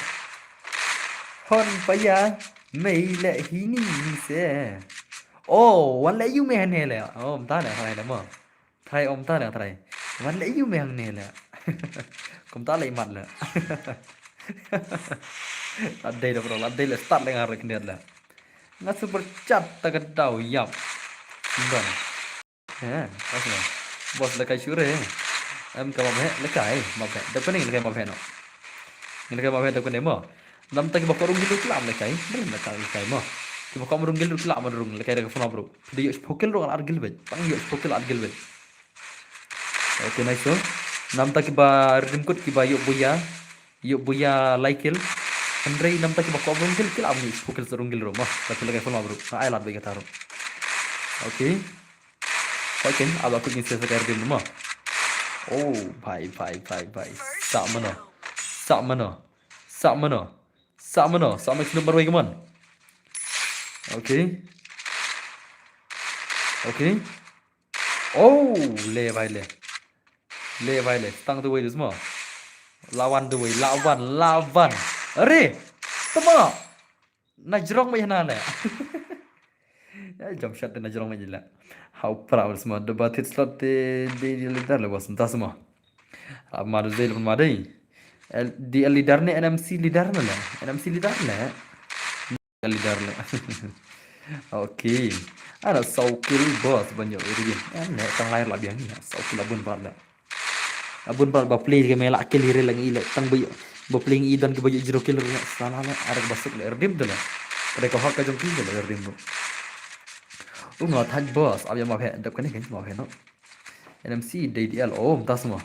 Hon paya mei la hini mise. Oh, wan le ïu me hane le. Oh, mynta le, hane le mo. Trai, om ta le trai. Wan le ïu me hangne le. Kumta le imat le. La dei da bro, la dei le start le nga re kyndiat le. Nga super chat ta ka daw ïap. Ndon. He, pas le. Boss le kai shure. Em ka map he, le kai, map he. Dep kane le kai map he no. Ngi le kai map he dep kane mo. Namta kiba kwah rung guild ruh ki lah ban lehkai, bad lehkai, lehkai mo. Kiba kwah rung guild ruh ki lah ban rung, lehkai da ka phone bro. Phi da ïoh shiphew kill ruh ar guild beit. Tang ïoh shiphew kill ar guild beit. Okay, nice one. Namta kiba redeem code kiba ïoh buya, ïoh buya lai kill. Hynrei namta kiba kwah rung guild ki lah ban ïoh shiphew kill sa rung guild ruh mo. Lehkai da ka phone bro. Ai lad beit kata ruh. Okay. Pakin, aba kut ngin sa sa ka redeem mo. Oh, bhai, bhai, bhai, bhai. Sa mano. Sa mano. Sa mano. Sa mano. Sa mano snoop marwei, come on. Okay. Okay. Oh, le bhai le. Le bhai le. Tang duwei dus mo. Lawan duwei. Lawan. Lawan. Are. Tama. Na jrong beit hana le. Ya, jump shot te na jrong beit le. How proud sma da ba thied slot te de de leader le bos nta sma. Ap ma de le ma de. L D L leader ne N M C leader ne le. N M C leader ne. Leader le. Okay. Ana saw kill bos ban ïoh iri. Ane tang lai la biang ya. Saw kill abun bad le. Abun bad ba play ke me la kill iri lang i le tang ba ïoh. Ba play i don ke ba ïoh zero kill ri sala le. Are ba suk le redeem de le. Kare ka hak ka jong ki de le redeem du. U nga thaj bos ab ya ma phe dep kane kan ma phe no. N M C D D L, oh, mynta sma.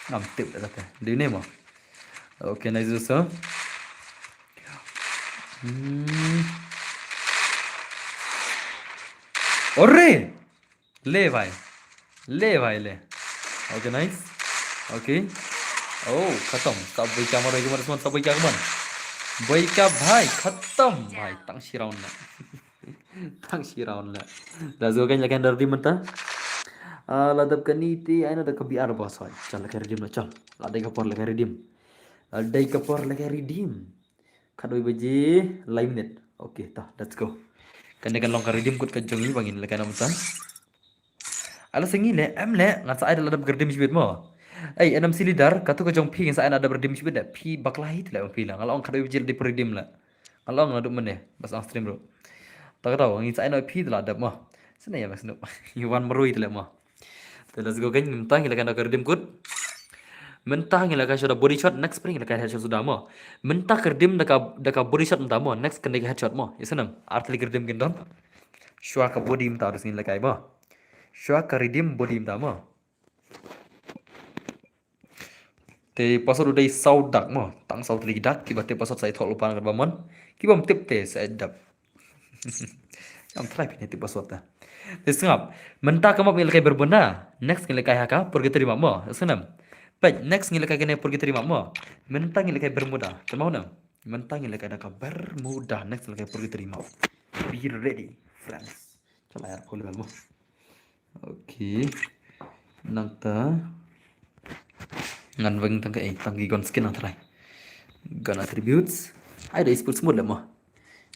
Ngam tip de kata. Dei ne mo. Okay, nice so. Hmm. Ore! Le bhai. Le bhai le. Okay, nice. Okay. Oh, khatam. Sab bhai ka mar, bhai ka mar, sab bhai ka mar. Bhai ka bhai, khatam bhai. Tang shi round na. Tang shi round le. Da zo kan la kan redeem mynta. Ah, la dep kane te ai na da ka B R bos hoi. Chal la kan redeem na chal. La dei ka por la kan redeem. Dei ka por lehkai redeem. Khatwei baje lai minit. Okay, ta, let's go. Kane kan long ka redeem code ka jong ngi ba ngin lehkai na mynta. Ala sngi leh, em leh, ngan sa ai da la dep redeem shibit mo. Ei, N M C leader, katu ka jong phi ngan sa ai da la dep redeem shibit da. Phi bakla hi te leh phi la. Nga la ong khatwei baje la dep redeem la. Nga la ong naduh mynne, ba sdang stream ruh. Ta kata, ngin sa ai na phi te la dep mo. Sngewbha ïa, sngewbha. Ngi wan marwei te leh mo. Te let's go kan, mynta ngi lehkai na ka redeem code. Mynta ngi lehkai shuwa da body shot, next spring lehkai headshot suda mo. Mynta ka redeem da ka, da ka body shot mynta mo, next kan dei ka headshot mo. Ïa snem, ar tylli ka redeem kin don. Shuwa ka body mynta, dus ngin lehkai mo. Shuwa ka redeem body mynta mo. Te password u dei saw dak mo, tang saw tylli ki dak, kiba tip password sa ïathoh lypa na ka ba mon, ki bym tip te sa ïa dap. Ngam try phi ne tip password ta. Te sngap, mynta ka map ngi lehkai Bermuda, next ngi lehkai ha ka Purgatory map mo, sngap. Peit, next ngi lehkai kane Purgatory map mo. Mynta ngi lehkai Bermuda, te mo na. Mynta ngi lehkai da ka Bermuda, next ngi lehkai Purgatory map. Be ready, friends. Chala yar full level mo. Okay. Nangta ngan weng tang ka, eh, tang ki gun skin nang try. Gun attributes. Ai da esports mode la mo.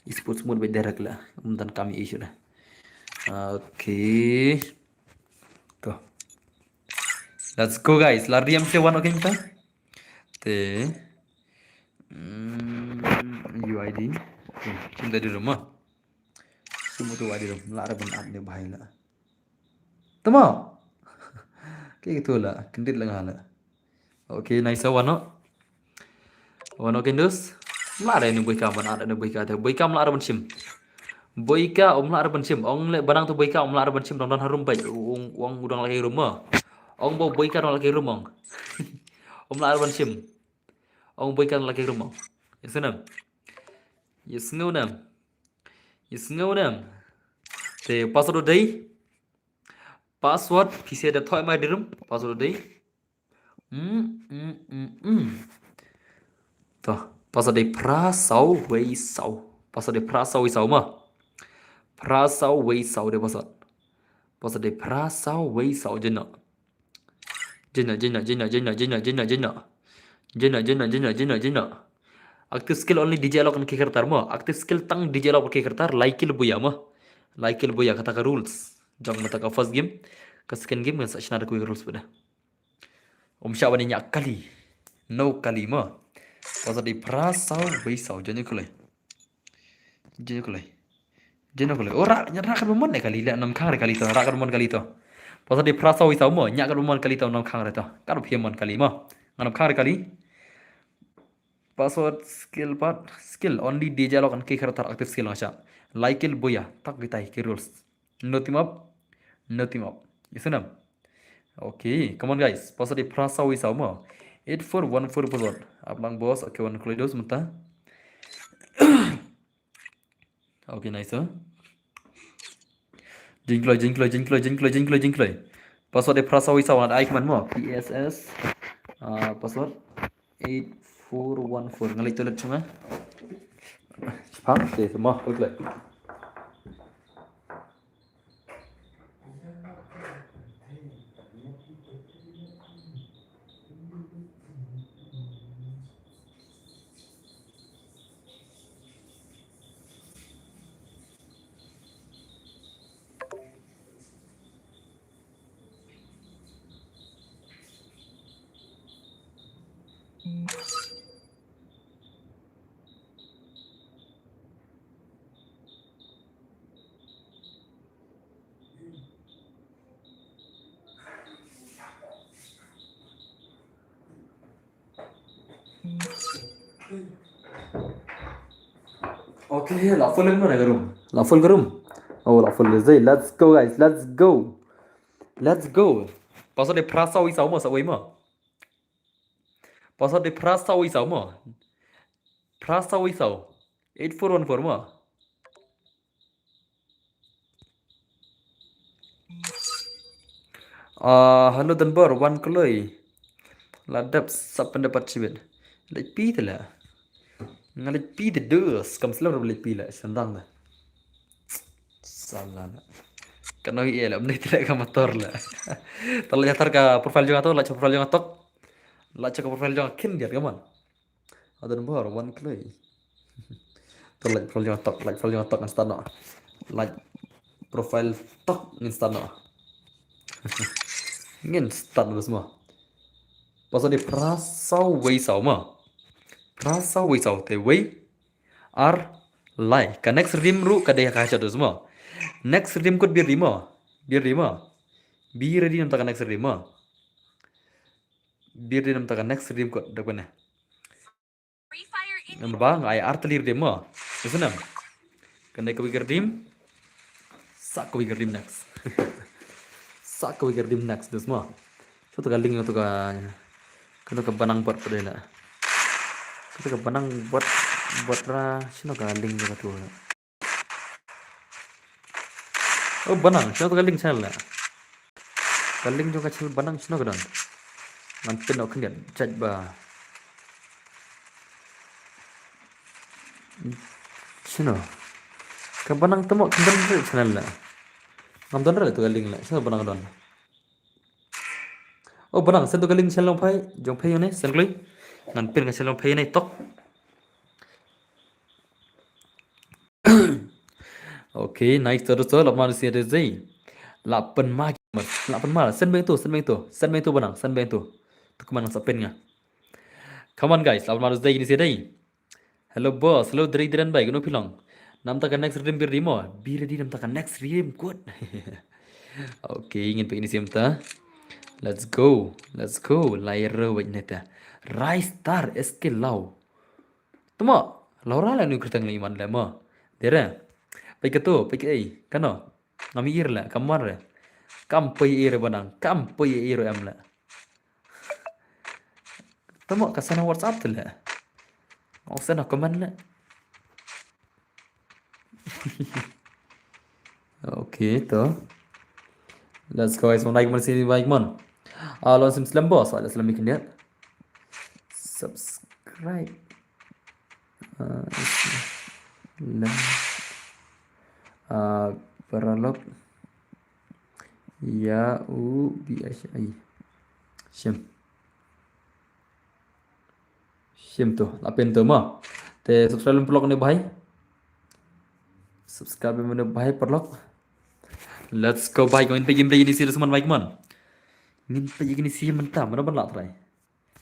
Esports mode ba direct la. Um dan kami issue la. Okay. To. Let's go guys. La riam se wan, okay ta. Te. Hmm, U I D. Okay. Cinta di rumah. Sum utu wadi rum, la ra ban at ne bhai la. Tama. Ke gitu la, kendit la nga la. Okay, nice, wano. Wano kendus. La ra ne boika ban at ne boika te. Boika la ra ban shim. Boika um la ra ban shim. Ong le banang tu boika um la ra ban shim dong don harum bai. Ong, ong udang lagi rum mo. Ong bo boika dong lagi rum ong. Um la ra ban shim. Ong boika dong lagi rum ong. Yes, nam. Yes, ngau nam. Yes, ngau nam. Te password u dei. Password phi sa da thoi mai dirum. Password u dei. Hmm, hmm, hmm, hmm. To, password dei phra saw wei saw. Password dei phra saw wei saw ma. Phra saw wei saw dei password. Password dei phra saw wei saw jena. Jena, jena, jena, jena, jena, jena, jena. Jena, jena, jena, jena, jena. Active skill only D J Alok and K Kartar mo. Active skill tang D J Alok and K Kartar, lai kill buya mo. Lai kill buya kata ka rules. Jong mata ka first game. Ka second game ngan sa shna da ka rules bad. Um shah bani nyak kali. No kali mo. Password dei phra saw wei saw jena kule. Jena kule. Jena kule. Oh, rak, rak kat mon ne kali le nam khang re kali to. Rak kat mon kali to. Password dei phra saw wei saw mo. Nyak kat mon kali to nam khang re to. Kat phi mon kali mo. Ngam khang re kali. Password skill part skill only D J Alok and K Kartar active skill nga shah. Lai kill buya tak kitai ki rules. No team up. No team up. Yes, nam. Okay, come on guys. Password dei phra saw wei saw mo. Eight four one four password. Ap lang boss. Okay, wan kloi dos mynta. Okay, nice, sir. Jingkloi, jingkloi, jingkloi, jingkloi, jingkloi, jingkloi. Password dei phra saw wei saw, ai kman mo. P S S. Ah, password eight four one four. Ngalai toilet chunga. Phang, okay, mo. Okay. Okay, la full mo na ka room. La full ka room. Oh, la full zai. Let's go, guys. Let's go. Let's go. Password dei phra saw wei saw mo, saw wei mo. Password dei phra saw wei saw mo. Phra saw wei saw. Eight four one four mo. Ah, hello Denver, wan kloi. La dep sap pendapat shibit. Leit pi te la. Nga leit pi te dus, kam slem ruh leit pi la, sendang da. Salah la. Kano i la, mne te la ka motor la. Tala jatar ka profile jong ato, la cha profile jong atok. La cha ka profile jong akin dia, come on. Hadan bor wan kloi. To like profile jong tok, like profile jong tok ngan start noh. Like profile tok ngin start noh. Ngin start noh semua. Pasal dei phra saw wei saw mo. Phra saw wei saw te wei ar lai. Ka next rim ruh ka dei ka ha shot mo. Next rim kut bir rim mo. Bir rim mo. Bir rim namta ka next rim mo. Bir rim namta ka next rim kut dak bane. Namar ba nga ai artylli rim mo. Isnam. Kane kawei ka rim. Sa kawei ka rim next. Sa kawei ka rim next dus mo. Kato ka link kato ka, kato ka banang bot pade na. Kato ka banang bot, bot ra shino ka link kato. Oh, banang, shino ka link channel na. Ka link jong ka channel banang shino ka don. Ngan pin ok khyndiat jait ba. Shino. Ka banang temo khyndiat channel na. Ngam don re to ka link na. Shino banang don. Oh, banang, send to ka link channel phi, jong phi ne, send kloi. Ngan pin ka channel phi ne tok. Okay, nice to so, lap mar si dei. Lap pen ma, lap pen ma, send beng to, send beng to, send beng to banang, send beng to. Tu keman sa pin nga. Come on guys, lap mar si dei ni si dei. Hello boss, hello dri dren bai, kano phi long? Namta ka next rim bir rim mo, bir rim namta ka next rim kut. Okay, ngin pek ini sim ta. Let's go, let's go. Lai ro wait neta. Rai star S K lau. Tuma, lau ra la nu kertang li man le mo. Dere. Pek kato, pek ei, kano. Ngam ir le, kamar le. Kam pei ir banang, kam pei ir em le. Tama ka sana WhatsApp tu le. Ngau sana comment le. Okay, to. Let's go, guys. Like man, sini like man. Ah, lawan sim slem boss, ada slem ikan dia. Subscribe. Ah, isi. Lem. Ah, paralok. Ya, u, bi, ai, ai. Shim. Shim tu, lapin tu mo. Te subscribe lem paralok ne bhai. Subscribe lem ne bhai paralok. Let's go bhai, ko in pe gim pe ini si semua bhai, come on. Ngin pe ini si mentah, mana ban lak try.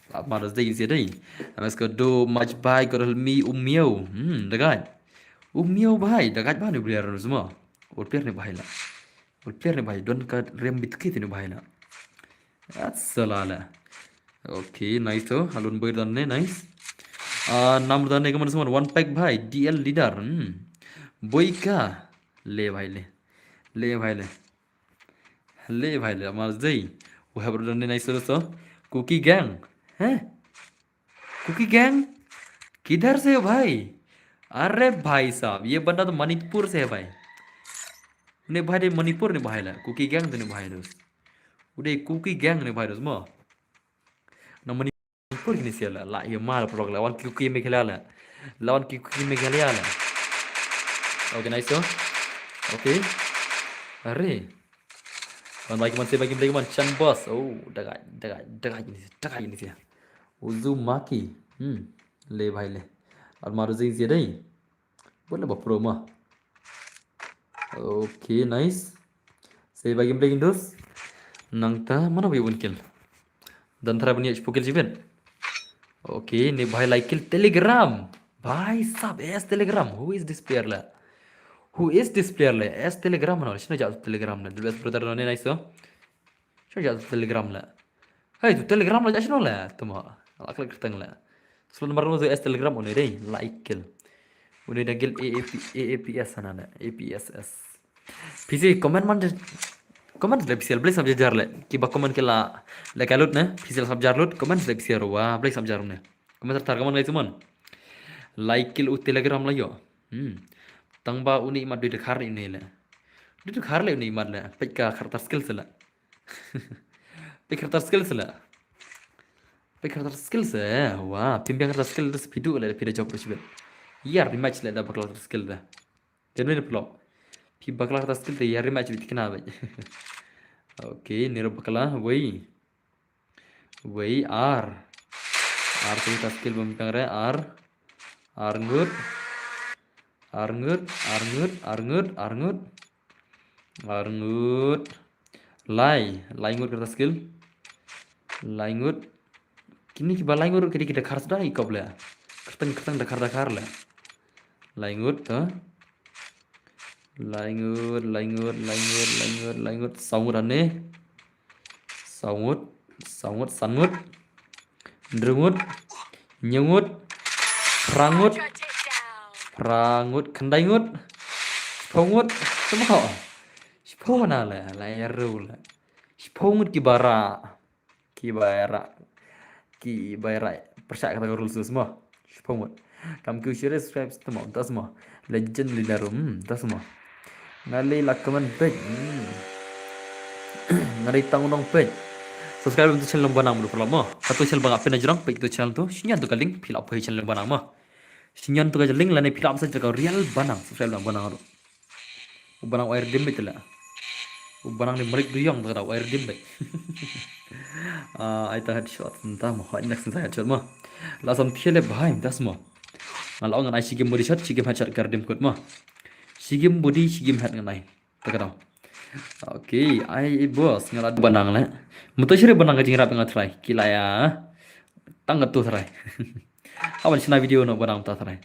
Lap mar dei si dei. Amas ko do mach bhai ko help me u miau. Hmm, dagat. U miau bhai, dagat bhai ne player semua. Ul player ne bhai la. Ul player ne bhai, don ka rem bit kit ne bhai la. That's a la la. Okay, nice to. Halun boy dan ne, nice. Ah, nam dan ne kaman semua one pack bhai, D L leader. Hmm. Boy ka. Le bhai le. Le bhai le. Le bhai le, mar dei. Wahab dan ne nice to. Kuki gang. Heh? Kuki gang, किधर से हो भाई? अरे भाई साहब, ये बंदा तो मणिपुर से है भाई। Ne bhai de Manipur ne bhai la, Kuki gang de ne bhai dos. Ude Kuki gang ne bhai dos mo. Na Manipur kini sia la, la ye mal prok la, wan ki Kuki Meghalaya la. La wan ki Kuki Meghalaya la. Okay, nice to. Okay. Are. Wan bagi man se bagi beli man chan boss. Oh, dagai, dagai, dagai ini sia, dagai ini sia. Uzumaki. Hmm. Le bhai le. Almaru zing sia dei. Boleh ba pro ma. Okay, nice. Sei bagi beli dos. Nangta mana bagi one kill. Dan thara bani pukil jibin. Okay, ne bhai like kill Telegram. Bhai sab, S Telegram. Who is this player la? Who is this player la? S Telegram na. Shino ja Telegram na. The best brother ne nice to. Shino ja Telegram la. Hey, tu Telegram la ja shino la. Tuma. Lak lak kerteng la. Sulu nomor tu S Telegram une dei. Like kill. Une dei gil A A P, A A P S sana la. A P S S. Pisi comment man je, comment le pisi le sab jar le. Ki ba comment ke la le kalut ne. Pisi le sab jar lut, comment le pisi wa le sab jar ne. Comment tar comment le suman. Like kill u Telegram la yo. Hmm. Tang ba uni mat dui dekhar ini le. Dui dekhar le uni mat le. Pek ka karakter skill sela. Pek karakter skill sela. Pek karakter skill se. Wa, pim biang karakter skill tu pidu le pida job tu sibet. Yar rematch le da bakal karakter skill da. Genuine plop. Phi bakla ta skill te yari ma chibit kna bai. Okay, niro bakla, wei. Wei ar. Ar tylli ta skill bym peng re, ar. Ar ngut. Ar ngut, ar ngut, ar ngut, ar ngut. Ar ngut. Lai, lai ngut kata skill. Lai ngut. Kini kiba lai ngut kini ki dakhar sdang i kop le. Kyrteng kyrteng dakhar dakhar le. Lai ngut to. Lai ngut, lai ngut, lai ngut, lai ngut, lai ngut. Saw ngut ane. Saw ngut, saw ngut, san ngut. Hynriew ngut. Hynñiew ngut. Phra ngut. Phra ngut, khyndai ngut. Shiphew ngut. Tama ho. Shiphew na le, la eru le. Shiphew ngut kiba rah. Kiba rah. Kiba rah. Pyrshah kata ka rules mo. Shiphew ngut. Kam kiew share subscribe tama, ta mo. Legend leader, hmm, ta mo. Nga lei la comment page. Hmm. Nga lei tang nong page. Subscribe to channel ba nang bro mo. Katu channel ba nga pynjrong page to channel to. Shinyan to ka link phi la poi channel ba nang mo. Shinyan to ka link lane phi la sa ka real ba nang. Subscribe lang ba nang ru. U ba nang wai redeem beit la. U ba nang ni malik du yong ta wai redeem beit. Ah, ai ta headshot ta mo. Next ta headshot mo. La sam thiele bhai ta mo. Nga la ong ngan ai shi game body shot, shi game headshot ka redeem code mo. Shi game body, shi game head ngan ai. Ta ka dang. Okay, ai boss nga la ba nang le. Muto shire ba nang ka jingrap nga try. Ki la ya. Tang ka tu try. Hawan shna video no ba nang ta try.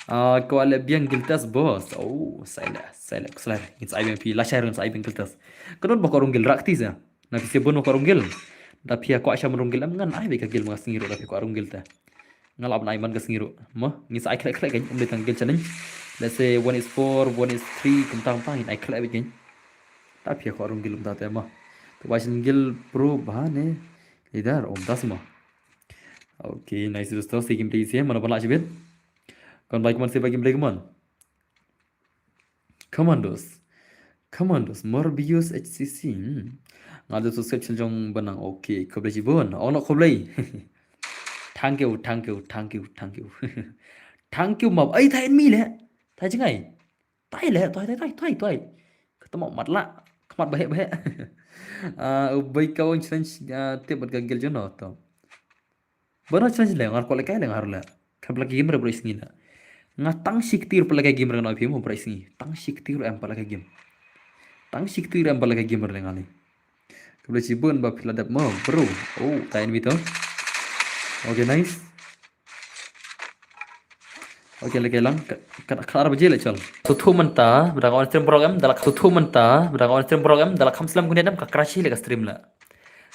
Ah, ko ale biang guild test boss. Oh, sai le, sai le, sai le. Ngin sa ai biang phi, la share ngin sa ai biang guild test. Ka don ba ko rung guild rak ti sa. Na phi se bon ba ko rung guild. Da phi ko sham rung guild em ngan ai be ka guild ma sngi ru da phi ko rung guild ta. Nga la ban ai man ka sngi ru. Mo, ngin sa ai khlek khlek kan um le tang guild challenge. Let's say one is four, one is three, kumta kumta ngin ai khlek be kan. Da phi ko rung guild kumta te mo. To ba shin guild pro ba ne. Leader um das mo. Okay, nice dosto. Sigim te isi, mano ban la shibit. Kon bai kumon se bai game play kumon. Commandos. Commandos. Morbius H C C. Hmm. Nga do subscription jong ba nang. Okay, khublei shibun. Oh no khublei. Thank you, thank you, thank you, thank you. Thank you map. Ai thai mi le. Thai jingai. Thai le, thai, thai, thai, thai, thai. Kata mo mat la. Kmat bahek bahek. Ah, ubai ka on challenge, ah, tip bat ka gel jono to. Bana challenge le ngar ko le kai le ngar le. Kan pala game re bro sngi na. Nga tang shiktir pala game re ngai phi mo bro sngi. Tang shiktir em pala game. Tang shiktir em pala game re ngai. Khublei shibun ba phi la dep mo bro. Oh, ta enemy to. Okay, nice. Okay, le kelang ka ka ar baje le chal. Suthu mynta, bra on stream program, dala suthu mynta, bra on stream program, dala kham slem kunia dem ka crash le ka stream la.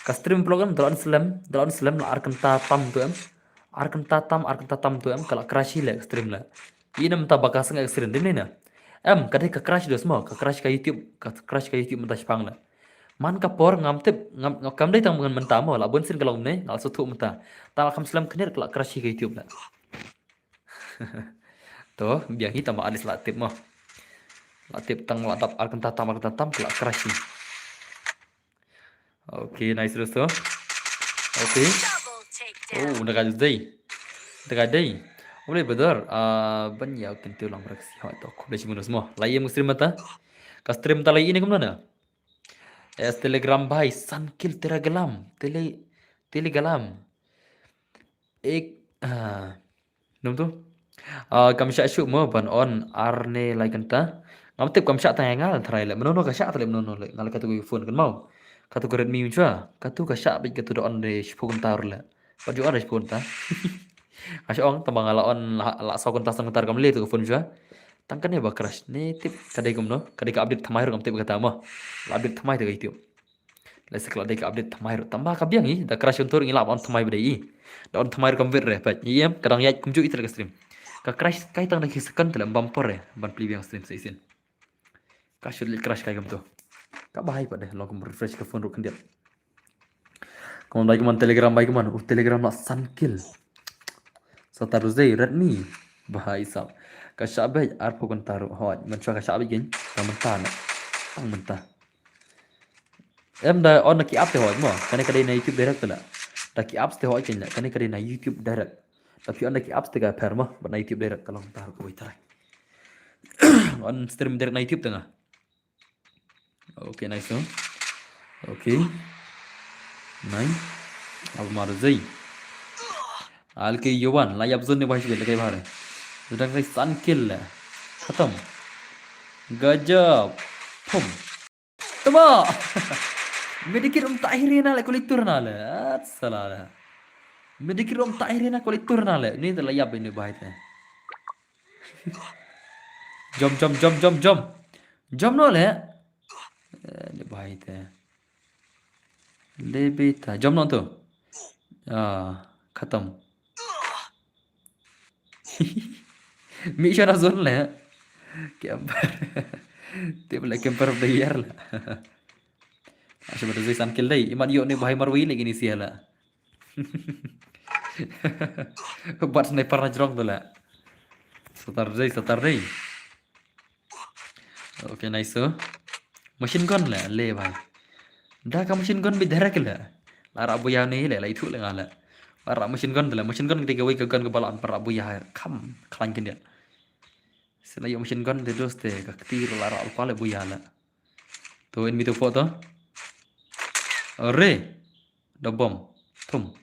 Ka stream program dala on slem, dala on slem la ar kynta tam tu em. Ar kynta tam, ar kynta tam tu em, ka la crash le ka stream la. Ina mynta ba ka seng ka stream dim ni na. Em, ka dei ka crash dos mo, ka crash ka YouTube, ka crash ka YouTube mynta shipang la. Man ka por ngam tip, ngam, ngam kam dei tang mynta mo, la bun sin ka long ne, la suthu mynta. Ta la kham slem kynir ka la crash ka YouTube la. To, biang hi tang ba alis la tip mo. La tip tang la dap ar kynta tam, ar kynta tam, ka la crash. Okay, nice dosto. Okay. Oh, daga dei. Daga dei. Ole brother, ah, ban ya kin tu lang brak si hoi to. Khublei shibun mo. Lai em stream mynta. Ka stream ta lai ini kumna na. Es Telegram bhai, san kill tera galam. Tele, Telegram. Ek, ah, nom tu. Ah, kam shah shuh mo ban on ar ne lai kynta. Ngam tip kam shah tang ngal tharai le. Mano no ka shah tale mano no le. Ngal katu ka phone kan mau. Katu ka Redmi mun chwa. Katu ka shah bit katu da on de shiphew kynta le. Pat ju on de shiphew kynta. Ka shah ong tang ba nga la on la, la saw kynta san kynta kam le tu ka phone chwa. Tang kane ba crash ne tip ka dei kumno. Ka dei ka update thymmai ruh kam tip kata mo. La update thymmai te ka YouTube. Lehse ka la dei ka update thymmai ruh. Tang ba ka biang i, da crash un tur ngi la on thymmai ba dei i. Da on thymmai ruh kam wit re, peit. I em, ka dang ïaid kumjuh i te ka stream. Ka crash kai tang da ki second te lem bam por re, ban plie biang stream sa shisien. Ka shut leh crash kai kumto. Ka bahai pat de, long kum refresh ka phone ruh khyndiat. Kumon bai kumon Telegram bai kumon. Uh, Telegram la san kill. Saturday Redmi. Bahai sap. Ka shah beit arphew kynta ruh hoi. Mynta ka shah beit gin. Ka mynta na. Tang mynta. Em da on na ki app te hoi mo. Kane ka dei na YouTube direct la. Da ki apps te hoi kin la. Kane ka dei na YouTube direct. Da phi on na ki apps te ka pher mo. Bad na YouTube direct ka long ta ka wei trai. On stream direct na YouTube te nga. Okay, nice no. Okay. Nine. Almar zei. Alki Yowan, la ïap zone ne bhai shibit, la kai bhar. Zone dang kai san kill la. Khatam. Gajab. Pum. Tama. Medikit um ta hiri na le, kulit tur na le. At sala le. Medikit um ta hiri na, kulit tur na le. Ni te la ïap ini bhai te. Jom, jom, jom, jom, jom. Jom no le. Eh, ni bhai te. Lebita. Jom no tu. Ah, khatam. Mi shana zone le. Camper. Te bole camper of the year la. Asha bada zai san kill dai. Imat yo ne bhai marwi lagi ni sia la. Bat sniper na jrong tu la. Saturday, Saturday. Okay, nice so. Machine gun la, le bhai. Da ka machine gun bi direct la. La ra buya ne le, la ithu le nga la. La ra machine gun la, machine gun de ka wei ka gun ka balan para buya kham khlain kin dia. Sila yo machine gun de dos te ka kti la ra alpa le buya la. To in mi to photo. Ore. Da bom. Thum.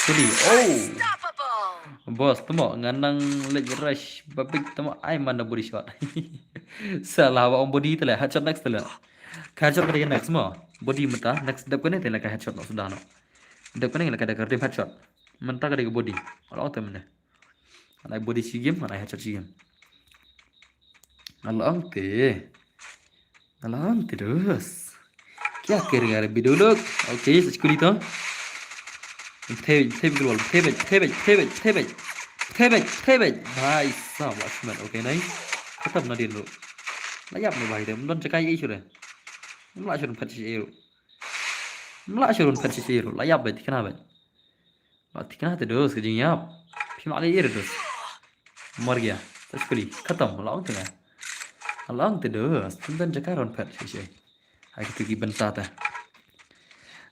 Kuli. Oh. Boss, temo ngan nang lej rush babik temo ai man da body shot. Salah ba ong body tele, headshot next tele. Ka headshot ka dei next mo. Body mata next dep kane tele ka headshot no sudah no. Dep kane la ka dei ka rim headshot. Mata ka dei ka body. Along te mene. Ngan ai body shi game, ngan ai headshot shi game. Along te. Along te dos. Kya kar raha hai video log? Okay, sach kuli to. Thebej, thebej global, thebej, thebej, thebej, thebej. Thebej, thebej. Bhai sahab, watchman. Okay, nice. Khatam na din ru. La ïap ne bhai de. Mdon chakai ei shure. Mla shurun phat shi ei ru. Mla shurun phat shi ei ru. La ïap bhai, tikna bhai. La tikna te dos ka jingïap. Phim ale ir dos. Mar gaya. Sach kuli. Khatam. La ong te na. La ong te dos. Tun dan jaka ron phat shi shi. Hai kitu ki bynta ta.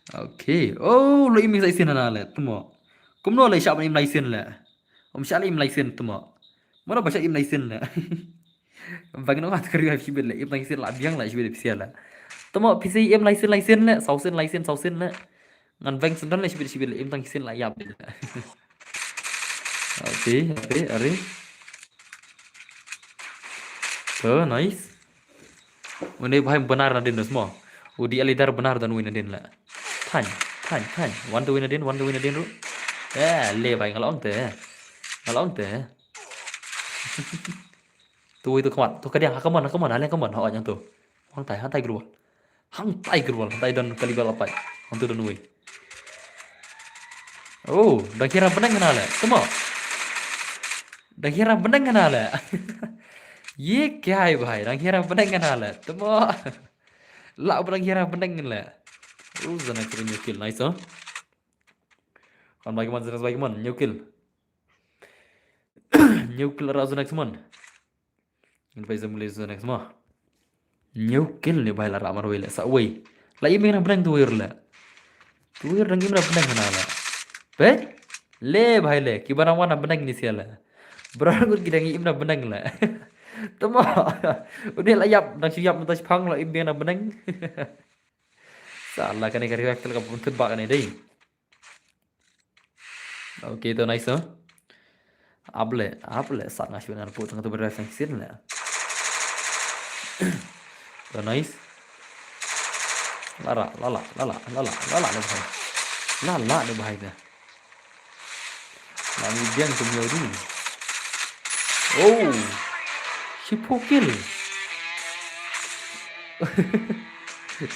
Okay. Oh, lo im lai sin na le. Temo. Kumno le shah im lai sin le. Um shah le im lai sin temo. Mano ba shah im lai sin le. Bang no mat kari ha shibit le. Im lai sin la biang la shibit pisia le. Temo pisia im lai sin lai sin le. Sau sin lai sin sau sin le. Ngan veng sendon le shibit shibit le im tang kisin la ïap. Ati, ati, ari. To, nice. Une bhai benar nadin dos mo. Udi alidar benar dan win nadin la. Than, than, than. One to win nadin, one to win nadin ru. Eh, le bhai ngalong te. Ngalong te. Tu itu kemat. Tu kadiang, ha kemat, ha kemat, ha leng kemat, ha onyang tu. Hang tai, hang tai gerwal. Hang tai gerwal, hang tai don kali bal apai. Hang tu don wei. Oh, dang kira beneng kena le. Temo. Dang kira beneng kena le. Ye kai bhai, dang kira beneng kena le. Temo. La dang kira beneng le. Oh, zana kira new kill, nice oh. Kan bhai keman, zana bhai keman, new kill. New kill ra zana keman. Ngin pai zam le zone next mo. New kill ne bhai la ra mar wei le sa wei. La im na beneng tu wei le. Tu wei dang im na beneng na la. Pe? Le bhai le ki barang wan na beneng ni sia le. Barang ngut ki dang im na beneng le. Temo. Une la ïap dang shu ïap mynta shipang la im na beneng. Sa la kane ka revive ka pun tut ba kane dei. Okay, to nice, oh. Ap le, ap le, sat nga shibit ngan put tang tu berda sang kisin le. To nice. Lala, lala, lala, lala, lala le bhai. Lala le bhai te. Lami biang tu miau dulu. Oh. Shiphew kill.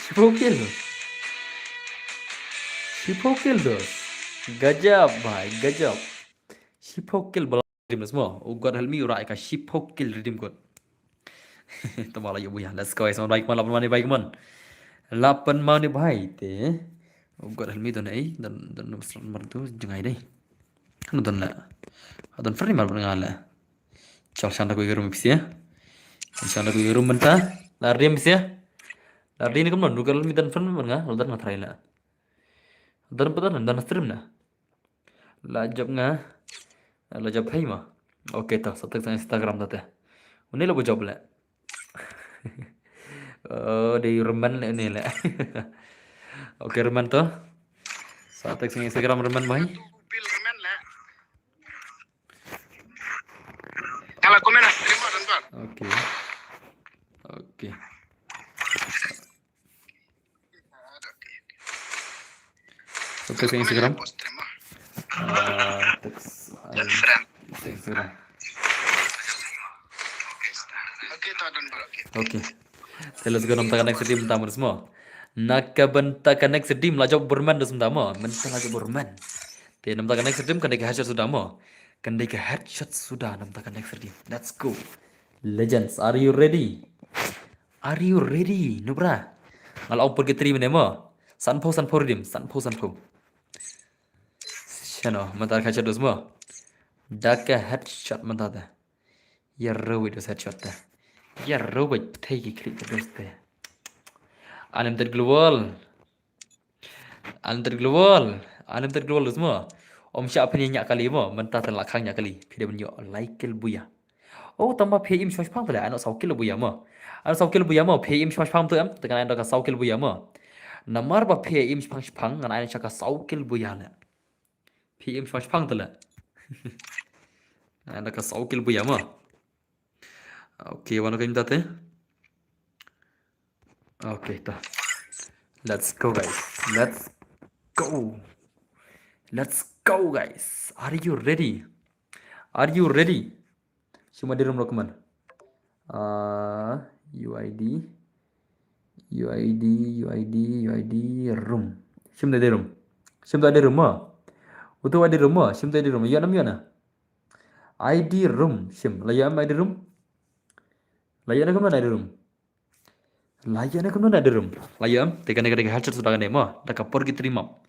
Shiphew kill. Shiphew kill dos. Gajab bhai, gajab. Shiphew kill bala redeem mo. Oh God help me, ura ka shiphew kill redeem kot. Tama la yu buya. Let's go guys. Mon bhai mon, lapan mani bhai mon. Lapan mani bhai te. Oh God help me, don ei, don don mar tu jngai dei. Kan don la. Don free mar nga la. Chal shanda ko rum pisia. Shanda ko rum menta. La redeem pisia. La redeem ni kam don, nugal mi don free mar nga, don nga try la. Don pa don, don stream na. La job nga. La job hai ma. Okay, to sa tak sa Instagram ta te. Uni la bu job le. Oh, dei remen le uni le. Okay, remen to. Sa text ïa Instagram Remen bhai. Bil Remen la. Kala komen ah, terima dan bang. Okay. Okay. So text ïa Instagram. Post terima. Ah, text Dan friend. text Instagram. Okay, ta dan bang. Okay. Okay. Te let's go, na ka bynta ka next redeem mynta mo. Na ka bynta ka next redeem la jop Burman dus mynta mo. Mynta la jop Burman. Te na ka bynta ka next redeem kan dei ka headshot suda mo. Kan dei ka headshot suda na ka bynta ka next redeem. Let's go. Legends, are you ready? Are you ready? Nubra. Nga la ong purgatory mynne mo. Sanphew sanphew redeem, sanphew sanphew. Shano, mynta ka headshot dus mo. Da ka headshot mynta te. Ïa roi dus headshot te. Ïa roi pyrthei ki klik dus te. Unlimited global. Unlimited global. Unlimited global dus mo. Ym shah phin ïa ñiah kali mo. Mynta te la khang ñiah kali. Phi dei ban ïoh lai kill buya. Oh, tang ba phi im shong shpang te le. Ano saw kill buya mo. Ano saw kill buya mo. Phi im shong shpang tu em. Te kan ai da ka saw kill buya mo. Namar ba phi im shpang shpang ngan ai da ka saw kill buya le. Phi im shong shpang te le. Ngan ai da ka saw kill buya mo. Okay, wan ka im ta te. Okay, ta. Let's go, guys. Let's go. Let's go, guys. Are you ready? Are you ready? Shim ID room recommend. Ah, U I D. U I D, U I D, U I D room. Shim ID room. Shim ID room mo. Utu ID room mo. Shim ID room. Ïa nam ïa na. ID room. Shim. La ïa am ID room. La ïa na kam ID room. La ïa na kam ID room. La ïa am. Te kane kane ka headshot suda kane mo. Da ka purgatory map.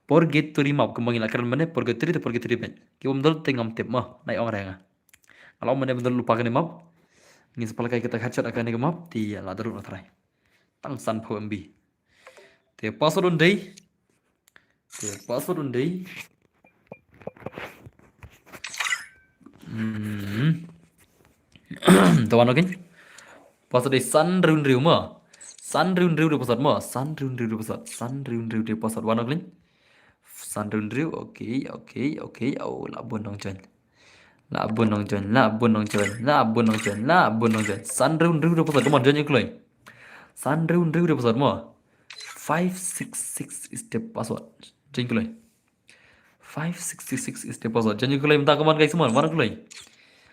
Purgatory map. Kumba ngi la kren mynne purgatory te purgatory bad. Ki bym dol te ngam tip mo. Nai ong renga. Nga la ong mynne bym dol lypa kane map. Ngin sa pynlehkai kita headshot ha kane ka map. Te la dol na trai. Tang sanphew M B. Te password un dei. Te password un dei. Hmm. Te wan okay. Password dei san hynriew hynriew mo. San hynriew hynriew dei password mo. San hynriew hynriew dei password. San hynriew hynriew dei password. Wan okay. San hynriew hynriew. Okay, okay, okay. Oh, la bun nong join. La bun nong join. La bun nong join. La bun nong join. La bun nong join. San hynriew hynriew dei password. Come on, join ïa kloi. San hynriew hynriew dei password mo. Five six six is the password. Join kloi. Five six six is the password. Join kloi mynta, come on guys, come on. Wan kloi.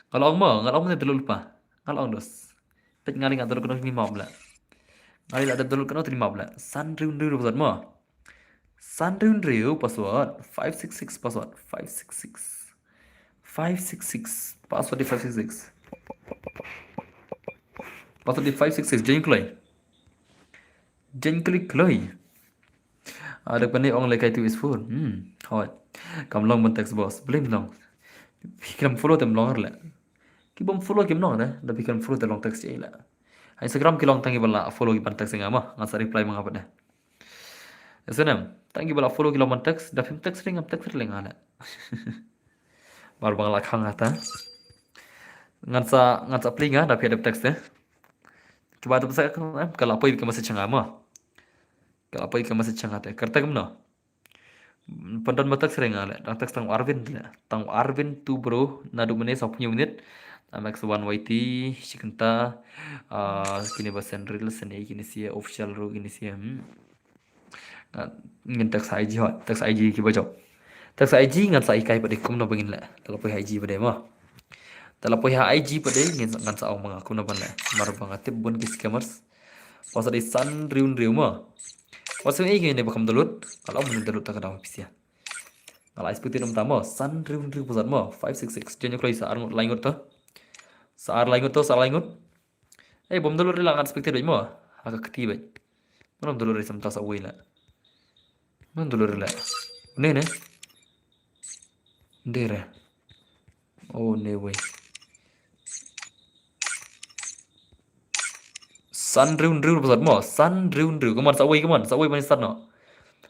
Nga la ong mo, nga la ong mo te lypa. Nga la ong dos. Peit nga la ong download kano tang map la. Nga la ong download kano tang map la. San hynriew hynriew password mo. San hynriew hynriew password. Five six six password. Five six six. Five six six. Password dei five six six. Password dei five six six. Join kloi. Join kloi kloi. Ah, dak pyneh ong lehkai tu is four. Hmm. Hoi. Kam long ban text boss. Blame long. Phi kam follow te ym long re le. Ki bym follow kim long re. Da phi kam follow te long text ei le. Ha Instagram ki long tang ki ba la follow ki ban text nga mo. Ngan sa reply ma nga pat de. Snem, tang ki ba la follow ki long ban text, da phim text re ngam text re le nga le. Mar ba nga la khang hata. Ngan sa, ngan sa plie nga da phi dep text te. Ki ba dep sa ka, ka la poi ka message nga mo. Ka la poi ka message nga te. Kata kumno. Pynban ba text re nga le. Dang text tang Arvin le. Tang Arvin tu bro. Naduh mynne sawphew minit. Am X one Y T, shi kynta, ah, kine ba send reel, send ei kine sia, official ruh kine sia, hmm. Ah, ngin text I G hot, text I G ki ba jop. Text I G ngan sa hikai pat de kumno ba ngin leh. Te la poi ha I G pat de mo. Te la poi ha I G pat de ngin, ngan sa ong ma nga kumno ban leh. Mar ba nga tip bun ki scammers. Password dei san hynriew hynriew mo. Password ei kine ba kam download. Ka la ong ban download ta ka dang pisa. Nga la expect te ym tang mo, san hynriew hynriew password mo, five six six. Join kloi sa ar ngut lai ngut to. Sa ar lai ngut to, sa ar lai ngut. Ei, bym download re la, ngan expect te beit mo. Ha ka kti beit. Bym download re, sa mynta sa wei la. Bym download re la. Ne ne. Dei re. Oh, ne wei. San hynriew hynriew password mo, san hynriew hynriew. Come on, sa wei, come on, sa wei ban start noh.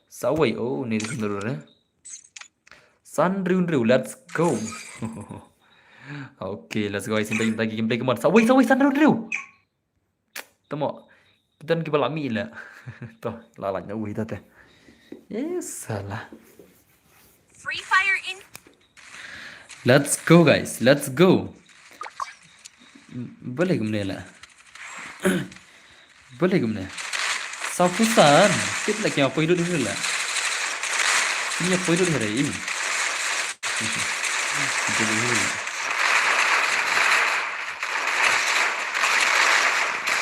Sa wei, oh, ne download re. San hynriew hynriew, let's go. Okay, let's go. Ai, sim dagi, sim dagi gameplay, come on. Sa wei, sa wei, san hynriew hynriew. Tamo. Kita ki ba la mih la. To, la la na wei ta te. Yes, salah. Let's go, guys. Let's go. Balei kumne la? Balei kumne? Saw phew san. Tip la, ki ïa poi lut hi la. Ki ïa poi lut hi la.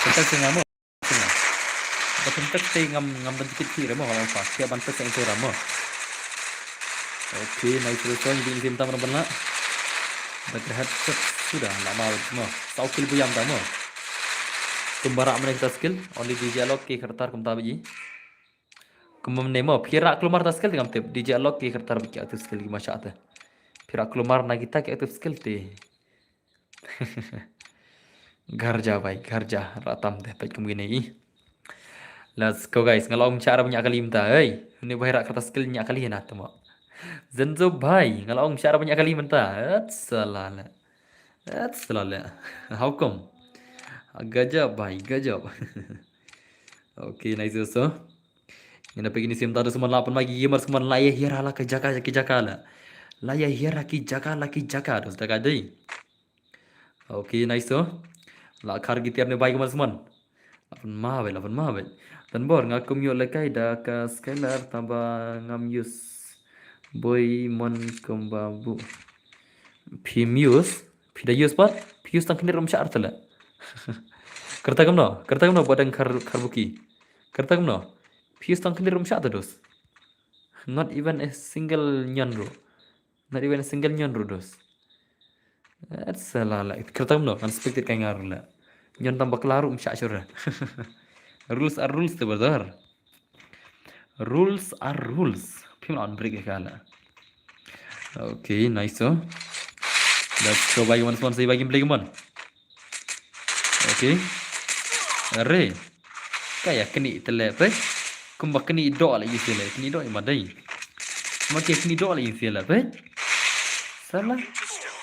Kita sengama. Ba pyntek te ngam, ngam don tiket phi re mo, ngam pa. Phi ban tek seng tu ra mo. Okay, nice response, bing sim tam ra ban la. Ba ka headshot suda la ma mo. Saw kill bu ïam ta mo. Kum ba rah mane kita skill, only D J Alok ki khartar kumta biji. Kum ne mo, phi rah kulmar ta skill te ngam tip, D J Alok ki khartar biji active skill ki ma sha te. Phi rah kulmar na kita ki active skill te. Garja bhai, garja, rah tam te, peit kum kine i. Let's go guys, nga la ong shah ra ba ñiah kali mynta, hey. Une bhai rah kata skill ñiah kali na tama. Zenzo bhai, nga la ong shah ra ba ñiah kali mynta. At sala le. At sala le. How come? Gajab bhai, gajab. Okay, nice also. Ngin da peit kine sim ta, da sman la pan ma ki gamers kumne, la ïa hiar ha la ki jaka ki jaka la. La ïa hiar ha ki jaka la ki jaka, dos da ka dei. Okay, nice to. La khar ki tiar ne bhai kumne sman. La pan ma bhai, la pan ma bhai. Tan bor nga kum ïoh lehkai da ka scaler taba ngam use. Boi mon kumba bu. Phim use, phi da use pat, phi use tang kyndiat ruh ym shah te la. Kyrta kumno, kyrta kumno ba dang khar, khar buki. Kyrta kumno, phi use tang kyndiat ruh ym shah te dos. Not even a single ñion ruh. Not even a single ñion ruh dos. That's a la la. Kyrta kumno, unexpected kai nga ruh la. Ñion tang bakla ruh ym shah shuh re. Rules are rules te brother. Rules are rules. Phim la on break ka la. Okay, nice so. Let's go bhai, once more, say bhai, game play, come on. Okay. Are. Ka ïa knieh te leh peit. Kumba knieh doh la ïa ïa leh, knieh doh ïa ma dei. Ma ki knieh doh la ïa ïa leh peit. Sala.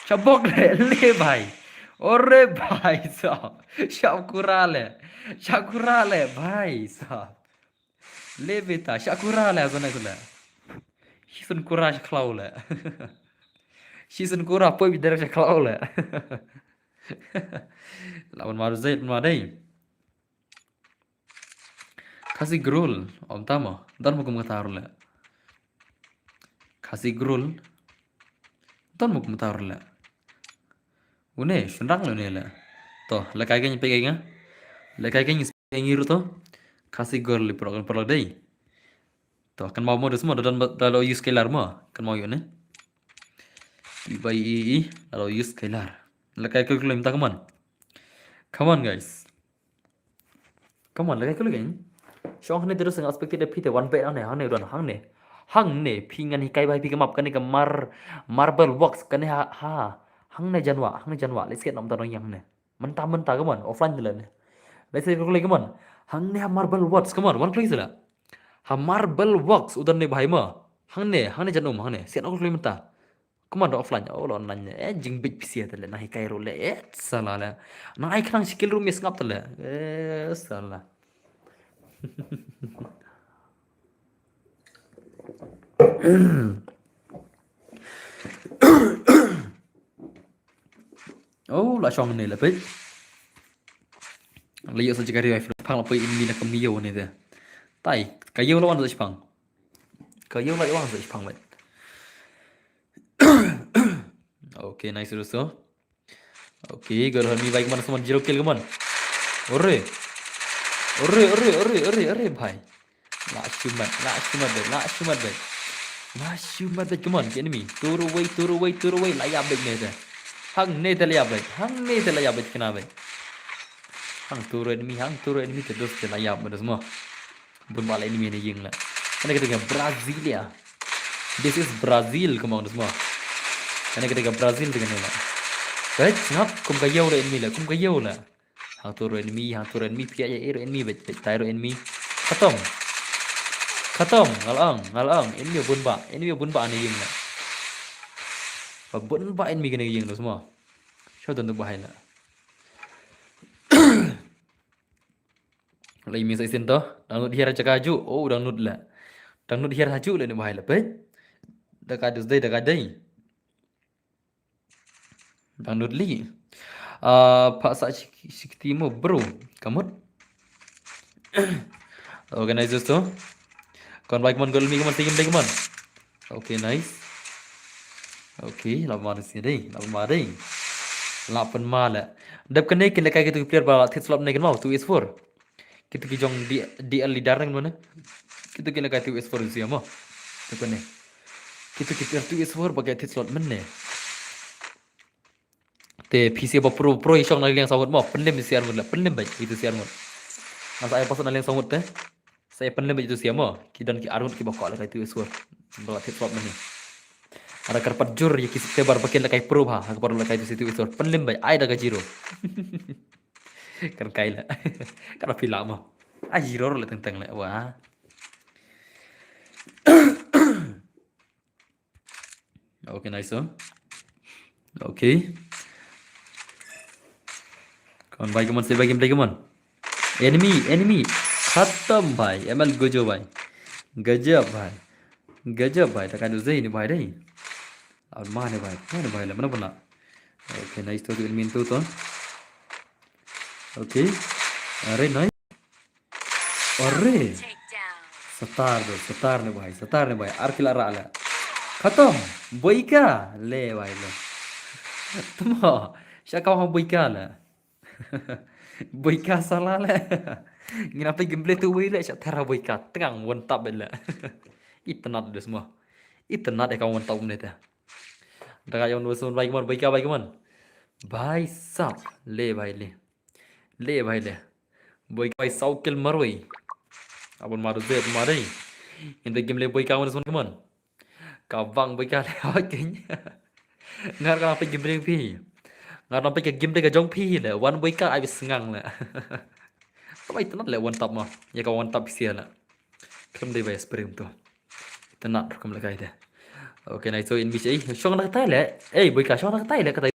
Shabok le, le bhai. Ore bhai sa. Shakura le. Shakura le bhai sa. Le beta, shakura le zone zone. Shi sun kura sha khlaw le. Shi sun kura poi bi derek sha khlaw le. La ban maru zait ma dei. Khasi grul, om tama, don mo kum kata ruh le. Khasi grul, don mo kum kata ruh le. Une, shunrang le une le. To, le kai keng pe keng. Le kai keng pe keng ruh to. Khasi grul li prok, prok dei. To, kan mau mo da semua, da, da, da lo use scalar mo. Kan mau ïoh ne. Ibai i, i, da lo use scalar. Le kai keng, minta, come on. Come on, guys. Come on, lehkai kylli kein. Shong hangne, te ruh nga expected da phi te wan beit hangne, hangne don, hangne. Hangne, phi ngan hikai bha ïa phi ka map kane ka Mar-, Marble Works kane ha, ha. Hangne janwa, hangne janwa. Let's get nam ta nong hangne. Mynta, mynta, come on, offline te la ne. Let's get kylli, come on. Hangne ha Marble Works, come on, wan kylli sila. Ha Marble Works, u don ne bha ïa ma. Hangne, hangne jan um, hangne. Siat nong kylli mynta. Kumno offline? Oh, la online. Eh, jingbit pisa te le, nang hikai ruh le. Eh, sala le. Nang ai khnang shi kill ruh ym sngap te le. Eh, sala. Oh, la shong ne le peit. La ïoh sa jaka revive, pang la peit in mi na kam ïoh ne te. Tai, ka ïoh la wan sa pang. Ka ïoh la wan sa pang le. Okay, nice ruh so. Okay, gol hol mi bhai, kemon, kemon, zero kill, kemon. Ore. Ore, ore, ore, ore, ore, bhai. La shu mat, la shu mat bhai, la shu mat bhai. La shu mat bhai, kemon, ki enemy. Tur away, tur away, tur away, la ïap bhai ne te. Hangne te la ïap bhai, hangne te la ïap bhai, kena bhai. Hang tur enemy, hang tur enemy te dos te la ïap bhai, dos mo. Bun ba la enemy ne ïing la. Kane kata ka Brasilia. This is Brazil, kemon, dos mo. Kane kata ka Brazil te kane la. Beit, sngap, kum ka ïew la enemy la, kum ka ïew la. Hang tur enemy, hang tur enemy, pia ya er enemy, beit, beit, tai ru enemy. Khatam. Khatam, nga la ong, nga la ong, enemy bun ba, enemy bun ba ne ïing la. Ba bun ba enemy kane ïing, dos mo. Shu don tu bahai la. Lai mi sa isin to, dang nud hiar jaka ju, oh, dang nud la. Dang nud hiar haju la ne bahai la, peit. Da ka dus dei, da ka dei. Dang dut li. Ah, pha sa shi kti mo bro. Kamut. Organizers to. Kon bai kmon gol mi kmon tigim dei kmon. Okay, nice. Okay, la ma dei dei, la ma dei. La pynma le. Dep kane kin le kai kitu player ba la thit slot ne kin mau two is four. Kitu ki jong D L leader nang mane. Kitu ki le kai two is four sia mo. Dep kane. Kitu ki player two is four ba kai thit slot mane. Te phi sia ba pro pro i shong na liang saw ngut mo, pynlem sia ngut la, pynlem bai itu sia ngut. Ngan sa ai pas na liang saw ngut te. Sa ai pynlem bai itu sia mo, ki don ki ar ngut ki ba ko la kai tu iswor. Ba la thit pop mane. Ada kar pat jur ya ki te bar ba kin la kai pro ha, ha ka par la kai tu sia tu iswor. Pynlem bai ai da ka zero. Kan kai la. Kan phi la mo. Ai zero la teng teng la. Wah. Okay, nice, sir. Okay. Come on, bhai, come on, say bhai, game play, come on. Enemy, enemy. Khatam, bhai. M L Gojo, bhai. Gajab, bhai. Gajab, bhai. Takan tu Zain, bhai, dai. Aur mane, bhai. Mane, bhai, la, mana pula. Okay, nice, to, enemy, to, to. Okay. Are, nice. Are. Satar do, satar ne bhai, satar ne bhai. Ar kila ra la. Khatam. Boika. Le bhai le. Tuma. Sha ka ha boika la. Boika sala la. Ngin apa game play tu wei la sha tera boika. Tengang one tap la. Itanat de semua. Itanat e ka one tap ne ta. Daga yon do semua bhai kemon, boika bhai kemon. Bhai sab. Le bhai le. Le bhai le. Boika bhai saw kill marwei. Abon maru zet marei. Inda game le boika wan son kemon. Ka bang boika le hoi kin. Ngar ka pe game ding phi. Ngar ka pe game ding ka jong phi le. Wan boika ai sngang le. Ka bai tanat le wan tap ma. Ya ka wan tap sia le. Kem dei bai spring tu. Tanat rukom la kai de. Okay, nice, so in bich ei. Shong na tai le. Ei, boika shong na tai le ka tai.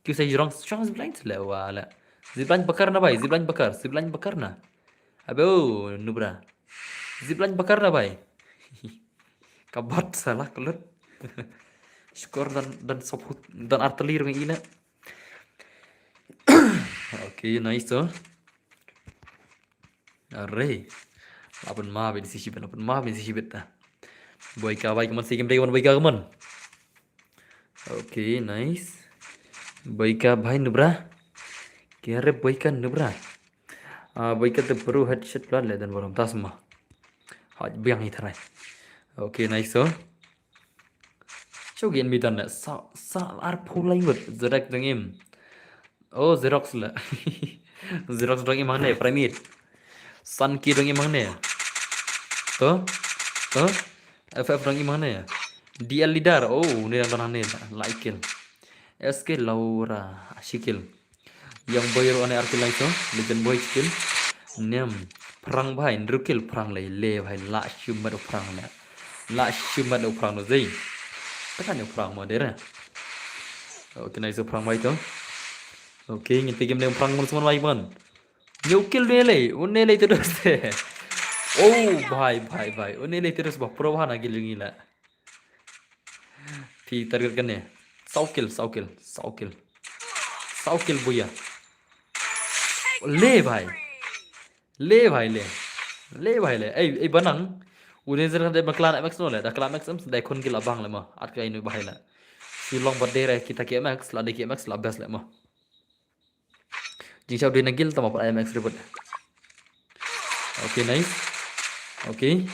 Kiu sai jrong shong zipline le wala. Zipline bakar na bhai, zipline bakar, zipline bakar na. Abe o nubra. Zipline bakar na bhai. Ka bat sala kelut. Skor dan dan soput dan arteli rung ina. Okay, nice, so. Are. Lapan ma bin si shibet, lapan ma bin si shibet ta. Boika bhai kemon si game dei kemon boika kemon. Okay, nice. Boika bhai nubra. Kere boika nubra. Ah, boika te pro headshot plan le dan borom tas ma. Hot biang hi tharai. Okay, nice, so. Chogi en mi dan le sa sa ar phu lai ngut zerek dang im. Oh, Xerox la. Xerox dang im hangne, Primate. Sanki dang im hangne. To? To? F F dang im hangne. D L leader. Oh, ni dang hangne. Like kill. S K Laura. Shikil. Yang boy ro ane arkil lai to. Legend boy shikil. Nem. Phrang bhai, ndrukil phrang lai. Le bhai, la shumat phrang le. La shumat phrang no zei. Takan phrang mo dera. Okay, nice phrang bhai to. Okay, ngin te game ne phrang mon semon bhai mon. Nyokil ne lei, un ne lei terus te. Oh, bhai, bhai, bhai. Un ne lei terus bah pro bhana gil ngila. Phi target kane. Saw kill, saw kill, saw kill. Saw kill buya. Le bhai. Le bhai le. Le bhai le. Ei, ei banang. Une zer kan de bakla M X no le. Da kla M X em da khun gil abang le ma. At ka inu bhai le. Si long ba dere kita ki M X la de ki M X la best le ma. Jingshau dina gil tama pa M X ribut. Okay, nice. Okay.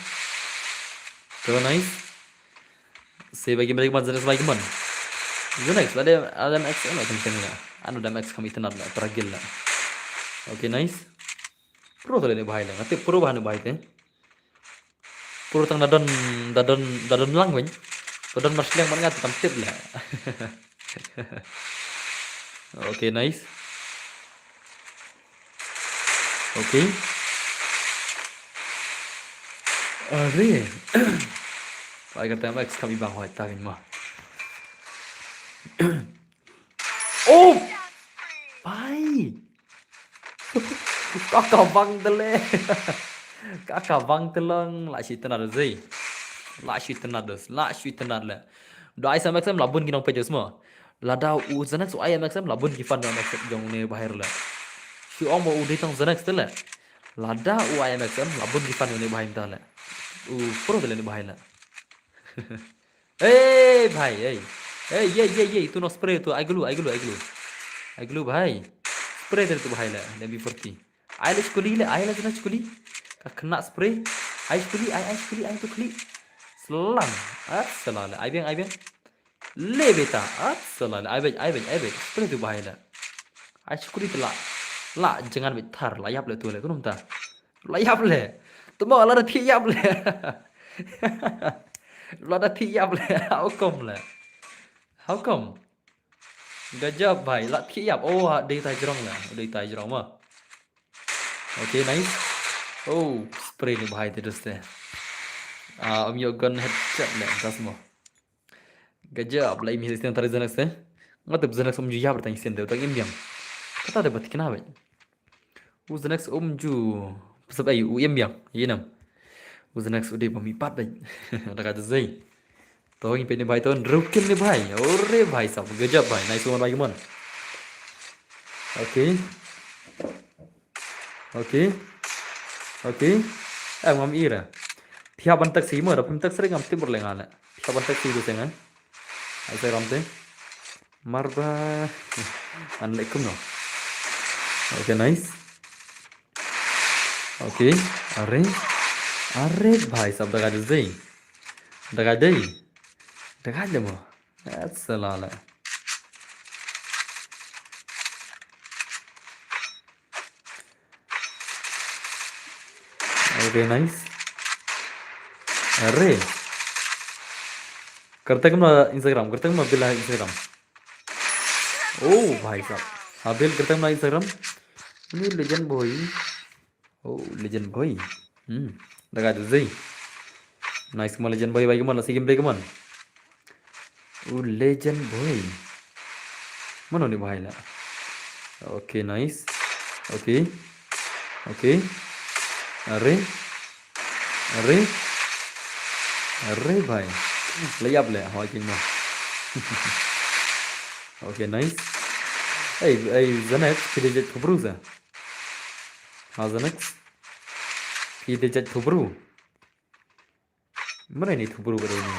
So nice. Se bagi bagi man zanes bagi man. Zanes la de adam X ano teng teng la. Ano dam X kami tenat la teragil la. Okay, nice. Pro tole ne bahai la. Ngati pro bahai ne bahai te. Puro tang da don da don da don lang weng. Da don mar sliang man nga tam tip la. Okay, nice. Okay. Are. Bai ka tem X kami bang hoi ta weng ma. Oh! Bai! Kaka bang tele. Kaka bang telong la shi tena zei. La shu itynnad dos, la shu itynnad leh. Da ai sa M X M la bun ki nongpeit dos mo. Lada u Zenex u ai M X M la bun ki fan jong M X M jong une bhai leh. Shu ong mo u dei tang Zenex te leh. Lada u ai M X M la bun ki fan jong une bhai mynta leh. U pro te leh une bhai leh. Ei bhai ei. Ei ye ye ye, tu no spray tu, ai glue, ai glue, ai glue. Ai glue bhai. Spray te tu bhai leh, M B forty. Ai leh shkuli leh, ai leh jana shkuli. Ka khynnah spray. Ai shkuli, ai, ai shkuli, ai tu khlieh. Slang. At sala leh, ai biang, ai biang. Le beta, at sala leh, ai bej, ai bej, ai bej. Spray tu bhai leh. Ai shkuli tu la. La jangan bej thar, la ïap leh tu leh, kumno mynta. La ïap leh. Tymmen la da thiah ïap leh. La da thiah ïap leh. How come leh? How come? Gajab bhai, la thiah ïap. Oh, ha, dei tai jrong leh. Dei tai jrong mo. Okay, nice. Oh, spray une bhai te dos te. Ah, um, ïoh gun headshot leh, das mo. Gajab, la im hi sien tari Zenex te. Nga tip Zenex um ju ïap tang sien te, tang im biang. Kata te ba thikna bej. U Zenex um ju. Pasap ai u im biang, ïa nam. U Zenex u dei ba mih pat bej. Da ka jazai. To ngi peit une bhai to, hynriew kill une bhai. Ore bhai sab, gajab bhai. Nice one bhai, come on. Okay. Okay. Okay. Em ngam ira. Thiah ban taxi mo, da phim taxi ngam tip bor leh nga leh. Thiah ban taxi tu seng eh. Ai sai ram te. Marba. An leh kumno. Okay, nice. Okay. Are. Are bhai sab, da ka dei. Da ka dei. Da ka dei mo. That's a lot. Okay, nice. Are. Kyrteng kumno Instagram, kyrteng kumno Bill ha Instagram. Oh, bhai sab. Habil kyrteng kumno Instagram. Ini legend boy. Oh, legend boy. Hmm. Da ka dei. Nice, come on, legend boy, bhai, come on, la sih gameplay, come on. Oh, legend boy. Mano une bhai leh? Okay, nice. Okay. Okay. Are. Are. Are bhai. La ïap leh, ha king mo. Okay, nice. Ei, ei, Zenex, phi dei jait khubru sa. Ha Zenex. Phi dei jait khubru. Mano une khubru ka dei une.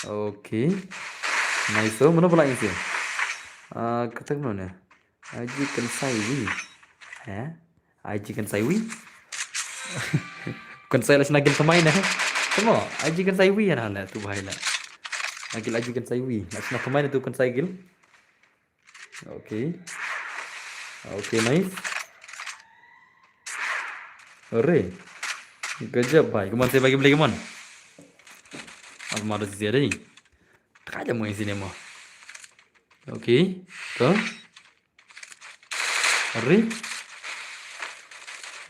Okay. Nice, so, mano ba la ïa sih. Ah, kata mano une. Aji kan sai wi. Heh? Aji kan sai wi. Kan sai la shna gil thymmai ne. Tymmen, aji kan sai wi na leh tu bhai leh. Agil aji kan sai wi. La shna thymmai ne tu kan sai gil. Okay. Okay, nice. Are. Gajab bhai. Come on, sa ïa bagi play, come on. Al mada zia dei. Taka jam mo ïa sini mo. Okay. To. Are.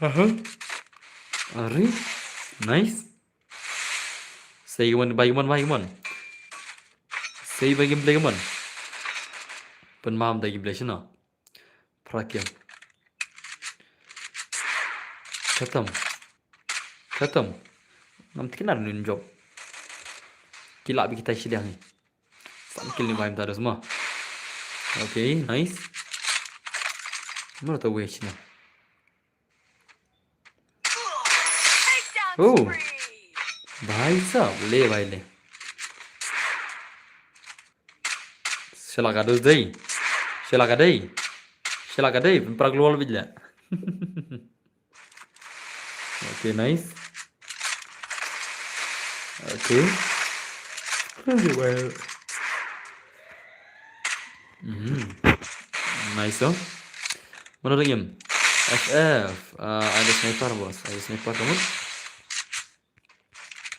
Aha. Are. Nice. Sa ïa bagi, bagi, bagi. Sa ïa bagi play, come on. Pynmam da ki play shano. Prakyam. Khatam. Khatam. Ngam tip kine ar nun job. Ki lah bad kita shiliang ni. San kill ni bhai mynta da semua. Okay, nice. Mano ta wei shina. Oh. Bhai sahab, le bhai le. Shala ka dei. Shala ka dei. Shala ka dei. Prak lol bijla. Okay, nice. Okay. Very well. Mhm. Nice, oh. Mano dang im? F F. Ah, ada sniper, bos. Ada sniper, kamu?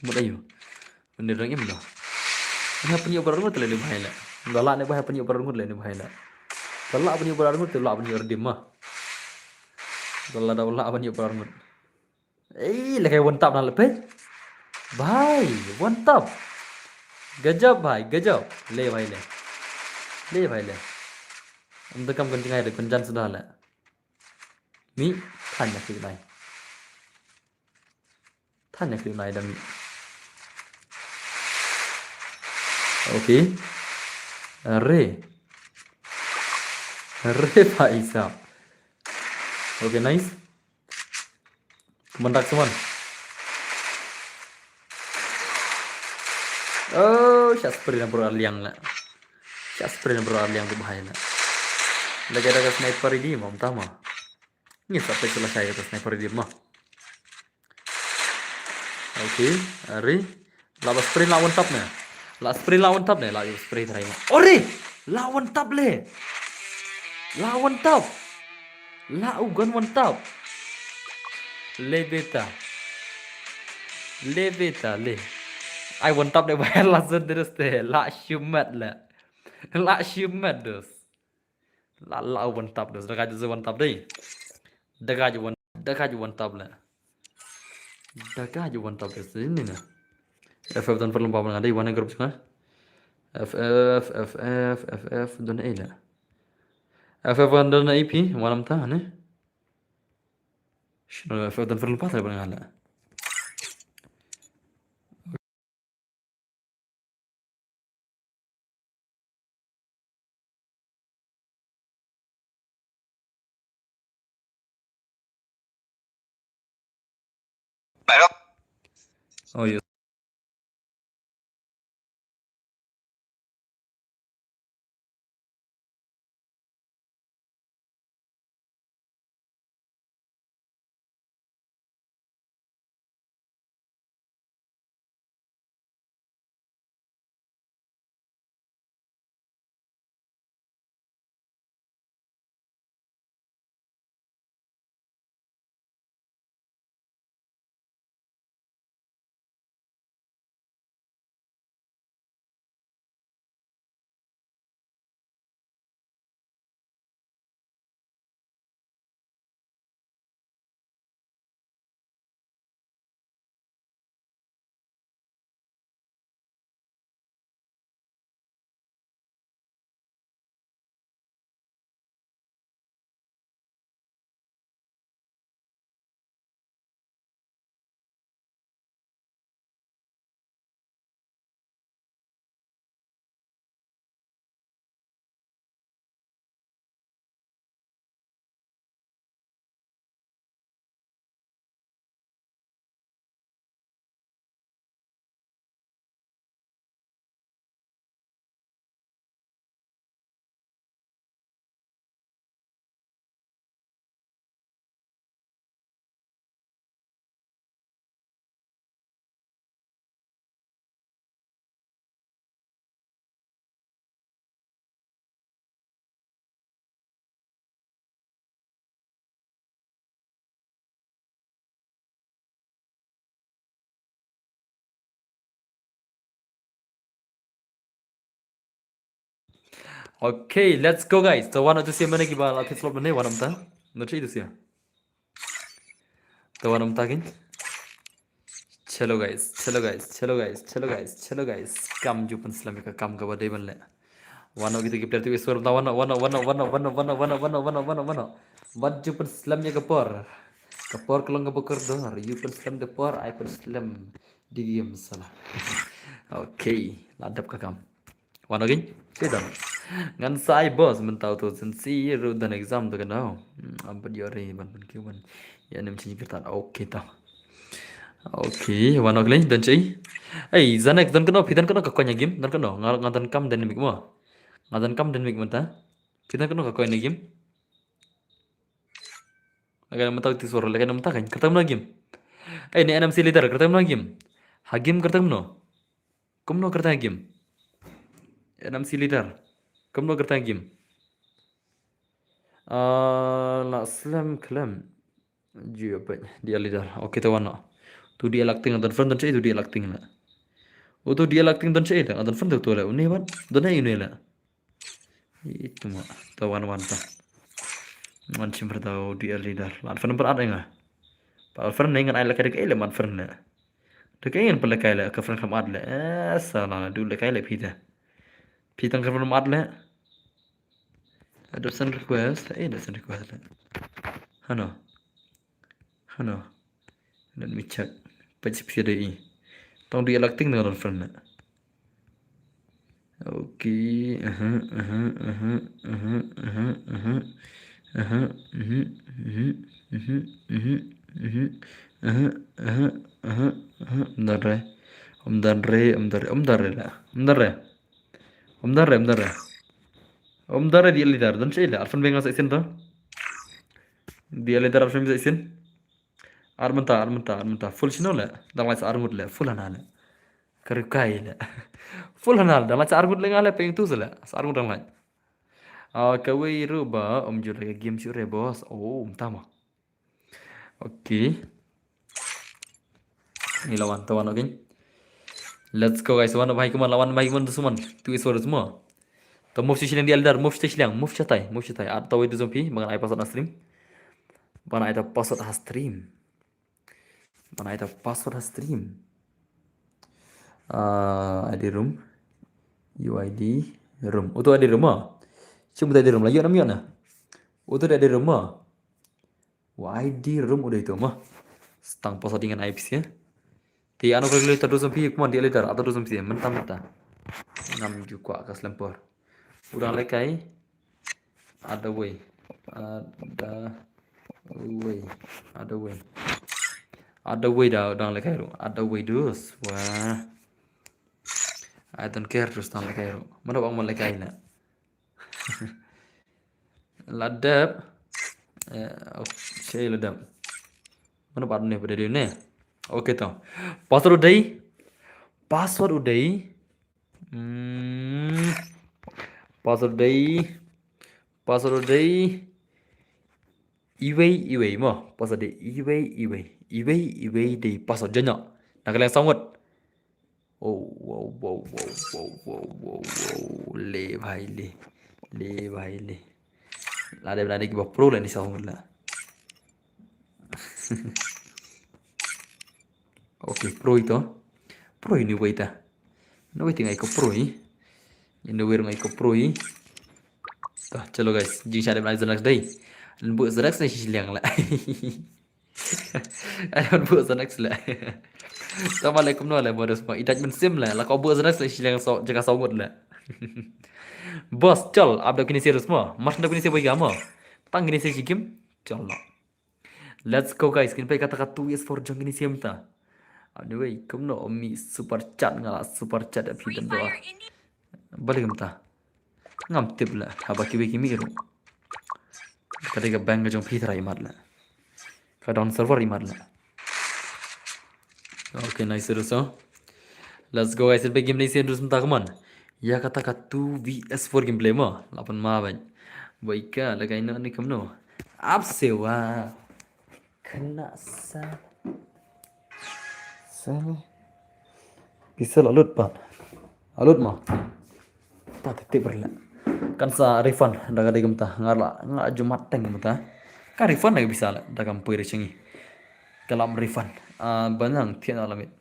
Mut ayu. Mane dang im da. Nga pynïoh baroh ngut leh ni bhai leh. Nga lah ni bhai pynïoh baroh ngut leh ni bhai leh. Nga lah pynïoh baroh ngut, lah pynïoh redim ma. Nga lah da lah pynïoh baroh ngut. Ei, leh kai one tap na leh peit. Bhai, one tap. Gajab bhai, gajab. Le bhai le. Le bhai le. Am da kam kan jingai da kan jan suda leh. Mi, than ïa ki nai. Than ïa ki nai da mi. Okay. Re. Re paisa. Okay, nice. Mandak seman. Oh, shah spray na bro Arliang la. Shah spray na bro Arliang tu bahaya la. Lagi ada ka sniper di mam tama. Ni sampai selesai kata sniper di mah. Okay, ari. La ba spray la one tap ne. La spray la one tap ne. La spray try ma. Ore! La one tap le. La one tap. La ugan one tap. Le beta. Le beta le. Ai one tap le ba la zon terus te. La shumat le. La shumat dus. La la one tap dus. Daga ju one tap dei. Daga ju one. Daga ju one tap le. Daga ju one tap dus. Ini na. F F dan perlu bawa ngadai one group sini. F F F F F F dan A le. F F dan A P one am ta ne. Shino F F dan perlu pas le bang ngala. Oh, yes. Okay, let's go guys. To wan atu sia mane ki ba la thik slot mane wan am ta. Na thik tu sia. To wan am ta kin. Chalo guys, chalo guys, chalo guys, chalo guys, chalo guys. Kam ju pynslam ïa ka kam kaba dei ban leh. Wan o kita ki player tu iswar ta wan o wan o wan o wan o wan o wan o wan o wan o wan o wan o wan o. Wan ju pynslam ïa ka por. Ka por ka long kaba kordor. Ju pynslam da por ai pynslam. Di game sala. Okay, la dep ka kam. Wan o kin? Te dang. Ngan sa ai boss mynta uto sien si ruh don exam to ka nau. Hmm, am pat ïoh re ban ban ki wan. Ïa nem chini kyrtan. Okay ta. Okay, wan o kin don chi. Ei, Zanek don kano, phi don kano ka coin ha game? Don kano? Nga nga don kam dynamic mo. Nga don kam dynamic mynta. Phi don kano ka coin ha game? Leka na mynta ti sor, leka na mynta kan. Kata mano game? Ei, ne N M C leader, kata mano game? Ha game kata mano? Kumno kyrteng game? N M C leader. Kumno kyrteng game? Ah, la slem klem. Ju apa? Dia leader. Okay, te wan o. Tu dia acting don friend don che, tu dia acting la. Oh, tu dia acting don che, don friend tu la. Une wan. Don ai une la. Itu ma, ta wan wan ta. Wan chim pyrta u D L leader. Lad fan pyrta ai nga. Pal fan ne ngan ai la kai de kai le man fan le. De kai ngan pal kai le ka fan kam at le. Eh, sala du le kai le pita. Pita ka fan at le. Adoption request. Eh, adoption request le. Hano. Hano. Let me check. Page P D E. Tong di electing na don friend na. Okay. Aha, aha, aha, aha, aha, aha, aha, mhm, mhm, mhm, mhm, mhm, aha, aha, aha, aha. Ym don re. Ym don re, ym don re, ym don re la. Ym don re. Ym don re, ym don re. Ym don re, dei leader. Don shi la. Arphew beng sa shisien to. Dei leader, arphew sa shisien. Ar mynta, ar mynta, ar mynta. Full shino la. Dang lai sa ar ngut la. Full hana la. Ka riewkai la. Full hana la. Dang lai sa ar ngut la nga la, peng tu sa la. Sa ar ngut dang lai. Ah, kawei ruh ba ym ju leh ka game shuh re, boss. Oh, mynta ma. Okay. Ni la wan, to wan, okay. Let's go, guys. Wan bha hi kumne, la wan bha hi kumne, to suman. Tu is for suman. To move sha shiliang, dei leader, move sha shiliang, move shatai, move shatai. Ar to wei, to zombie, ba ngan ai password ha stream. Ba ngan ai ta password ha stream. Ba ngan ai ta password ha stream. Ah, I D room. U I D room. Uto I D room ma. Shim uto I D room la, ïoh nam ïoh na. Uto I D room ma. U I D room u dei to ma. Tang password ngan ai phi sha. Te ano kali ta dusum phi, kumne, dei leader, ata dusum phi, mynta mynta. Ngam ju kwah ka slem por. U dang lehkai. Other way. Other way. Other way. Other way da u dang lehkai ruh. Other way dus. Wah. I don't care, dus dang lehkai ruh. Mano bang mo lehkai na. La dep. Eh, okay, la dep. Mano bad ne, pada dia ne. Okay to. Password u dei. Password u dei. Hmm. Password u dei. Password u dei. Iwei, iwei mo. Password dei iwei, iwei. Iwei, iwei dei password, jong nga. Na ka liang saw ngut. Oh, wow, wow, wow, wow, wow, wow, wow. Le bhai le. Le bhai le. Lada, lada kiba pro la ni sa hong la. Okay, pro ito. Pro ini wei ta. No wei, ting ai ko pro i. Ini wei, ai ko pro i. To, chalo guys, jing shade bnai the next day. Nbu the next day shi liang la. Ai, nbu the next la. Tama le kumno le, modus ma. Idat men sim la. La ko bu the next day shi liang so, jaga so ngut la. Boss, chal, ap da kini serious mo. Mas da kini serious mo. Tang kini serious game. Chal la. Let's go guys, kin pei kata ka two V S four jong kini semta. Anyway, kumno umi super chat, nga la super chat ap hi dan doar. Balik kumta. Ngam tip la, haba kiwei ki mih ruh. Ka dei ka bank ka jong phi trai imat la. Ka down server imat la. Okay, nice, Russo. Let's go guys, kin pei game ni sien dus mynta, come on. Ïa kata ka two V S four gameplay mo. Lapan ma ban. Baika la kaino ni kumno. Ap sewa. Kena sa. Sa ni. Bisa la lut pat. Alut mo. Ta tip tip la. Kan sa refund da ka dei kumta. Nga la, nga jumat teng kumta. Ka refund da ka bisa la da kam poi re chengi. Kalam refund. Ah, banang tian alamit.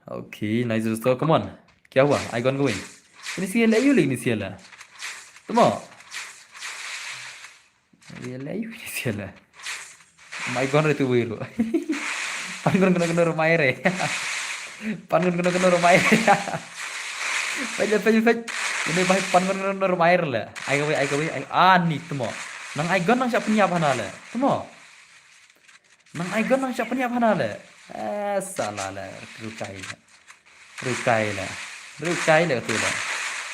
Okay, nice, Russo, come on. Kya hua? Ai gon going. Ini sien la, yu le ini sien la. Tamo. Yu le, yu ini sien la. Mai gon re tu wiru. Pan gon gon gon mai re. Pan gon gon gon mai re. Pej pej pej. Ini bai pan gon gon mai re la. Ai kawei, ai kawei, ai ani tamo. Nang ai gon nang siap penyap hana la. Tamo. Nang ai gon nang siap penyap hana la. Eh, salah la. Rukai la. Rukai la. Rukai la tu la.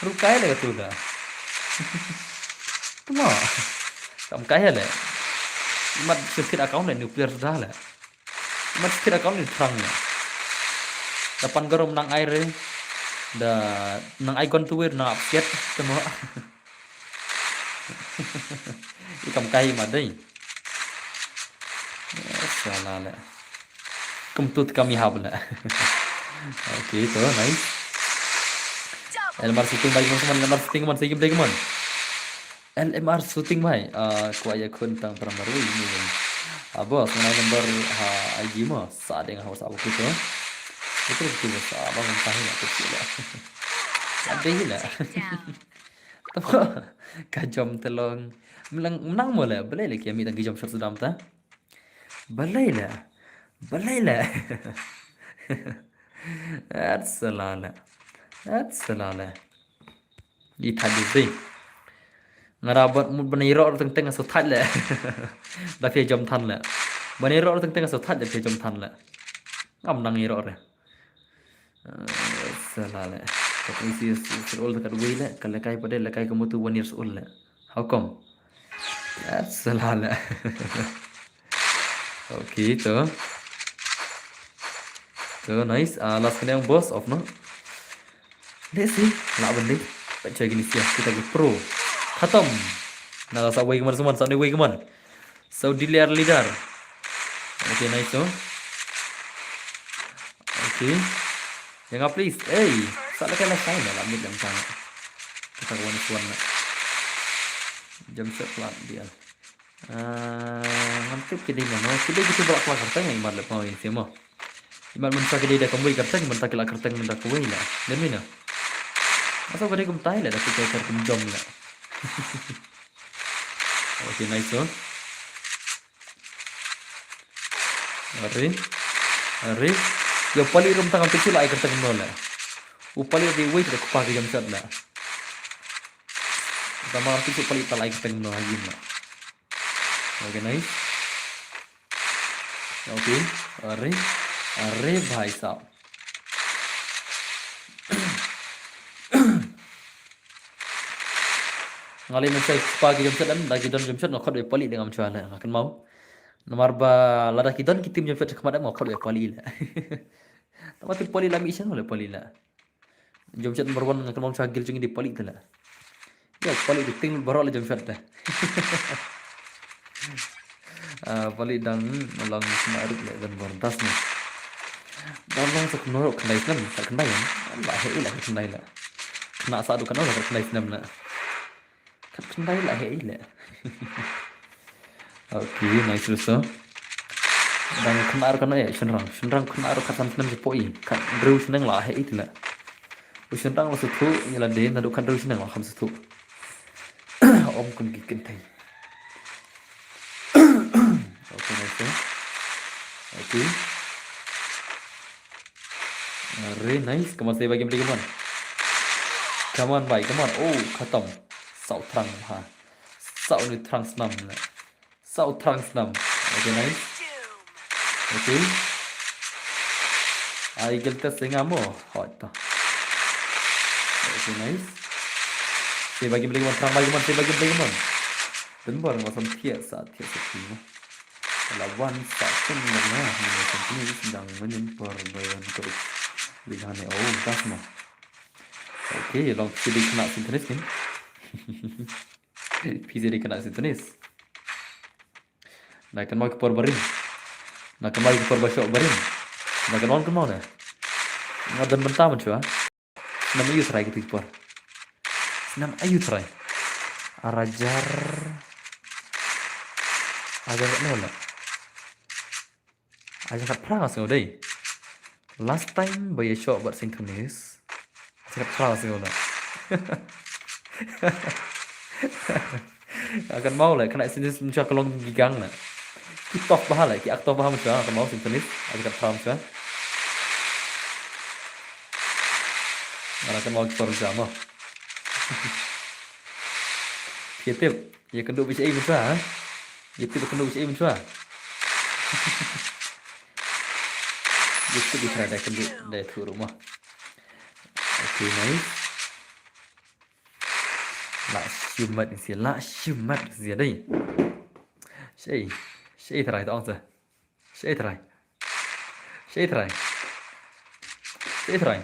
Rukai la tu la. Tamo. Kam kai la. Mat sukit account la nuclear dah la. Mat sukit account ni terang la. Dapan garum nang air. Da nang ai gon tu wir nang upset tamo. Ikam kai ma dei. Salah la. Kum tu kam ihap la. Okay, to, nice. L M R shooting bai, come on, L M R shooting man, sigi bai, come on. L M R shooting bai. Ah, kwa ya khun tang para marui ni. Abo, sona number ha I G mo. Sa deng ha WhatsApp ku to. Betul betul sa ba kan tahi na tu la. Sa dei la. Tamo, ka jom telong. Menang, menang mo la, balei la ki amit ki jom shot sedam ta. Balei la. Balei la. At salala. At salala. I thait di si. Nga da ban mut ban ïaroh teng teng nga shu thait leh. Da phi jom than leh. Ban ïaroh teng teng nga shu thait da phi jom than leh. Ngam nang ïaroh re. Eh, shala leh. Kat isi sir ul kat wei leh. Ka lekai pada lekai ka mutu one years old leh. How come? Eh, shala leh. Okay, to. To, nice. Ah, last kane ang boss of no. Let's see. Lah bende. Pachai gini sia. Kita ki pro. Khatam. Na sa wei kemana semua. Sa ni wei kemana. Saudi leader leader. Okay, nice to. Okay. Yang nga please. Hey. Sa la kala sai na la mid lang sana. Kita kawan suan na. Jam shot plat dia. Ah, ngam tip ki dei mano, ki dei ki tu ba la kla kyrteng, imat leh pau ïa simo. Imat mynta ki dei da kumwei kyrteng, mynta ki la kyrteng mynta kumwei leh. Dei mano. Asa ba dei kumtai leh, da ki kyrteng kum jom leh. Okay, nice one. Are. Are. Ïa u pali rum tang ngam tip shuh la ai kyrteng mano leh. U pali dei wei da kpa ki jam shot leh. Tama ngam tip shuh pali ta la ai kyrteng mano ha ïing leh. Okay, nice. Okay, are, are bhai sahab. Nga leh mynshwa spa ki jump shot em, da ki don jump shot nga khot wei pali de ngam shwa leh, nga kynmaw. Namar ba lada ki don ki team jump shot khmat em nga khot wei pali leh. Tama team pali la mi shen leh pali leh. Jump shot number one nga kynmaw sha gil jong ngi dei pali te leh. Ïa pali dei ting baroh leh jump shot te. Ah, pali dang long sma rup leh dan bordas ne. Dang long sa kynnoh khyndai snem, sa khyndai em. La heh leh khyndai leh. Khynnah sa du khynnah sa khyndai snem leh. Kat khyndai la heh leh. Okay, nice ruh so. Dang khynnah ruh khynnah ïa shynrang. Shynrang khynnah ruh kat san snem japoh i. Kat hynriew snem la heh i te leh. U shynrang la sngewthuh ïa lade naduh kat hynriew snem la kham sngewthuh. Ym kum ki kynthei. Okay, nice so. Okay. Are nice, come on, save a game, come on. Come on, bhai, come on. Oh, khatam. Saw thrang ha. Saw ni thrang snam na. Saw thrang snam. Okay, nice. Okay. Ai gel test nga mo. Hot ta. Okay, nice. Save a game, come on, thrang bhai, come on, save a game, come on. Dun bor nga sam thiah sa, thiah sa thiah. La wan sa ken na na ni company is dang menin por bayan ko. Di hane oh tas mo. Okay, long phi dei khynnah Syntonis kin. Phi dei khynnah Syntonis. Na kynmaw ki por barim. Na kynmaw ki por ba shoh barim. Na kynmaw kynmaw na. Nga don bynta mynshwa. Snem aïu trai kito ki por? Snem aïu trai? Ar hajar, ar hajar katno leh? Ar hajar khatphra nga sngew dei. Last time ba ïa shoh bad Syntonis. Ar hajar khatphra nga sngew leh. Nga kynmaw leh, khynnah Syntonis mynshwa ka long ki gang leh. Ki tough bha leh, ki ak tough bha mynshwa, nga kynmaw Syntonis, ar hajar khatphra mynshwa. Nga la kynmaw ki por mynshwa mo. Phi tip, ïa kynduh bishai mynshwa, ha? Ïa tip ïa kynduh bishai mynshwa. Ïa tip bishai da kynduh da thu ruh mo. Okay, nice. La shimat sia, la shimat sia dei. Shei, shei trai tong sa. Shei trai. Shei trai. Shei trai.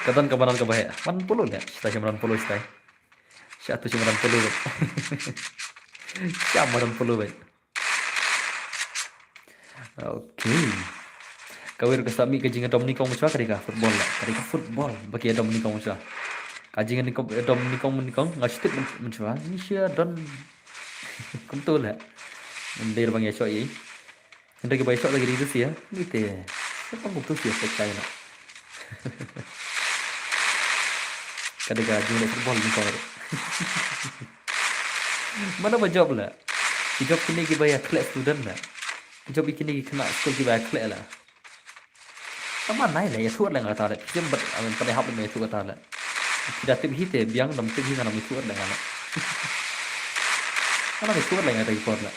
Ka don ka madan ka ba heh. Madan polo ne. Shita shi madan polo shita. Shatu shi madan polo. Sha madan polo bai. Okay. Kawei ruh ka sa mih ka jingïadom nyngkong mynshwa ka dei ka football la. Ka dei ka football ba ki ïadom nyngkong mynshwa. Ka jingïadom nyngkong nyngkong nga shu tip mynshwa. Ngi shu don. Kumto la. Ym dei ba ngi ïashoh ïa. Hynrei kiba ïashoh la ki dei ki shisha. Ngi te. Sha pang kumto shisha pek kai na. Ka dei ka jingïadom football nyngkong ruh. Mano ba jop la. Ki jop kine kiba ïakhleh student la. Ki jop kine ki khynnah skul kiba ïakhleh la. Tama nai le, ïathuh leh nga ta le. Phi jem bad, amen, pynai hap le ïathuh ta le. Phi da tip hi te, biang dam tip hi nga nam ïathuh leh nga le. Nga nam ïathuh leh nga ta ki por le.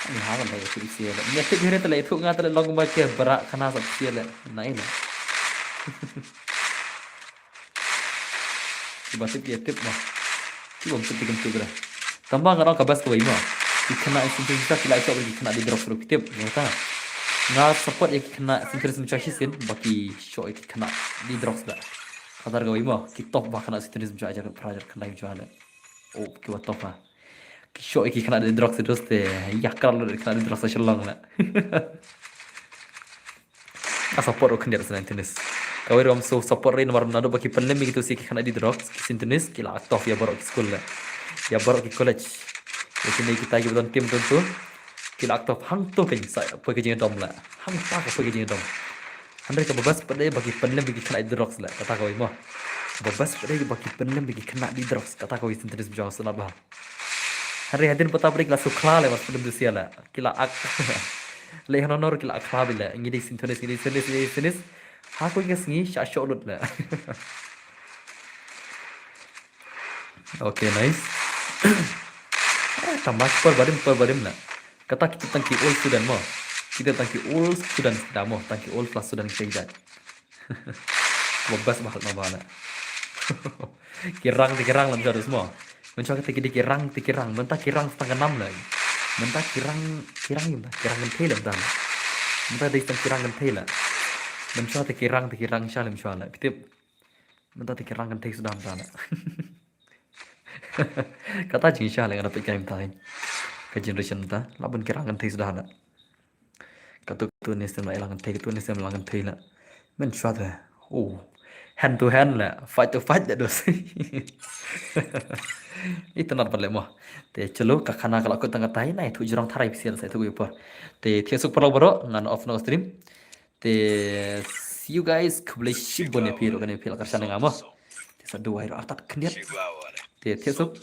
Ani ha ban ïathuh sia le. Ïa tip hi re ta le ïathuh nga ta le long ba ke bara khana sa sia le. Nai le. Kiba tip ki tip mo. Ki bym tip ki kum tip re. Tangba nga ong ka best kawei mo. Ki khynnah Saint Teresa's ki la ïoh ki khynnah die drugs ruh ki tip. Nga ta. Nga support ïa ki khynnah Saint Teresa's mynta shisien ba ki ïoh ïa ki khynnah die drugs da. Kata kawei mo. Ki top ba khynnah Saint Teresa's mynta ajar pra ajar khynnah mynta le. Oh, kiba top ha. Ki ïoh ïa ki khynnah die drugs te. Ïa kral khynnah die drugs sha Shillong la. Ka support ruh khyndiat sa Saint Teresa's. Kawei ruh ngam shu support re namar naduh ba ki pynlem ïa kitu shi ki khynnah die drugs, ki Saint Teresa's, ki la aktof ïa baroh ki skul la. Ïa baroh ki college. Ïa kine kita kiba don team don tu. Ki la aktof hangtu kein sa poi ka jingdom la. Hangta ka poi ka jingdom. Hynrei kaba best pat de ba ki pynlem ïa ki khynnah die drugs la. Kata kawei mo. Kaba best pat de ba ki pynlem ïa ki khynnah die drugs. Kata kawei Saint Teresa's jong sa na ba. Hynrei hadien pata brik la shu khla le, wat pynlem tu sia le. Ki la ak. Le hano nor ki la khla bi le. Ngi dei Saint Teresa's, ngi dei Saint Teresa's, ngi dei Saint Teresa's. Ha ko ngi sngi sha shoh lut le. Okay, nice. Eh, tama por barim, por barim na. Kata kita tang ki old student mo. Kita tang ki old student kita mo. Tang ki old class student kita. Ba best ba hal ma ba la. Ki rang te ki rang lam jadus mo. Mynta kata ki dei ki rang te ki rang. Mynta ki rang tang ka nam la. Mynta ki rang ki rang mynta ki rang kan thei lam dan. Mynta dei tang ki rang kan thei la. Mynta te ki rang te ki rang sha lam sha la. Pitip. Mynta te ki rang kan thei sudah mynta la. Kata jingshisha la nga da peit ka mynta. Ka generation mynta la bun ki rang kan thei sudah la. Katu katu ne stem la ilang kan thei, katu ne stem la kan thei la. Mynshwa te. Oh. Hand to hand la, fight to fight la dos. Itynnad pat le mo. Te chalo ka khana ka la kut tang katai, nai thu jrong tharai pisial sa thu por. Te thiaksuk paralok baroh, ngan off na stream. Te see you guys, khublei shibun ïa phi ruh kane phi la kyrshan nga mo. Te sa duwai ruh artat khyndiat. Te thiaksuk.